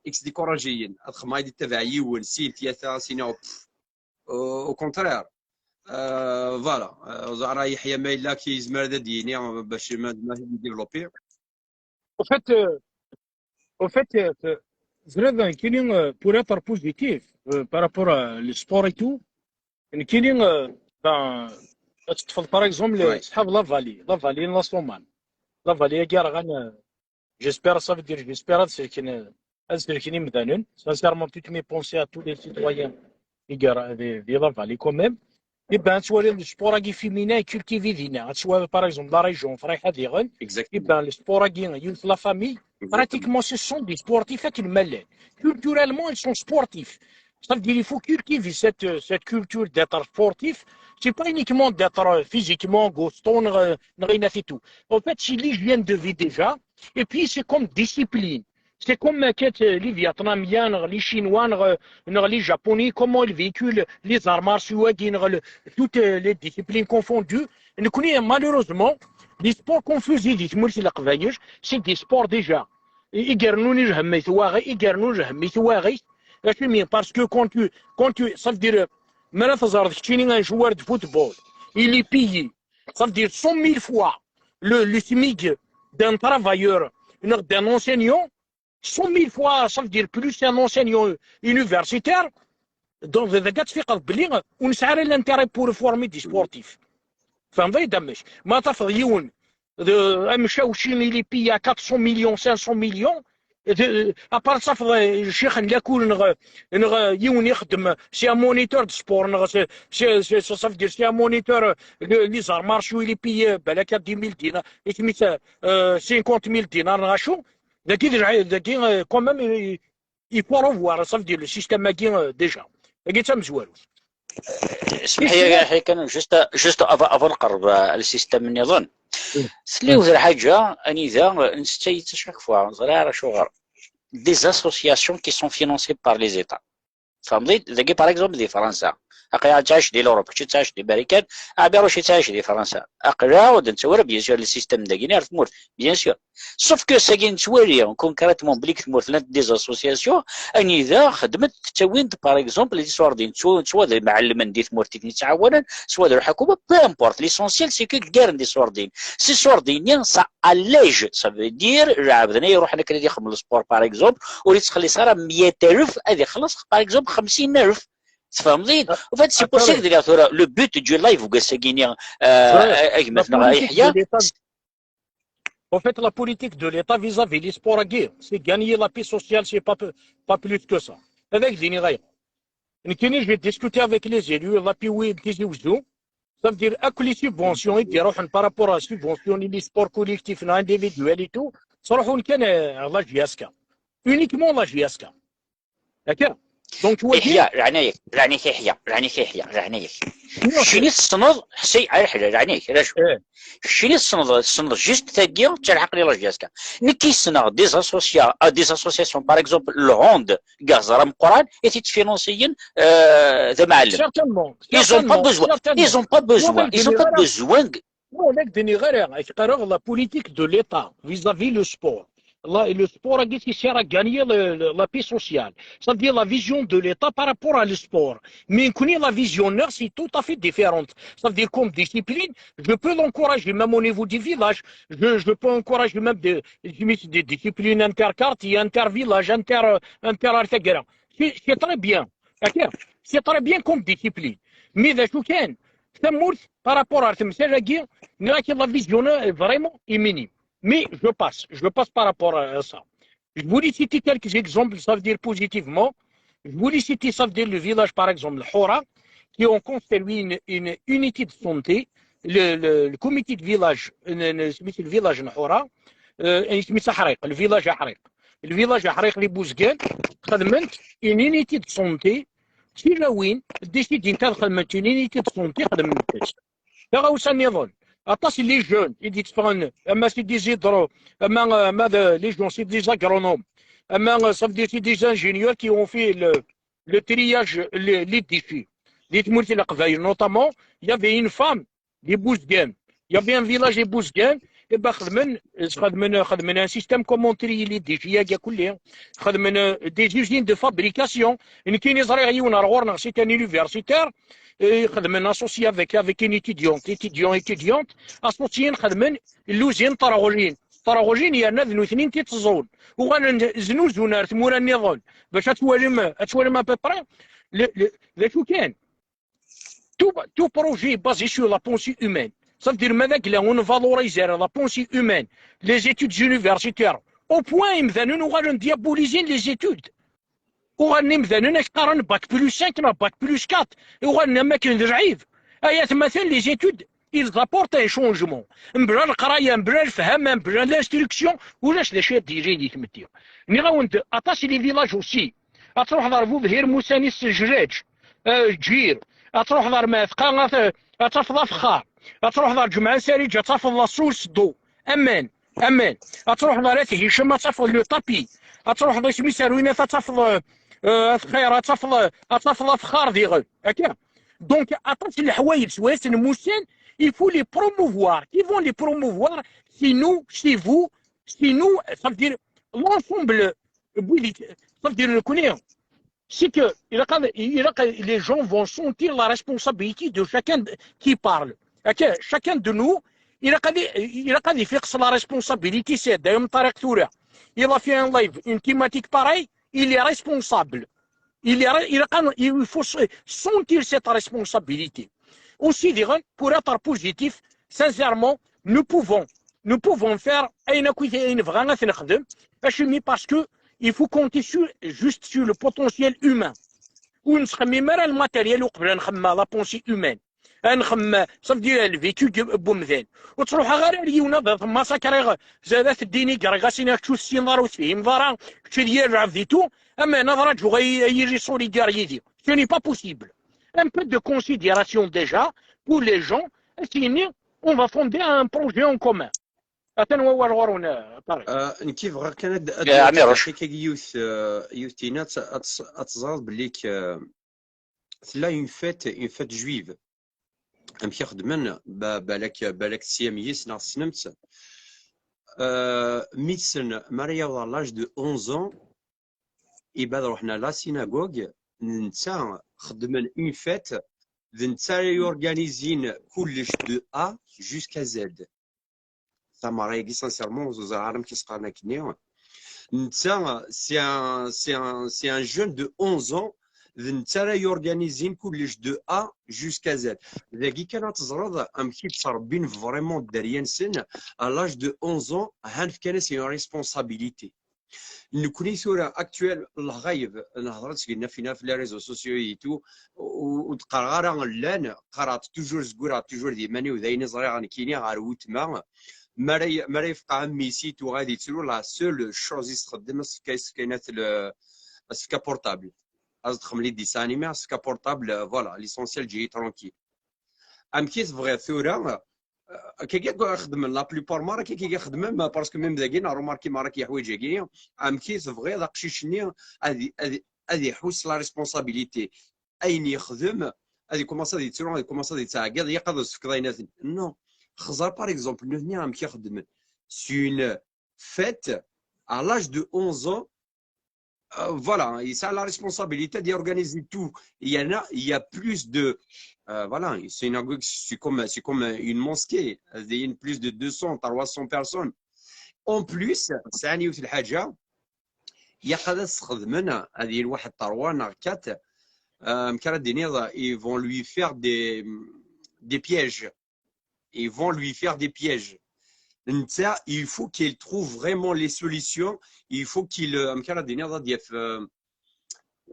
x découragiyen, ad xedmeɣ ad ittabaɛ yiwen, sin, tlata, sin, pff, au, au contraire. Euh, voilà, euh, ẓer Yeḥya ma yella k-yezmer ad d-yini bac ma, ma développer. En fait, euh, Au fait, euh, euh, ẓriḍ, nekkini, euh, pour être positif, euh, par rapport à le sport et tout, nekkini, euh, ben, ad teṭṭfeḍ, par exemple, ṣṣḥab la vallée, la vallée n la Soman. La vallée-agi rɣan, euh, j'espère, ça veut dire, j'espère ad selken, euh, ad selken imdanen. Sincèrement, toutes mes pensées à tous les citoyens i gar-, di, di la vallée quand même. Eh ben, ad twaliḍ le sport-agi féminin cultivé dinna. Ad twaliḍ, par exemple, la région, Fraïha diɣen. Eh ben, le sport-agi, yiwet la famille, pratiquement, ce sont des sportifs akken ma llan. Culturellement, ils sont sportifs. Ça veut dire, il faut cultiver cette, euh, cette culture d'être sportif. C'est pas uniquement d'être, euh, physiquement costaud, euh, neɣ ayen et tout. En fait, c'est l'hygiène de vie déjà. Et puis, c'est comme discipline. C'est comme, euh, les Vietnamiens, neɣ les Chinois, neɣ, euh, neɣ les Japonais, comment ils véhiculent les arts martiaux, neɣ le, toutes, euh, les disciplines confondues. Nekkni, malheureusement, les sports confusés di tmurt n Leqbayel, c'est des sports déjà. I, i yernu nejhem i twaɣi, i yernu nejhem i twaɣi. Acimi? Parce que quand tu, quand tu, ça veut dire, euh, mi ara teẓreḍ keččini un joueur de football, il est payé. Ça veut dire cent mille fois le, le SMIC d'un travailleur, d'un enseignant, cent mille fois, ça veut dire plus un enseignant universitaire, donc, d-, d-, ad tfiqeḍ belli ur nesɛi ara l'intérêt pour former des sportifs. Tfehmeḍ-iyi-d amek? Ma tafeḍ yiwen, d-, amcawci, il est payé à quatre cents millions, cinq cents millions, d-, à part tafeḍ, euh, ccix n lakul, neɣ, neɣ, euh, yiwen ixeddem, c'est un moniteur de sport, neɣ c'est, c'est, c'est, ça veut dire, c'est un moniteur, euh, le, les arts martiaux, il est payé, euh, balak dix mille dinars, isem-is, euh, cinquante mille dinars, neɣ acu, dagi, d-, dagi, euh, quand même, il, il faut revoir, ça veut dire, le système-agi, euh, déjà. Dagi d tamezwarut. Smeḥ-iyi kan, juste, juste avant, avant nqerreb, euh, le système niḍen. Tella yiwet lḥaǧa anida, euh, netta-, chaque fois, ẓriɣ ara acuɣer. Des associations qui sont financées par les États. Tfehmeḍ-iyi-d? Dagi, par exemple, di Fransa. Aql-aɣ nettɛic di l'Europe, kečč tettɛic di Marikan, Ɛmiruc yettɛic di Fransa. Aql-aɣ ur d-nettawi ara, bien sûr, le système dagi ar tmurt, bien sûr. Sauf que sagi nettwali concrètement belli deg tmurt llant des associations anida xeddment, ttawin-d, par exemple, des iṣurdiyen, ttwa-, soit d imɛellmen di tmurt i ten-yettɛawanen, soit d lḥukuma, peu importe. L'essentiel, c'est que ggaren des iṣurdiyen. Ces iṣurdiyen-nni, ça allège, ça veut dire, lɛebd-nni iruḥen akken ad ixemmem le sport, par exemple, ur yettxelliṣ ara meyya alef, ad ixelleṣ, par exemple, xemsin alef. Tfehmeḍ-iyi-d? En fait, c'est pour ça que, tura, le but du live n wass-agi-nni, euh, a gma-tneɣ Yeḥya, En fait, la politique de l'État vis-à-vis les sports-agi, c'est gagner la paix sociale, c'est pas, pas plus que ça. Ad ak-d-iniɣ aya. Nekkini, j'ai discuté avec les élus, la P W M Tizi Ouzou. Ça veut dire, akk les subventions i d-iruḥen par rapport à subventionner les sports collectifs neɣ individuels et tout, ttruḥun kan, euh, à la J S K. Uniquement la J S K. Akka. Donc, tu vois, Yeḥya, leɛnaya-k, leɛnaya-k Yeḥya, leɛnaya-k Yeḥya, leɛnaya-k. Keččini tessneḍ, ḥsi, ay ḥla, leɛnaya-k, d acu? Keččini tessneḍ, tessneḍ juste tagi, d talḥeq di la J S K. Nekk ssneɣ des associa-, ah, des associations, par exemple, le Honda, deg aẓar ameqqran, i t-id-finansiyen, euh, d amɛellem. Certainement. Ils ont pas besoin, ils ont pas besoin, ils ont pas besoin. Non, la, la politique de l'État vis-à-vis le sport. La, le sport, il sert à gagner le, le, la paix sociale. Ça veut dire la vision de l'État par rapport à le sport. Mais la vision, c'est tout à fait différente. Ça veut dire comme discipline, je peux l'encourager même au niveau du village. Je, je peux encourager même des, des disciplines inter-quartiers, inter-villages, inter, inter-artagara. C'est, c'est très bien. D'accord ? C'est très bien comme discipline. Mais d acu kan, tamurt, par rapport à temsal-agi, nniɣ-ak la vision, euh, vraiment est minime. Mais je passe, je passe par rapport à ça. Je voulais citer quelques exemples, ça veut dire positivement. Je voulais citer, ça veut dire le village, par exemple, Houra, qui ont construit une, une unité de santé, le, le, le comité de village, euh, euh, le village n Houra, euh, le village Ahriq. Le village Ahriq, les Bouzguin, une unité de santé, tilawin, décident ad xedment une unité de santé, xedment-tt. Taɣawsa nniḍen, aṭas n les jeunes i d-yetteffɣen, ama c'est des hydro, ama, ama d, les gens, c'est des agronomes, ama, ça veut dire, c'est des ingénieurs qui ont fait le, le triage, les, les déchets. Di tmurt n Leqbayel, notamment, il y avait une femme, les Bouzguin. Il y avait un village, les Bouzguin, et ben, xedmen, xedmen, xedmen un système comment trier les déchets, il y a, il y a, xedmen, euh, des usines de fabrication. Nekkini ẓriɣ yiwen ar ɣur-neɣ, c'est un universitaire, et xedmen associé avec, avec une étudiante, étudiant, étudiante, associé, xedmen l'usine Tarɣulin. Ṭragulin, yerna d nutni i t-ẓẓun. Uɣalen znuzun ar tmura nniḍen bac ad twalim, ad twalim à peu près le, le, d acu kan. Tout, tout projet est basé sur la pensée humaine. Ça veut dire, ma d agla, on ne valorise la pensée humaine, les études universitaires, au point imdanen uɣalen diabolisés les études. Uɣalen imdanen ak qqaren bac plus cinq neɣ bac plus quatre, uɣalen am akken d lɛib. Ay atmaten, les études, ils apportent un changement. Mebla leqraya, mebla lefhama, mebla l'instruction, ulac d acu ad d-yili di tmetti. Nniɣ-awen-d, aṭas les villages aussi. Ad truḥeḍ ɣer Bubhir, Musanis, Jraǧ, eh, Ǧir. Ad truḥeḍ ɣer Mɛetqa, ad, ad tafeḍ afexxar. Ad truḥeḍ ɣer Ǧemɛa Sariǧ, ad tafeḍ la source d'eau. Aman, aman. Ad truḥeḍ ɣer At Hicam, ad tafeḍ le tapis. Ad truḥeḍ isem-is ar winat, ad tafeḍ, eh, eh, At Xir, ad tafeḍ, ad tafeḍ afexxar diɣen. Akka. Donc, aṭas n leḥwayeǧ s wayes n mussan, il faut les promouvoir. Qui vont les promouvoir? C'est nous, c'est vous, c'est nous, ça veut dire l'ensemble, ça veut dire le, c'est que il y a, il y a, les gens vont sentir la responsabilité de chacun de- qui parle. Ok, chacun de nous, il a, il a fait la responsabilité, c'est d'ailleurs Tarek Toura. Il a fait un live, une thématique pareille, il est responsable. Il, est, il, a, il faut se- sentir cette responsabilité. Aussi, je dirais, pour être positif, sincèrement, nous pouvons, nous pouvons faire ayen akk i, ayen nebɣa ad t-nexdem, acimi, parce que il faut compter sur, juste sur le potentiel humain. Ur nettxemmim ara le matériel uqbel ad nxemmem la pensée humaine. Ad nxemmem, ça veut dire le vécu n umdan. Ur ttruḥeɣ ara ar yiwen ad t-massakriɣ, zdat ddin i yerɣa sin, kečč ur tessineḍ ara, ur tefhimeḍ ara, kečč d yir lɛebd et tout, aman ad raǧuɣ ay, ay yili solidaire yid-i. Ce n'est pas possible. Un peu de considération déjà pour les gens, ad s-yini, on va fonder un projet en commun. Atan wawal ɣur-wen, eh, Ṭariq. Ah, nekk bɣiɣ kan ad, ad, eh, ad d-awiɣ yiwet, eh, yiwet tina, ad, ad, ad teẓreḍ belli k-, eh, tella une fête, une fête juive. Amek i xeddmen, ba-, balak, balak teslam yis neɣ tessnem-tt. Eh, mi tessen, mi ara yaweḍ à l'âge de onze ans, ibad ruḥen à la synagogue, d netta xeddmen une fête, d netta ara yorganizin kullec de A jusqu'à Z. Tameɣra-agi, sincèrement, ur ẓriɣ ara amek i s-qqaren akkenni. Netta, c'est un, c'est un, c'est un jeune de onze ans, d netta ara yorganizin kullec de A jusqu'à Z. Dagi kan ad teẓreḍ amek i ttrebbin vraiment dderya-nsen, à l'âge de onze ans, han fkan-as une responsabilité. Nekkni tura actuel, Allah ɣayeb, nehḍer-d seg nafina f les réseaux sociaux et tout, u-, ur d-qqareɣ ara llan, qqareɣ-d toujours, zgureɣ toujours d iman-iw, d ayen i ẓriɣ nekkini ɣer wetma. Mi ara y-, mi ara yefqeɛ mmi-s et tout, ad yettru, la seule chose i s-txeddem, ad s-tefk, ad s-tefk ayennat le, ad s-tefk portable. Ad s-txemmel-d dessin animé, ad s-tefk portable, voilà, l'essentiel, ǧǧiɣ-it tranquille. Amek i tebɣiḍ tura, eh, kagi akk xedmen, la plupart merra kagi xedmen, ma parce que même dagi, na remarqué merra k-yeḥwaǧ-agi, amek i tebɣiḍ aqcic-nni ad, ad, ad iḥuss la responsabilité? Ayen yexdem, ad ikumaṣ ad yettru, ad ikumaṣ ad yettɛeggiḍ, yak ad as-tefkeḍ ayen ad, non. Xẓer, par exemple, nutni amek i xeddmen. C'est une fête à l'âge de onze ans, euh, voilà, il a la responsabilité d'organiser tout. Il y en a, il y a plus de, euh, voilà, c'est une, c'est comme, c'est comme une mosquée. Il y a plus de deux cents, trois cents personnes. En plus, c'est un, il y a, ils vont lui faire des, des pièges. Ils vont lui faire des pièges. Netta, il faut qu'il trouve vraiment les solutions. Il faut qu'il, euh, amek ara d-iniɣ, ad yaf, euh,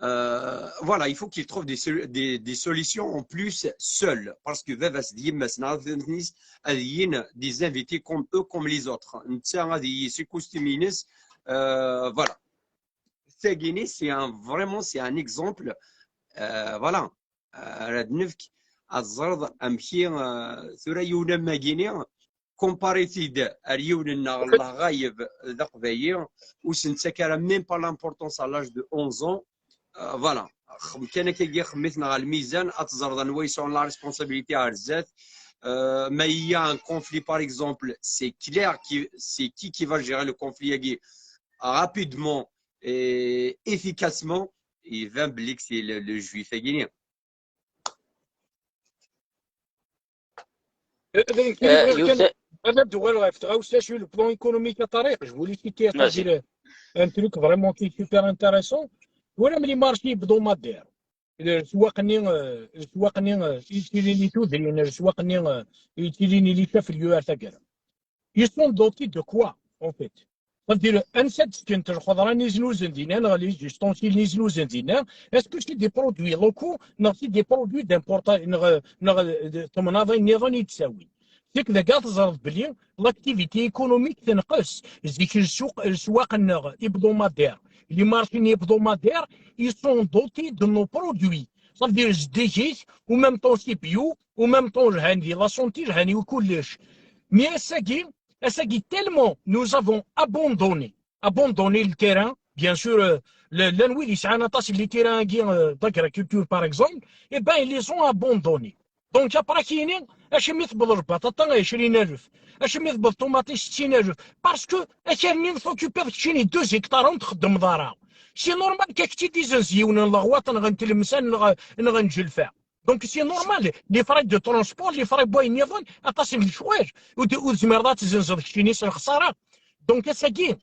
euh, voilà, il faut qu'il trouve des, sol-, des, des solutions en plus seul. Parce que baba-s d yemma-s neɣ atmaten-is ad yin des invités comme eux, comme les autres. Netta ad yi-, si costume-ines, euh, voilà. Tagini, c'est un, vraiment, c'est un exemple. Euh, voilà. Ara d-nefk, ad teẓreḍ amek i, euh, tura yiwen am wagini, compare-t-id ar yiwen-nneɣ, Allah ɣayeb, d aqbayli, ur s-nettak ara même pas l'importance à l'âge de onze ans. Euh, voilà. Xem-, kan akkagi, xemmem-iten ɣer lmizan, ad teẓreḍ anwa yesɛun la responsabilité ar zdat. Euh, ma il y a un conflit, par exemple, c'est clair qui, c'est qui qui va gérer le conflit-agi rapidement et efficacement. Iban belli c'est le, le juif-agi. Euh, d ayen kan i bɣiɣ kan, Ad d-uɣaleɣ ɣef tɣawsa sur le plan économique, a Tariq. Je voulais citer, c'est-à-dire, un truc vraiment qui est super intéressant. Twalam les marchés hebdomadaires, leswaq-nni, euh, leswaq-nni, euh, yettilin i tudrin, leswaq-nni, euh, yettilin i les chefs-lieux ar taggara. Ils sont dotés de quoi, en fait? C'est-à-dire, ansa d-ttekkent lxeḍra-nni znuzen dinna, neɣ les ustensiles-nni znuzen dinna? Est-ce que c'est des produits locaux, neɣ c'est des produits d'importation, neɣ, neɣ, euh, d temnaḍin nniḍen i d-ttawin? C'est que dagi teẓreḍ belli l'activité économique tenqes. Zik, lsuq, leswaq-nneɣ hebdomadaires, les marchés hebdomadaires, ils sont dotés de nos produits. Ça veut dire, zeddigit, au même temps c'est bio, au même temps lhan di la santé, lhan i kullec. Mais ass-agi, ass-agi, tellement nous avons abandonné, abandonné le terrain, bien sûr, euh, le, llan wid yesɛan aṭas n les terrains-agi, euh, d'agriculture, par exemple, eh ben, ils les ont abandonnés. Donc, après, kini, acimi tewweḍ lbaṭaṭa ɛecrin alef? Acimi tewweḍ ṭumaṭi settin alef? Parce que akal-nni toccupiḍ keččini deux hectares ur txeddmeḍ ara. C'est normal qu'ak-tt-id-izenz yiwen n leɣwaṭ, neɣ n Tlemsan, neɣ, neɣ n Ǧelfa. Donc, c'est normal. Les frais de transport, les frais n wayen nniḍen, aṭas n lecɣal. Ur d-, ur tezmireḍ ad tzenzeḍ keččini s lexsara. Donc, ass-agi,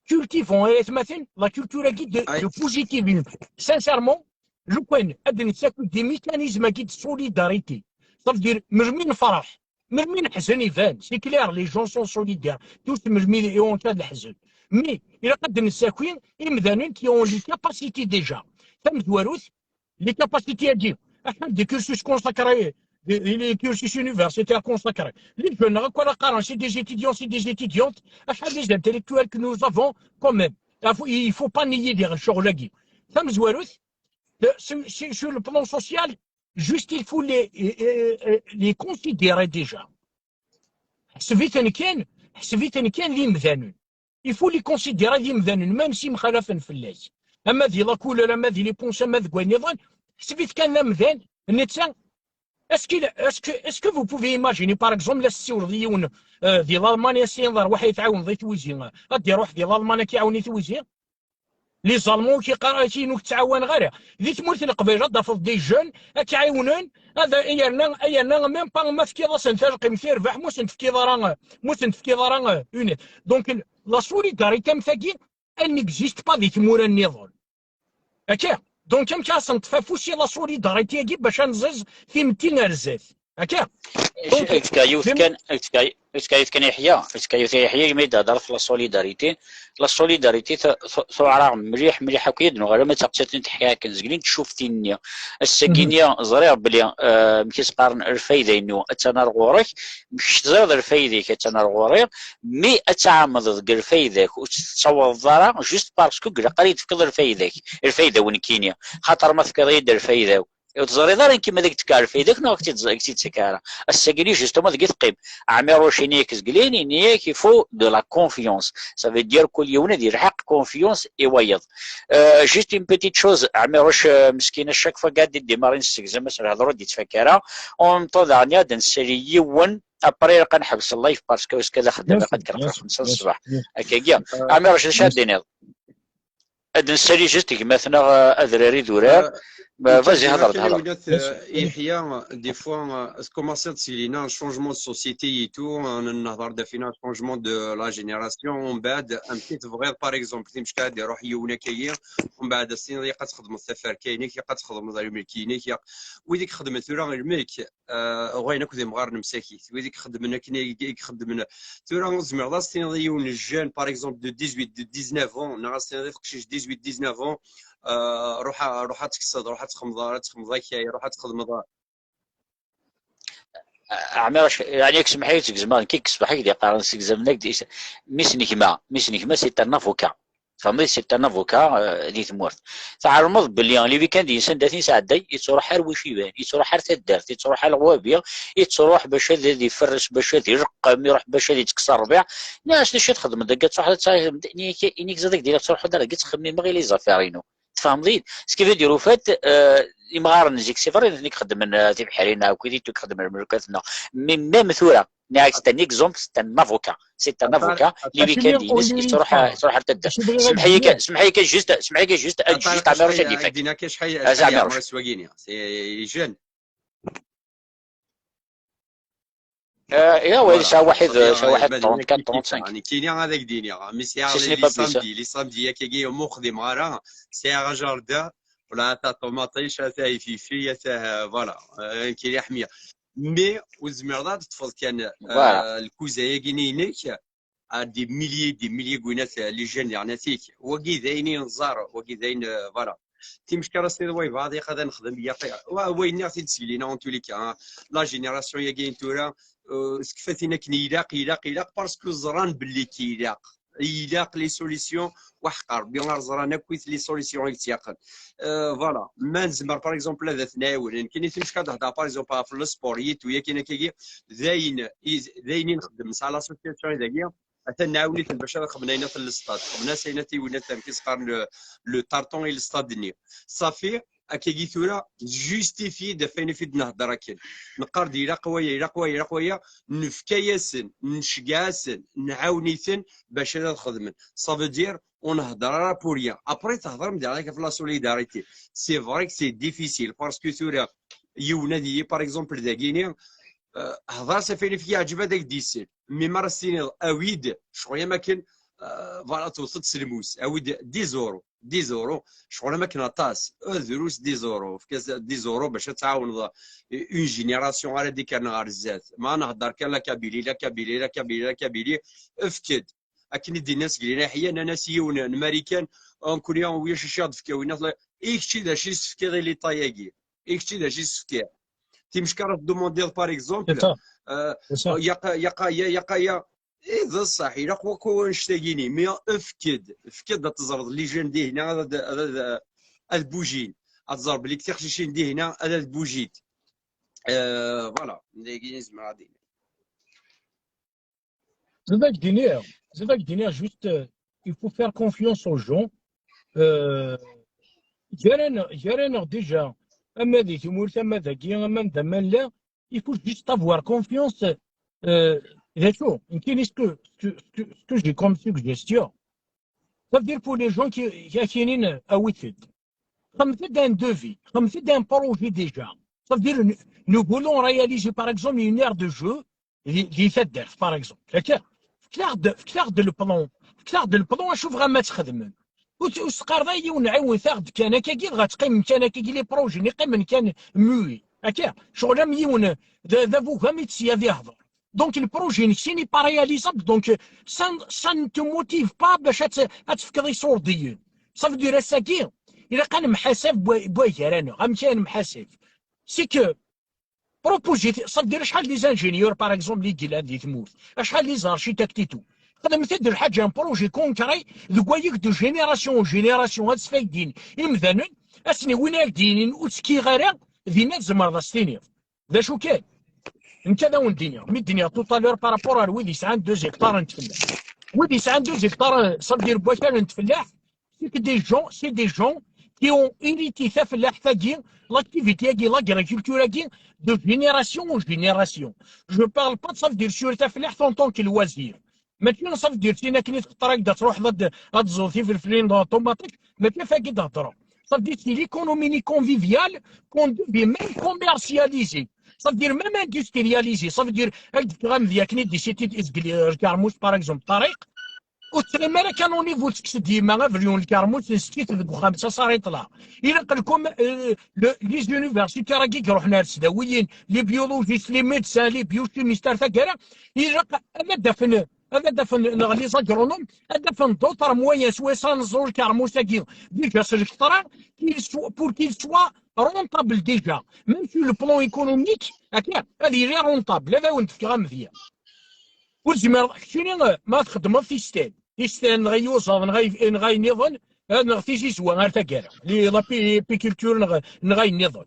cultivons, ay atmaten, la culture-agi de, de positivisme. Sincèrement, lukan ad d-nessaki des mécanismes-agi de solidarité. Ça veut dire, melmi nefreḥ, melmi neḥzen, iban, c'est clair, les gens sont solidaires. Tous melmi i on cas de leḥzen. Mais, ilaq ad d-nessaki imdanen qui ont les capacités déjà. Tamezwarut, les capacités-agi, acḥal des cursus consacrés, des, des cursus universitaires consacrés. Les jeunes, neɣ akk ara qqaren, c'est des étudiants, c'est des étudiantes, acḥal des intellectuels que nous avons quand même. Il faut, il faut pas nier les lecɣal-agi. Tamezwarut, de, sur, sur, sur le plan social, juste il faut les, euh, euh, les considérer déjà. Ḥseb-iten kan, ḥseb-iten kan d imdanen. Il faut les considérer d imdanen, même si mxalafen fell-ak. Ama di la couleur, ama di les pensées, ama deg wayen nniḍen, ḥseb-it kan d amdan, netta, est-ce que, est-ce que, est-ce que vous pouvez imaginer, par exemple, la tessiwleḍ i yiwen, euh, di Lalman, ass-a, ad tɛawneḍ i twizi, ad d-iruḥ di Lalman ad k-iɛawen i twizi? Les Allemands ur k-iqqar, ur k-ttɛawaneɣ ara. Di tmurt n Leqbayel ad d-tafeḍ des jeunes ad k-ɛiwnen, ad, yerna, yerna même pas ma tefkiḍ-asen talqimt irbeḥ, ma ur sen-tefkiḍ ara, ma ur sen-tefkiḍ ara, euh, une. Donc, la solidarité am tagi, elle n'existe pas di tmura nniḍen. Akka. Donc, amek ara sen-teṭṭef afus i la solidarité-agi bac ad nẓiẓ timetti ar zdat? Akka. Donc, ad k-fkeɣ yiwet kan, ad k-fkeɣ, ad k-fkeɣ yiwet kan a Yeḥya, ad k-fkeɣ yiwet a Yeḥya, imi d-thedreḍ ɣef la solidarité. La solidarité tu-, tu-, tuɛer-aɣ mliḥ, mliḥ akk, ad nuɣal ama d taqsiṭ-nni teḥka akken, zeglen tcuftin-nni. Ass-agi-nni ẓriɣ belli, euh, amek i s-qqaren, lfayda-inu attan ar ɣur-k, amek teẓriḍ lfayda-ik attan ar ɣur-i, mi ad tɛamdeḍ deg lfayda-k ur tt-tettawaḍeḍ ara, juste parce que ilaq ara yi-d-tefkeḍ lfayda-k, lfayda-w nekkini, xaṭer ma tefkiḍ-iyi-d lfayda-w, ur teẓriḍ ara nekki ma ad ak-d-tekk lfayda-k neɣ ad ak-tt-id-, ad ak-tt-id-tekk ara. Ass-agi-nni, justement, deg i teqqim. Ɛmiruc, ini-ak zgelin, ini-ak, il faut de la confiance. Ça veut dire kul yiwen ad yelḥeq confiance i wayeḍ. Euh, juste une petite chose, Ɛmiruc, euh, meskin, à chaque fois, gad i d-imarin s segzem, as lhedṛa ur d-yettfak ara. En même temps, daɣen ad nsali yiwen, après, ilaq ad nḥebs live parce que azekka d axeddam, ilaq ad d-kkreɣ ɣef xemsa n ṣṣbeḥ. Akkagi. Ɛmiruc, d acu ad d-tiniḍ? Ad nsali juste gma-tneɣ, euh, adrar idurar. Euh, vas-y, hedṛ-d, hedṛ. Yeḥya, des fois, euh, tkumaṣiḍ s lina, changement de société et tout, euh, nehḍer-d ɣef lina, changement de la génération, umbeɛd, amek i tebɣiḍ, par exemple, timecka ad iruḥ yiwen akkagi, umbeɛd ad s-tiniḍ, ilaq ad txedmeḍ taferka-inek, ilaq ad txedmeḍ lmelk-inek, ilaq, wid i ixedmen tura lmelk, euh, uɣalen akk d imɣaren msakit. Wid i ixeddmen akken i, i ixeddmen. Tura ur tezmireḍ ad s-tiniḍ i yiwen n jeune, par exemple, de dix-huit, de dix-neuf ans, neɣ ad s-tiniḍ i teqcict dix-huit, dix-neuf ans, euh, ruḥ a, ruḥ ad tekkseḍ, ruḥ ad txedmeḍ, ad txedmeḍ akay, ruḥ ad txedmeḍ. Ɛmiṛ, yeɛni, ak semmeḥ-iyi, ttgezmeɣ nekk, deg ṣṣbeḥ i k-d-iqqaren, segzamen-ak-d is-, mmi-s n gma, mmi-s n gma, c'est un avocat. Tfehmeḍ, c'est un avocat, euh, di tmurt. Tɛelmeḍ belli les week-ends-ines anda ten-yesɛedday, yettruḥ ar Wiciban, yettruḥ ar taddart, yettruḥ ar Lwabi, yettruḥ bac ad, ad iferres, bac ad ileqqem, iruḥ bac ad itekkes rrbiɛ. Nniɣ-as, d acu i txedmeḍ dagi? Ad truḥeḍ ad, ini-k, ini-k ẓad ak d-ila, ttruḥeḍ ara dagi, ttxemmimeɣ i les affaires-inu. Tfehmeḍ-iyi-d? Ce qui veut dire, au fait, euh, imɣaren n zik, c'est vrai, d nitni i ixeddmen, euh, tibeḥrin, akk d nitni i ixeddmen lmelkat-nneɣ. Mais même tura, nniɣ-ak, c'est un exemple, c'est un avocat. C'est un avocat, les week-ends-ines, yettruḥ, yettruḥ ar taddart. Semmeḥ-iyi kan, semmeḥ-iyi kan juste, semmeḥ-iyi kan juste, ad juste Ɛmiṛuc ad d-ifak. Azekka Ɛmiṛuc. C'est jeune. Eh, ya, ouais, voilà, ça, واحد, ça, واحد trente-quatre, trente-cinq. Nekkini ad ak-d-iniɣ, mi sɛiɣ les samedis, les samedis akkagi ur xdimeɣ ara, sɛiɣ ajarda, wala taṭumaṭic, ata ififi, ata, voilà, nekkini ḥmiɣ. Mais ur tezmireḍ ad teṭṭfeḍ kan lkuza-agi-inek, à des milliers, des milliers n winat, les jeunes yerna-t-ik. Wagi d ayen i nẓar, wagi d ayen, euh, voilà. Timeckar ass-nni d way bɛaḍ, yaq ad nexdem, yaq, wa-, wayen nniɣ-t-id seg lina, en tous les cas, hein. La génération-agi n tura, euh, sekfatin akken ilaq, ilaq, ilaq, parce que ẓran belli k-ilaq. Ilaq les solutions, waḥqa Rebbi ar ẓran akkit les solutions i yettyaqqen. Euh, voilà. Ma nezmer, par exemple, ad t-nɛiwen. Nekkini timeckar ad hḍeṛ, par exemple, ɣef le sport, yit u yakin akkagi, d ayen i, d ayen i nxeddem, nesɛa l'association i dagi, atan nɛawen-iten bac ad xedmen ayen at lestad. Xedmen-as ayen at iwinat, amek i s-qqaren, le, le tartan i lestad-nni. Safi, akkagi tura, justifié d ɣef wayen i d-nehder akken. Neqqar-d ilaq waya, ilaq waya, ilaq waya, nefka-yasen, nceggeɛ-asen, nɛawen-iten bac ad xedmen. Ça veut dire, ur nhedder ara pour rien. Après, thedrem diɣ ɣef la solidarité. C'est vrai que c'est difficile, parce que tura, yiwen ad yili, par exemple, dagini, euh, hḍer-as ɣef wayen i k-yeɛǧeb ad ak-d-isel. Mi mi ara s-tiniḍ awi-d, ccɣel am akken, euh, voilà, tewteḍ-d s lmus, awi-d dix euros, dix euros, ccɣel am akken aṭas, euh, drus dix euros, efk-as dix euros bac ad tɛawneḍ une génération ara d-ikkren ɣer zdat. Ma nhedder kan la Kabylie, la Kabylie, la Kabylie, la Kabylie, efk-d. Akken i d-inna seg linaḥya, nnan-as yiwen n Marikan, nekkni ulac acu i ɣ-d-tefka winna, i kečč d acu i s-tefkiḍ i l'État-agi? I kečč d acu i s-tefkiḍ? Timeckar ad tdumandiḍ, par exemple, euh, yaq-, yaq-, ya-, yaq-, ya-, eh, d ṣṣeḥ, ilaq wakk wannect-agi-ni, mais efk-d, efk-d ad teẓreḍ les jeunes dihna ad, ad, ad, ad bujin, ad teẓreḍ belli tiqcicin dihna ad, ad bujint. Euh, voilà, dagi i nezmer ad d-iniɣ. Zad ak-d-iniɣ, zad ak-d-iniɣ, juste, euh, il faut faire confiance aux gens. Euh, gar-aneɣ, gar-aneɣ déjà, ama di tmurt, ama dagi, ama anda ma nella, il faut juste avoir confiance. Euh, d acu, nekkini ce que, ce que, ce que, ce que j'ai comme suggestion, ça veut dire pour les gens qui, qui, qui, awit-d. Xedmet-d un devis, xedmet-d un projet déjà. Ça veut dire, nous, nous voulons réaliser, par exemple, une aire de jeu, di, di taddart, par exemple. Akka, fket-aɣ-d, fket-aɣ-d le plan, fket-aɣ-d le plan, acu tebɣam ad txedmem. Ur s-, ur s-teqqareḍ ara yiwen, ɛiwnet-aɣ-d kan akkagi, dɣa teqqimem kan akkagi, les projets-nni qqimen kan muets. Akka, ccɣel am yiwen, d, d abugam i tt-, ad ihḍer. Donc, le projet-nnek, ce n'est pas réalisable. Donc, ça, ça ne te motive pas bac ad t-, ad tefkeḍ iṣurdiyen. Ça veut dire, ass-agi, ilaq ad nemḥasab bwa-, bwa gar-aneɣ. Amek ara nemḥasab? C'est que, proposez, ça veut dire, acḥal des ingénieurs, par exemple, i yellan di tmurt, acḥal des architectes et tout. Xedmet-d lḥaǧa, un projet concret, deg wayeg de génération en génération, ad sfaydin imdanen, ad sen-iwin ad d-inin, ur ttekkiɣ ara, dinna tzemreḍ ad s-tiniḍ. D acu kan? Nekk ad awen-d-iniɣ, mi d-iniɣ tout à l'heure par rapport ar wid yesɛan deux hectares n tfellaḥt. Wid yesɛan deux hectares, ça veut dire, n wakal n tfellaḥt, c'est que des gens, c'est des gens qui ont hérité tafellaḥt-agi, l'activité-agi, l'agriculture-agi, de génération en génération. Je parle pas, ça veut dire, sur tafellaḥt en tant que loisir. Mačči, ça veut dire, tin akken i txeṭṭer-ak-d ad truḥeḍ ad, ad tẓuḍ tifelflin d ṭumaṭic, mačči ɣef wagi d-heddreɣ. Ça veut dire, c'est l'économie conviviale qu'on devait même commercialiser. Ça veut dire, même industrialiser. Ça veut dire, ad d-fkeɣ amedya akken i d-isiti seg lkermus, par exemple, Ṭariq. Ur tettɣimi ara kan au niveau tekkes-d yemma abryu n lkermus, nsekkit deg uxxam, ça s'arrête là. Ilaq lkom, euh, le, les universitaires-agi i iruḥen ar tesdawiyin, les biologistes, les médecins, les biochimistes, ar taggara, ilaq ad d-afen, ad d-afen, neɣ les agronomes, ad d-afen d'autres moyens, swayes ad neẓẓu lkermus-agi, déjà s lkeṭra, qu'il soit, pour qu'il soit rentable déjà. Même sur le plan économique, akka, ad yili rentable, ad awen-d-fkeɣ amedya. Ur tezmireḍ, keččini, ma txeddmeḍ tistan, tistan, neɣ iyuzaḍ, neɣ ay-, neɣ ayen nniḍen, eh, neɣ tizizwa ar taggara, li, la pi-, piculture, neɣ, neɣ ayen nniḍen.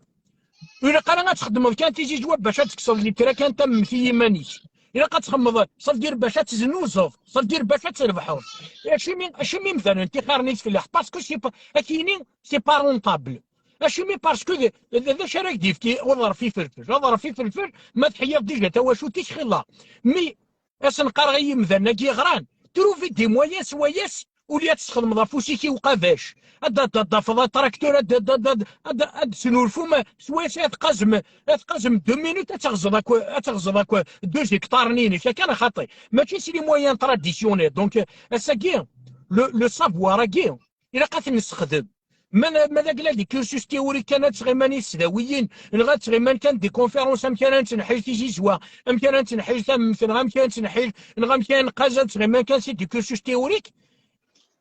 Ur ilaq ara ad txeddmeḍ kan tizizwa bac ad tekkseḍ litra kan tamemt i yiman-ik. Ilaq ad txedmeḍ, ça veut dire bac ad teznuzeḍ, ça veut dire bac ad trebḥeḍ. Acimi, acimi imdanen ttixaren i tfellaḥt? Parce que c'est pas, akini, c'est pas rentable. Acimi? Parce que d, d, d acu ara k-d-yefki uḍref ifelfel? Aḍref ifelfel, ma teḥyiḍ déjà tawacult-ik, xilla. Mais, asen qqareɣ i yimdanen-agi yeɣran, trouver des moyens, swayes, Uli ad tesxedmeḍ afus-ik i uqabac, ad d-, ad d-tafeḍ atraktur, ad d-, ad d-, ad d-, ad d-, ad d-tesnulfum, swayes ad tqazem, ad tqazem deux minutes, ad teɣzeḍ akk, ad teɣzeḍ akk deux hectares-nni-inek, akka neɣ xaṭi? Mačči s les moyens traditionnels. Donc, euh, ass-agi, le, le savoir-agi, ilaq ad t-nessexdem. Ma, ma d agla di cursus théorique kan ad tɣiman i tesdawiyin, neɣ ad tɣiman kan di conférence amek ara nettneḥḥil tizizwa, amek ara nettneḥḥil tamemt, neɣ amek ara nettneḥḥil, neɣ amek ara nqaz, ad tɣiman kan si di cursus théorique,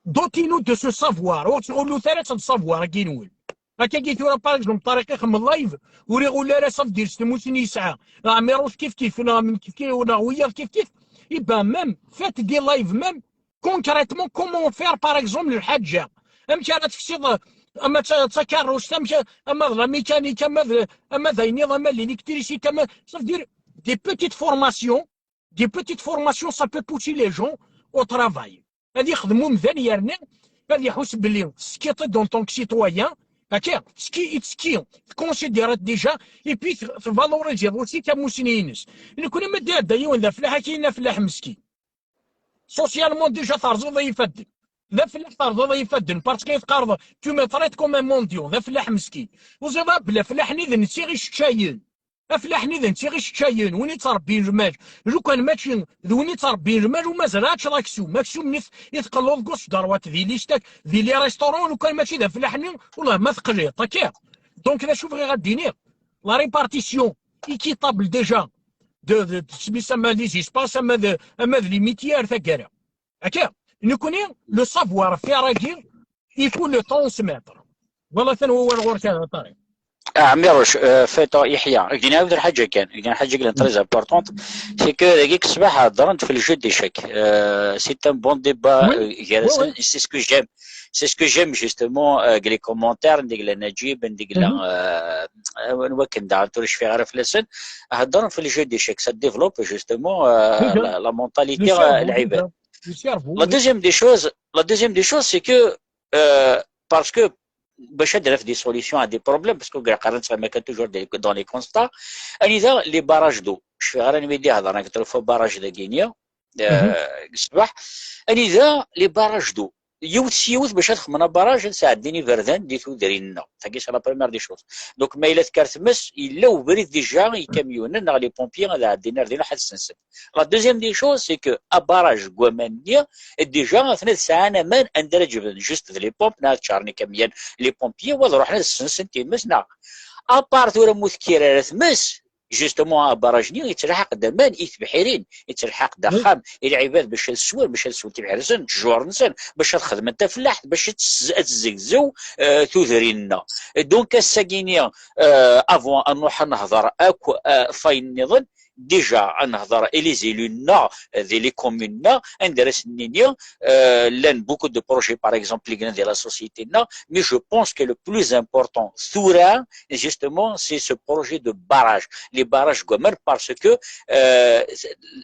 dotez-nous de ce savoir. Ur ttɣullut ara s savoir-agi-nwen. Akkagi tura, par exemple, Ṭariq ixemmem live, ur iɣull ara s afdir s tmusni yesɛa. Ɛmiruc kif kif, neɣ Amin kif kif, neɣ wiyaḍ kif kif. Eh ben, même, faites des lives, même, concrètement, comment faire, par exemple, lḥaǧa. Amek ara teksiḍ, ama d ta-, d takarrust, amek, ama d la mécanique, ama d, ama d ayen iḍ, ama d l'électricité, ama, ça veut dire, des petites formations, des petites formations, ça peut pousser les gens au travail. Ad yexdem umdan yerna ad iḥus belli teskiḍ-d en tant que citoyen, akka, tski, itski, tconsidéreḍ déjà, et puis t-, tvaloriseḍ aussi tamusni-ines. Nekni ma d-iɛedda yiwen d afellaḥ, ad k-yini afellaḥ meskin. Socialement déjà terẓeḍ i yifadden. D afellaḥ terẓeḍ i yifadden, parce que teqqareḍ, tu me traites comme un mendiant, d afellaḥ meskin. Ur ẓiḍ ara belli afellaḥ-nni d netta i ɣ-iceččayen. Afellaḥ-nni d netta i ɣ-iceččayen, win i ttṛebbin lmal. Lukan mačči d win i ttṛebbin lmal, u mazal ara teččeḍ aksum. Aksum-nni i teqqleḍ deg usedṛwat, di listak, di les restaurants, lukan mačči d afellaḥ-nni, wellah ma teqliḍ, akka. Donc, d acu bɣiɣ ad d-iniɣ? La répartition équitable déjà de, de, de, tesmis ama les espaces, ama d, ama d les métiers ar taggara. Akka, nekni, le savoir-faire-agi, il faut le transmettre. Voilà, atan wawal ɣur-k, a Ṭariq. Ah, Amiruc, euh, faites, Yeḥya, ak-d-iniɣ yiwet n lḥaǧa kan, ak-d-iniɣ lḥaǧa kan très importante, c'est que dagi ṣṣbeḥ heddren-d fi le jeu d'échecs. Euh, c'est un bon débat, oui, euh, gar-asen, oui, c'est ce que j'aime, c'est ce que j'aime justement, euh, deg les commentaires, deg la Najib, deg la, euh, euh, anwa akken daɣen tura cfiɣ ara fell-asen, heddren fi le jeu d'échecs, ça développe justement, euh, la, la mentalité, euh, n lɛibad. Le cerveau, la deuxième des choses, la deuxième des choses, c'est que, euh, parce que bac ad d-naf des solutions à des problèmes, parce que qqaren-tt ma kan toujours des, dans les constats, anida les barrages d'eau, je fais rien, mi d-ihedren, quelquefois barrage dagini, euh, ṣṣbeḥ, anida les barrages d'eau, yiwet s yiwet bac ad xedmen abaraj, ad sɛeddin iberdan di tudrin-nneɣ. Tagi, c'est la première des choses. Donc, ma yella tekker tmes, yella ubrid déjà, ikamyunen neɣ les pompiers ad ɛeddin ar din, ad sensen. La deuxième des choses, c'est que abaraj deg waman-nni, déjà, atni ad sɛan aman anda ara ǧebden, juste d les pompes, neɣ ad ččaren ikamyan les pompiers, wa ad ruḥen ad sensen times, neɣ. À part tura, mu tekkir ara tmes, justement, abaraj-nni yettelḥaq-d aman i tebḥirin, yettelḥaq-d axxam i lɛibad bac ad swen, bac ad swen tibḥirt-nsen, ttjur-nsen, bac ad xedmen tafellaḥt, bac ad tez-, ad tezzegzew, euh, tudrin-nneɣ. Donc, ass-agi-nni, euh, avant ad nruḥ ad nehḍer akk, euh, ɣef wayen nniḍen, déjà ad nehḍer i les élus-nneɣ, euh, di les communes-nneɣ, anda ara sen-nini, euh, llan beaucoup de projets, par exemple, i yellan di la société-nneɣ, mais je pense que le plus important tura, justement, c'est ce projet de barrage. Les barrages deg waman, parce que, euh,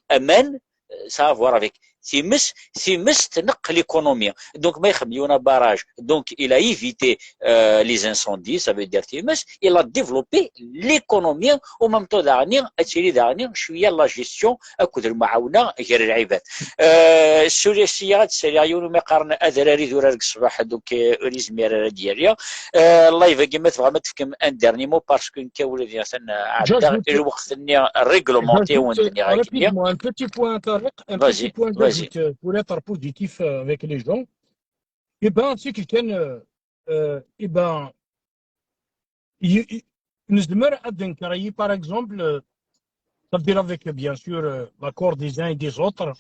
aman, euh, ça a à voir avec times, times tneqq l'économie. Donc, ma ixdem yiwen abaraj, donc il a évité, euh, les incendies, ça veut dire times, il a développé l'économie, en même temps, daɣni, ad tili daɣni cwiya la gestion akked lemɛawna gar lɛibad. Euh, ssuliɣ ad d-ssaliɣ yiwen umi qqaren adrar idurar deg ṣṣbeḥ, donc, euh, ur yezmir ara ad d-yerri. Euh, live-agi, ma tebɣam ad tefkem un dernier mot, parce que nekk ula d atan, euh, ɛeddaɣ lweqt-nni réglementé, wen-d-nniɣ akken. Rapidement, un petit point, Tariq, un petit point d'ajoute, euh, pour être positif, euh, avec les gens. Eh ben, c'est quelqu'un, euh, euh, eh ben, i, i, nezmer ad d-nkreyi, par exemple, euh, ça veut dire avec, bien sûr, euh, l'accord des uns et des autres,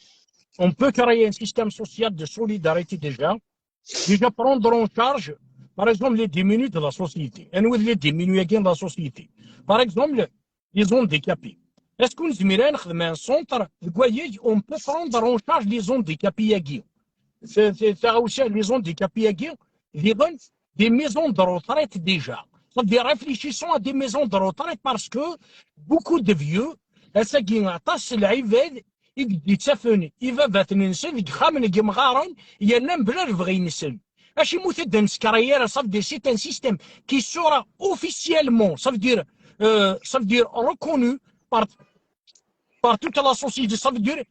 on peut créer un système social de solidarité déjà, déjà prendre en charge, par exemple, les démunis de la société. Anwa les démunis de la société? Par exemple, les handicapés. Est-ce que nous avons un centre de voyage, on peut prendre en charge les handicapés? C'est, c'est ça aussi, les handicapés, des, des maisons de retraite déjà. Ça veut dire, réfléchissons à des maisons de retraite parce que beaucoup de vieux, ass-agi aṭas n lɛibad i d-yettafen ibabaten-nsen deg yixxamen n yemɣaren, yerna mebla lebɣi-nsen. Acimi ur t-id-neskeṛ ara? Ça veut dire, c'est un système qui sera officiellement, ça veut dire, euh, ça veut dire reconnu par, par toute la société. Ça veut dire,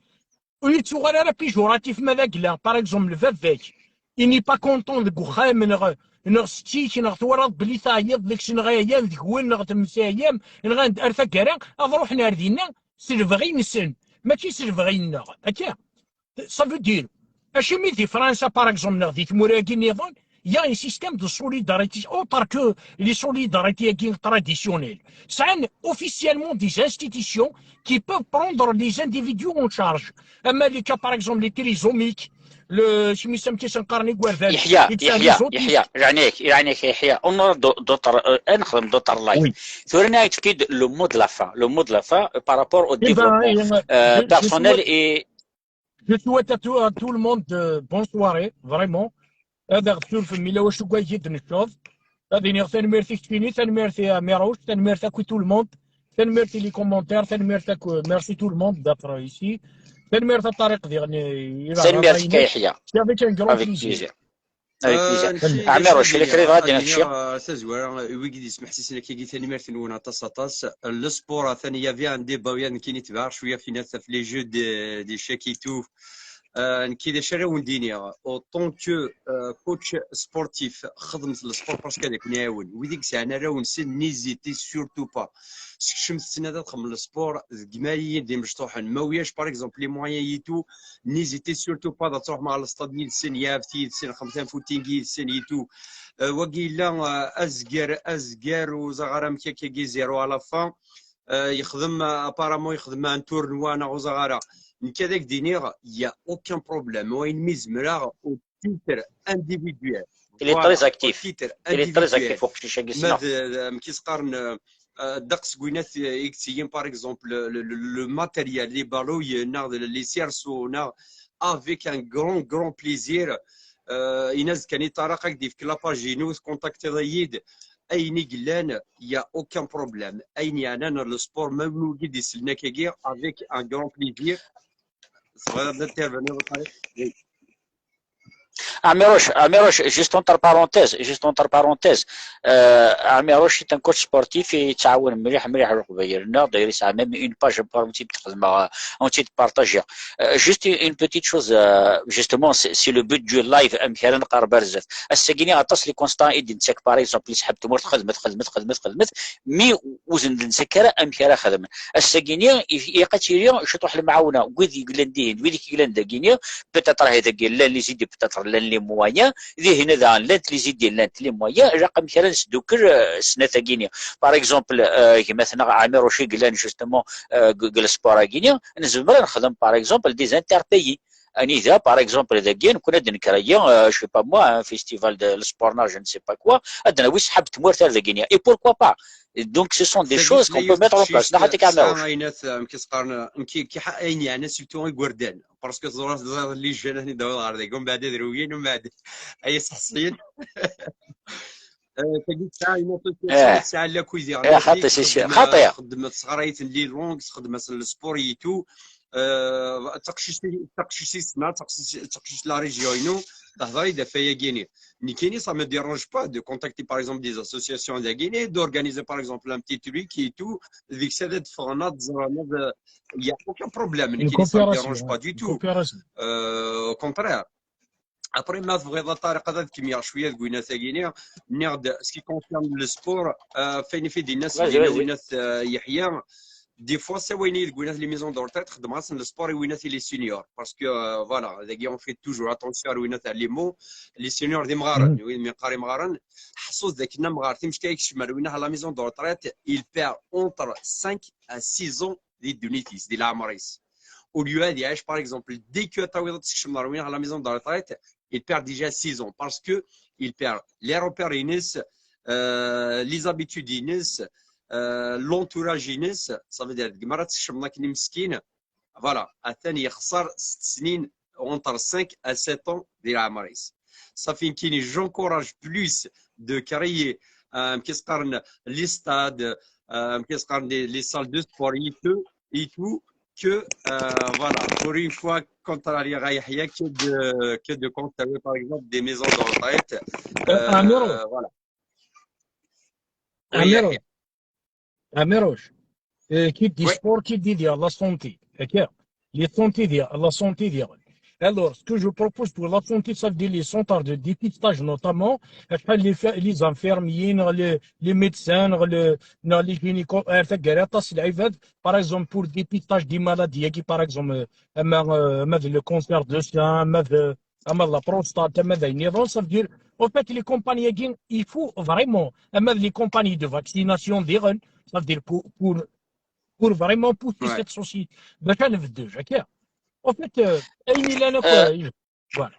ur yettuɣal ara péjoratif ma d agla, par exemple, baba-k, il n'est pas content deg uxxam, neɣ, neɣ setti-k, neɣ twalaḍ belli teɛyiḍ deg-s, neɣ ayan deg-wen, neɣ temsayam, neɣ anda ar taggara, ad ruḥen ar dinna s lebɣi-nsen, mačči s lebɣi-nneɣ. Akka. Ça veut dire, acimi di Fransa, par exemple, neɣ di tmura-agi nniḍen, il y a un système de solidarité, autre que les solidarités traditionnelles. Sɛan officiellement des institutions qui peuvent prendre les individus en charge. Ama les cas, par exemple, les trisomiques, le, acimi s-, amek i sen-qqaren igerdan, Yeḥya, et que ça, Yeḥya, les autres, Yeḥya, yeɛni-k, yeɛni-k, Yeḥya, on aura d'au-, d'autres, euh, ad nexdem d'autres lives. Oui. Tura nniɣ-ak-d le mot de la fin, le mot de la fin, euh, par rapport au Eh ben, développement eh, euh, je, je personnel souhaite, et je souhaite à tout, à tout le monde, euh, bonne soirée, vraiment. Ad aɣ-tsurfem ila wacu n wayi d-necceḍ. Ad iniɣ tanemmirt i keččini, tanemmirt i Amirouche, tanemmirt akk i tout le monde, tanemmirt i les commentaires, tanemmirt akk, merci tout le monde d'être ici. Tanemmirt a Ṭariq diɣen i, i tanemmirt-ik a leɛraḍa-ines. Yeḥya. C'est avec un grand Avec plaisir. plaisir. Avec plaisir. آه، نمشي عمير، واش شادي لك رضا غا ديال دينيا، الشيخ؟ آه، تزويرة، ويكي دي سمحتي سنة كي تاني مرث نون اطاس اطاس. السبور ثاني يافي ان ديبا ويا نكيني تبع شوية في ناس في les jeux de, de chacun et tout. آه، نكي ذا شراو ندينيا. Autant que, آه، coach sportif، خدمة السبور parce que هذاك نعاون. ويديك سعنا راون سن، n'hésitez surtout pas. سكشم السنة تخدم السبور، ذ جماليين دي مشطوحن. ما وياش، par exemple، les moyens et tout، n'hésitez surtout pas تروح مع الاستاد يلسن، يافت يلسن، خمسة فوتينغ يلسن et tout. آه، وقيلا، آه، ازقر، ازقر وزغرة مكاكاكي zéro à la fin. آه، يخدم، آه، apparemment يخدم un tournoi ناغ وزغرة. نكذاك دينيغ، il y a aucun problème. وين ميزمرا au titre individuel. Il est Voilà, très au actif. titre Il est très individuel. Actif وقتاش ما كيسمع. ذ-، ذ-، مكيس قارن، آه، دقس قوينات يكتسيين، par exemple، le, le, le matériel، les ballons، ناغ les cerceaux، ناغ avec un grand, grand plaisir. آه، إناز كان يطرق هكذا في la page ينوث، contactez-le. أين يقلان، il y a aucun problème. أين يعنان السبور، ما نوجد يسلنا كيكي، avec un grand plaisir. صغير d'intervenir. Amirouche, Amirouche, juste entre parenthèses, juste entre parenthèses, euh, Amirouche est un coach sportif et يتعاون مليح مليح لقبايل. ناض يريس même une page pour un petit تخدم، un petit partager. Euh, juste une petite chose, euh, justement, c'est c'est le but du live, amek ara nqerreb ar zdat. Ass-agi-nni aṭas les constats i d-nettak, par exemple, li sḥab tmurt xedmet, xedmet, xedmet, xedmet, mi ur sen-d-nettak ara amek ara xedmen. Ass-agi-nni, i-, ilaq ad tili ciṭuḥ lemɛawna, n wid yellan dihin, d wid i yellan dagi-nni, peut-être ahi dagi llan les idées, peut-être llan les moyens, dihin daɣen llant les idées, llant les moyens, ilaq amek ara nesdukkel, euh, snat-agi-nni. Par exemple, euh, gma-tneɣ Amirouche i yellan justement, euh, deg, deg le sport-agi-nni, nezmer ad nexdem, par exemple, des interpays. Anida, par exemple, dagi, nekkni ad d-nekkragi, euh, je sais pas moi, un festival de le sport, je ne sais pas quoi, ad d-nawi sḥab tmurt ar dagi-nni. Et pourquoi pas? Donc, ce sont des choses qu'on peut mettre en place. Neɣ ḥatta Amirouche. Ayen at, euh, mkis qqaren, mki, ki, ayen yeɛna surtout igerdan. Parce que ẓurat, ẓurat les jeunes, ani d-awiḍ ɣer dagi, umbeɛd ad rewin, umbeɛd ay iseḥsiyen. Euh, tagi tesɛa une association, Eh. tesɛa la cuisine. Eh, xaṭi, c'est sûr. Xaṭi. Txeddem, tesɣaray-iten les langues, txeddem-asen le sport et tout. Euh, taqcict, taqcict i ssneɣ, taqcict, taqcict la région-inu, tehder-iyi-d ɣef wayagi-nni. Nekkini, ça me dérange pas de contacter, par exemple, des associations dagini, d'organiser, par exemple, un petit truc et tout. Deg-s ad d-ffɣen, ad ẓren, ad, il y a aucun problème. Nekkini, ça me dérange pas du tout. Euh, au contraire. Après, ma tebɣiḍ a Ṭariq, ad kem-yaɣ cwiya deg winat-agi-nni, nniɣ-d, ce qui concerne le sport, euh, ɣef wayen i d-yenna winat, euh, Yeḥya, des fois, c'est wayen i deg winat les maisons de retraite, xeddmeɣ-asen le sport i winat les seniors. Parce que, euh, voilà, dagi, on fait toujours attention à winat les mots. Les seniors d imɣaren, wid mi qqar imɣaren, ḥṣut dakken amɣar, timecka i kecmen ar winat à la maison de retraite, il perd entre cinq à six ans di ddunit-is, di leɛmer-is. Au lieu ad iɛic, par exemple, dès que tawiḍ ad tsekcmeḍ ar winat à la maison de retraite, il perd déjà six ans parce que il perd les repères-ines, euh, les habitudes-ines, euh, l'entourage-ines, ça veut dire, deg mi ara tsekcmeḍ akken i meskin, voilà, atan yexṣer sett snin, entre cinq à sept ans di leɛmer-is. Safi nekkini, j'encourage plus de créer, euh, mkis qqaren, les stades, euh, mkis qqaren, les, les salles de sport et tout, et tout, que, euh, voilà, pour une fois, contrarier à Yahya, que de, que de construire, par exemple, des maisons de retraite. Euh, Amirouche. Voilà. Amirouche. Amirouche. Euh, qui dit sport, qui dit dire la santé. D'accord. La santé, dire la santé, dire. Alors, ce que je propose pour la santé, ça veut dire les centres de dépistage notamment, acḥal les, fa- les infirmiers, neɣ les, les médecins, neɣ les, neɣ les gynéco, ar taggara aṭas n lɛibad, par exemple, pour le dépistage des maladies, par exemple, euh, ama, euh, ama d le cancer de sein, ama d, ama d la prostate, ama d ayen nniḍen, ça veut dire, en fait, les compagnies, il faut vraiment, ama d les compagnies de vaccination, diɣen, ça veut dire pour, pour, pour vraiment pousser cette société. Bac ad nbeddu, ok. En fait, euh, ayen yellan akk, euh, voilà.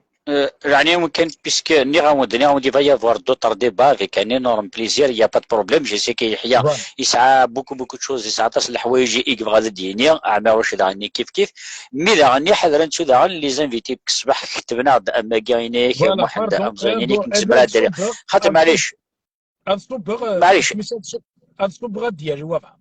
Leɛnaya-nwen kan, puisque nniɣ-awen-d, nniɣ-awen-d, il va y avoir d'autres débats avec un énorme plaisir, il n'y a pas de problème, je sais que Yeḥya yesɛa beaucoup, beaucoup de choses, yesɛa aṭas n leḥwayeǧ i yebɣa ad d-yini, Ɛmiruc daɣen kif kif, mi daɣen ḥadren-tt daɣen les invités, deg ṣṣbeḥ ketben-aɣ-d am wagi, yenna-yak Muḥend amẓayen-nni, kem tzemreḍ ad d-tali. Xaṭi, maɛlic. Ad ṣubbeɣ, maɛlic. Ad ṣubbeɣ ad d-yali wabɛaḍ.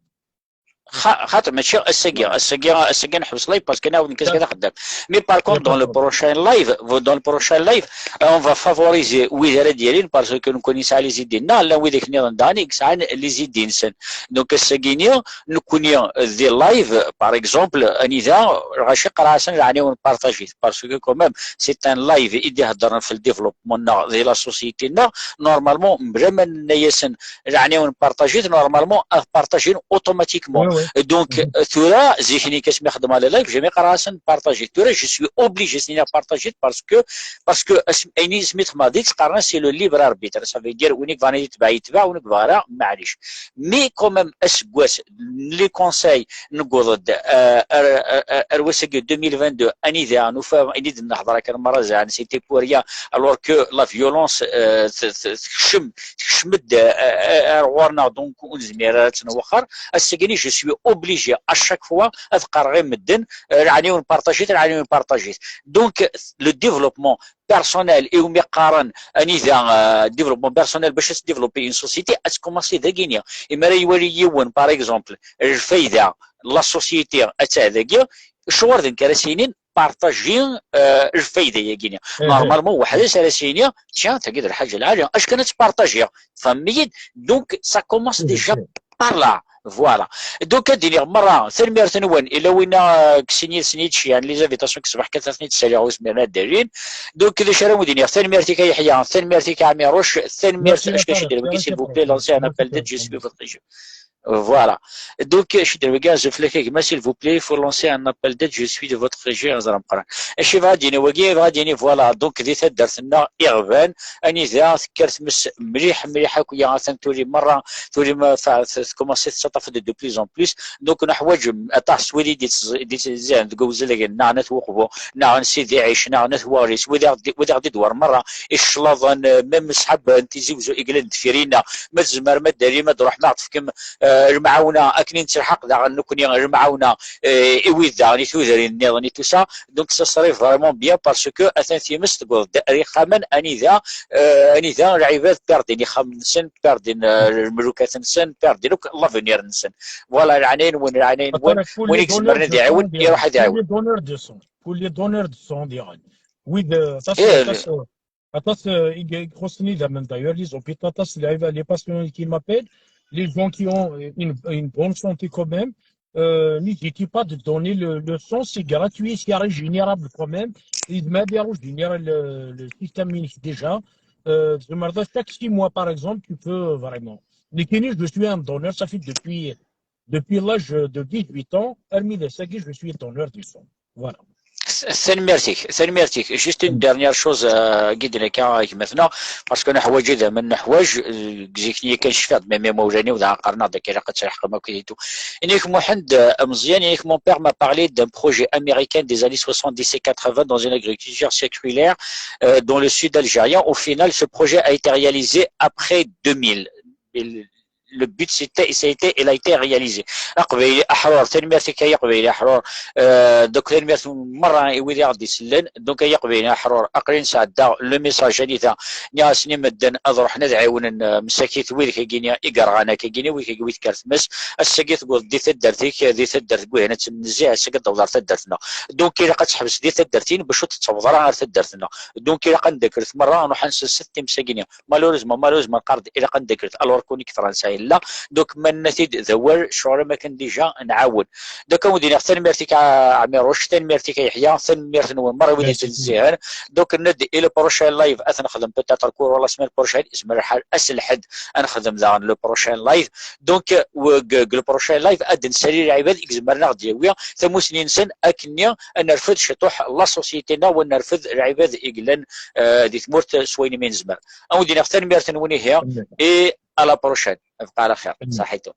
Xaṭi, mačči ass-agi, ass-agi, ass-agi neḥbes live parce que nɛawed nekk azekka d axeddam. Mais par contre, dans le prochain live, dans le prochain live, on va favoriser wid ara d-yalin parce que nekkni nesɛa les idées-nneɣ, llan widak nniḍen daɣen i yesɛan les idées-nsen. Donc ass-agi-ni, nekkni di live, par exemple, anida, ɣaci qqareɣ-asen leɛnaya-nwen partager-it, parce que quand même, c'est un live i d-iheddren f le développement-nneɣ di la société-nneɣ, normalement, mebla ma nenna-yasen, leɛnaya-nwen partager-it, normalement ad partager-in automatiquement. Donc tura, zik-nni asmi xeddmeɣ le live, jamais qqareɣ-asen partager. Tura je suis obligé ad s-iniɣ partager-it parce que, parce que ayen asmi txedmeḍ-it qqaren-as c'est le libre arbitre, ça veut dire win i yebɣan ad yetbeɛ yetbeɛ, win ur yebɣi ara maɛlic. Mais quand même aseggas, les conseils, newweḍ-d ar wass-agi deux mille vingt-deux, anida nufa, ayen i d-nehḍer akken merra zɛan, c'était pour rien, alors que la violence tekcem, tekcem-d ar ɣur-neɣ, donc ur nezmir ara ad tt-nwexxer. Ass-agi-ni je suis obligé à chaque fois ad qqareɣ i medden, leɛnaya-nwen partager-it, leɛnaya-nwen partager-it. Donc le développement personnel, iwumi qqaren anida, développement personnel, bac ad développer une société, ad tkumaṣi dagini. Imi ara iwali yiwen, par exemple, lfayda, la société atta dagi, ccɣel d nekk ara s-yinin partager lfayda-yagi-ni. Normalement, weḥd-s ara s-yini, tiens, tagi d lḥaǧa lɛali, acu kan ad tt-partager. Tfehmem-iyi-d? Donc ça commence déjà par là. Voilà. Donc ad d-iniɣ merra tanemmirt-nwen, ila winna deg sin yid-sen i d-ceyɛen les invitations deg ṣṣbeḥ kan, ad ten-id-ssaliɣ ur zmiren ad d-alin. Donc d acu ara wen-d-iniɣ? Tanemmirt-ik a Yeḥya, tanemmirt-ik a Ɛmiruc, tanemmirt. Est-ce que je suis délégué, s'il vous plaît, lancer un appel d'aide, je suis votre... Voilà. Donc je suis délégué, je fais que, s'il vous plaît, il faut lancer un appel d'aide, je suis de votre région, aẓra meqqran. Acu yebɣa ad d-yini wagi? Yebɣa ad d-yini, voilà, donc di taddart-nneɣ Iɣban, anida tekker tmes mliḥ mliḥ akk, ya atan tuli merra, tuli ma tkumaṣi tettaṭṭaf-d de plus en plus. Donc neḥwaǧ aṭas wid i d-yettẓiẓin deg Uwzelagen, neɣ n At Wuqbu, neɣ n Sidi Ɛic, neɣ n At Waris, wid i ɣ-d-, wid i ɣ-d-idwar merra, iclaḍen, même ṣṣḥab n Tizi Wezzu i yellan deffir-inna, ma tzemrem ad d-talim, ad d-truḥem ad ɣ-tefkem lemɛawna akken i nettelḥaq daɣen nekkni lemɛawna i wid daɣen i tudrin nniḍen et tout ça. Donc ça serait vraiment bien parce que atan times tewweḍ-d ar ixxamen anida, anida lɛibad perdin ixxamen-nsen, perdin lmelukat-nsen, perdin akk l'avenir-nsen. Voilà, leɛnaya-nwen, leɛnaya-nwen, win i izemren ad iɛiwen, iruḥ ad iɛiwen. Pour les donneurs de sang, pour les donneurs de sang, diɣen. Wid, aṭas, aṭas i ixuṣṣen idammen, d'ailleurs, les hôpitaux, aṭas n lɛibad, les patients qui m'appellent, les gens qui ont une, une bonne santé quand même, euh, n'hésitez pas de donner le, le sang, c'est gratuit, c'est régénérable quand même. Il m'a bien régénéré le, le système immunitaire déjà. Euh, je me redonne chaque six mois, par exemple, tu peux vraiment. Mais je suis un donneur, ça fait depuis, depuis l'âge de dix-huit ans, hormis les sacs, je suis donneur du sang. Voilà. Tanemmirt-ik, tanemmirt-ik. Juste une dernière chose, euh, gidin akka gma-tneɣ, parce que neḥwaǧ idammen, neḥwaǧ, euh, zik-nni kan cfiɣ-d, même imawlan-iw daɣen qqaren-aɣ-d akka ilaq ad tleḥqem akk et tout. Inek Muḥend, euh, Meẓyan, inek mon père m'a parlé d'un projet américain des années soixante-dix et quatre-vingts dans une agriculture circulaire, euh, dans le sud algérien. Au final, ce projet a été réalisé après deux mille. Le but, c'était, ça a été, il a été réalisé. Aqbayli aḥrur, tanemmirt-ik ay Aqbayli aḥrur. Euh, donc tanemmirt merra i wid i ɣ-d-isellen. Donc ay Aqbayli aḥrur, aql-i nesɛeddaɣ le message anida nniɣ-asen i medden ad ruḥen ad ɛiwnen, euh, msakit, wid-agi-ni i yerɣan akkagi-ni, wid-agi wid kker tmes. Ass-agi tewweḍ di taddart-ik, di taddart n Wihan ad tt-nezzi, ass-agi ad d-taweḍ ar taddart-nneɣ. Donc ilaq ad teḥbes di taddart-in bac ur tettaweḍ ara ar taddart-nneɣ. Donc ilaq ad neddakkret merra, ad nruḥ ad nselset times-agi-ni. Malheureusement, malheureusement, qqar-d ilaq ad neddakkret, alors qu'on est Fransa. la. Donc ma nenna-t-id d awal, ccɣel am akken déjà nɛawen. Donc ad wen-d-iniɣ tanemmirt-ik a Ɛmiruc, tanemmirt-ik a Yeḥya, tanemmirt-nwen merra wid yettnezzihen. Donc nenna-d i le prochain live ad t-nexdem peut-être kul la semaine prochaine, izmer lḥal ass n lḥedd ad nexdem daɣen le prochain live. Donc deg le prochain live ad d-nsali lɛibad i izemren ad ɣ-d-yawi tamusni-nsen, akkenni ad nerfed ciṭuḥ la société-nneɣ, wa nerfed lɛibad i yellan di tmurt s wayen imi nezmer. Ad wen-d-iniɣ tanemmirt-nwen ihi, et à la prochaine. Bqa ɛla xir. Ṣaḥitum.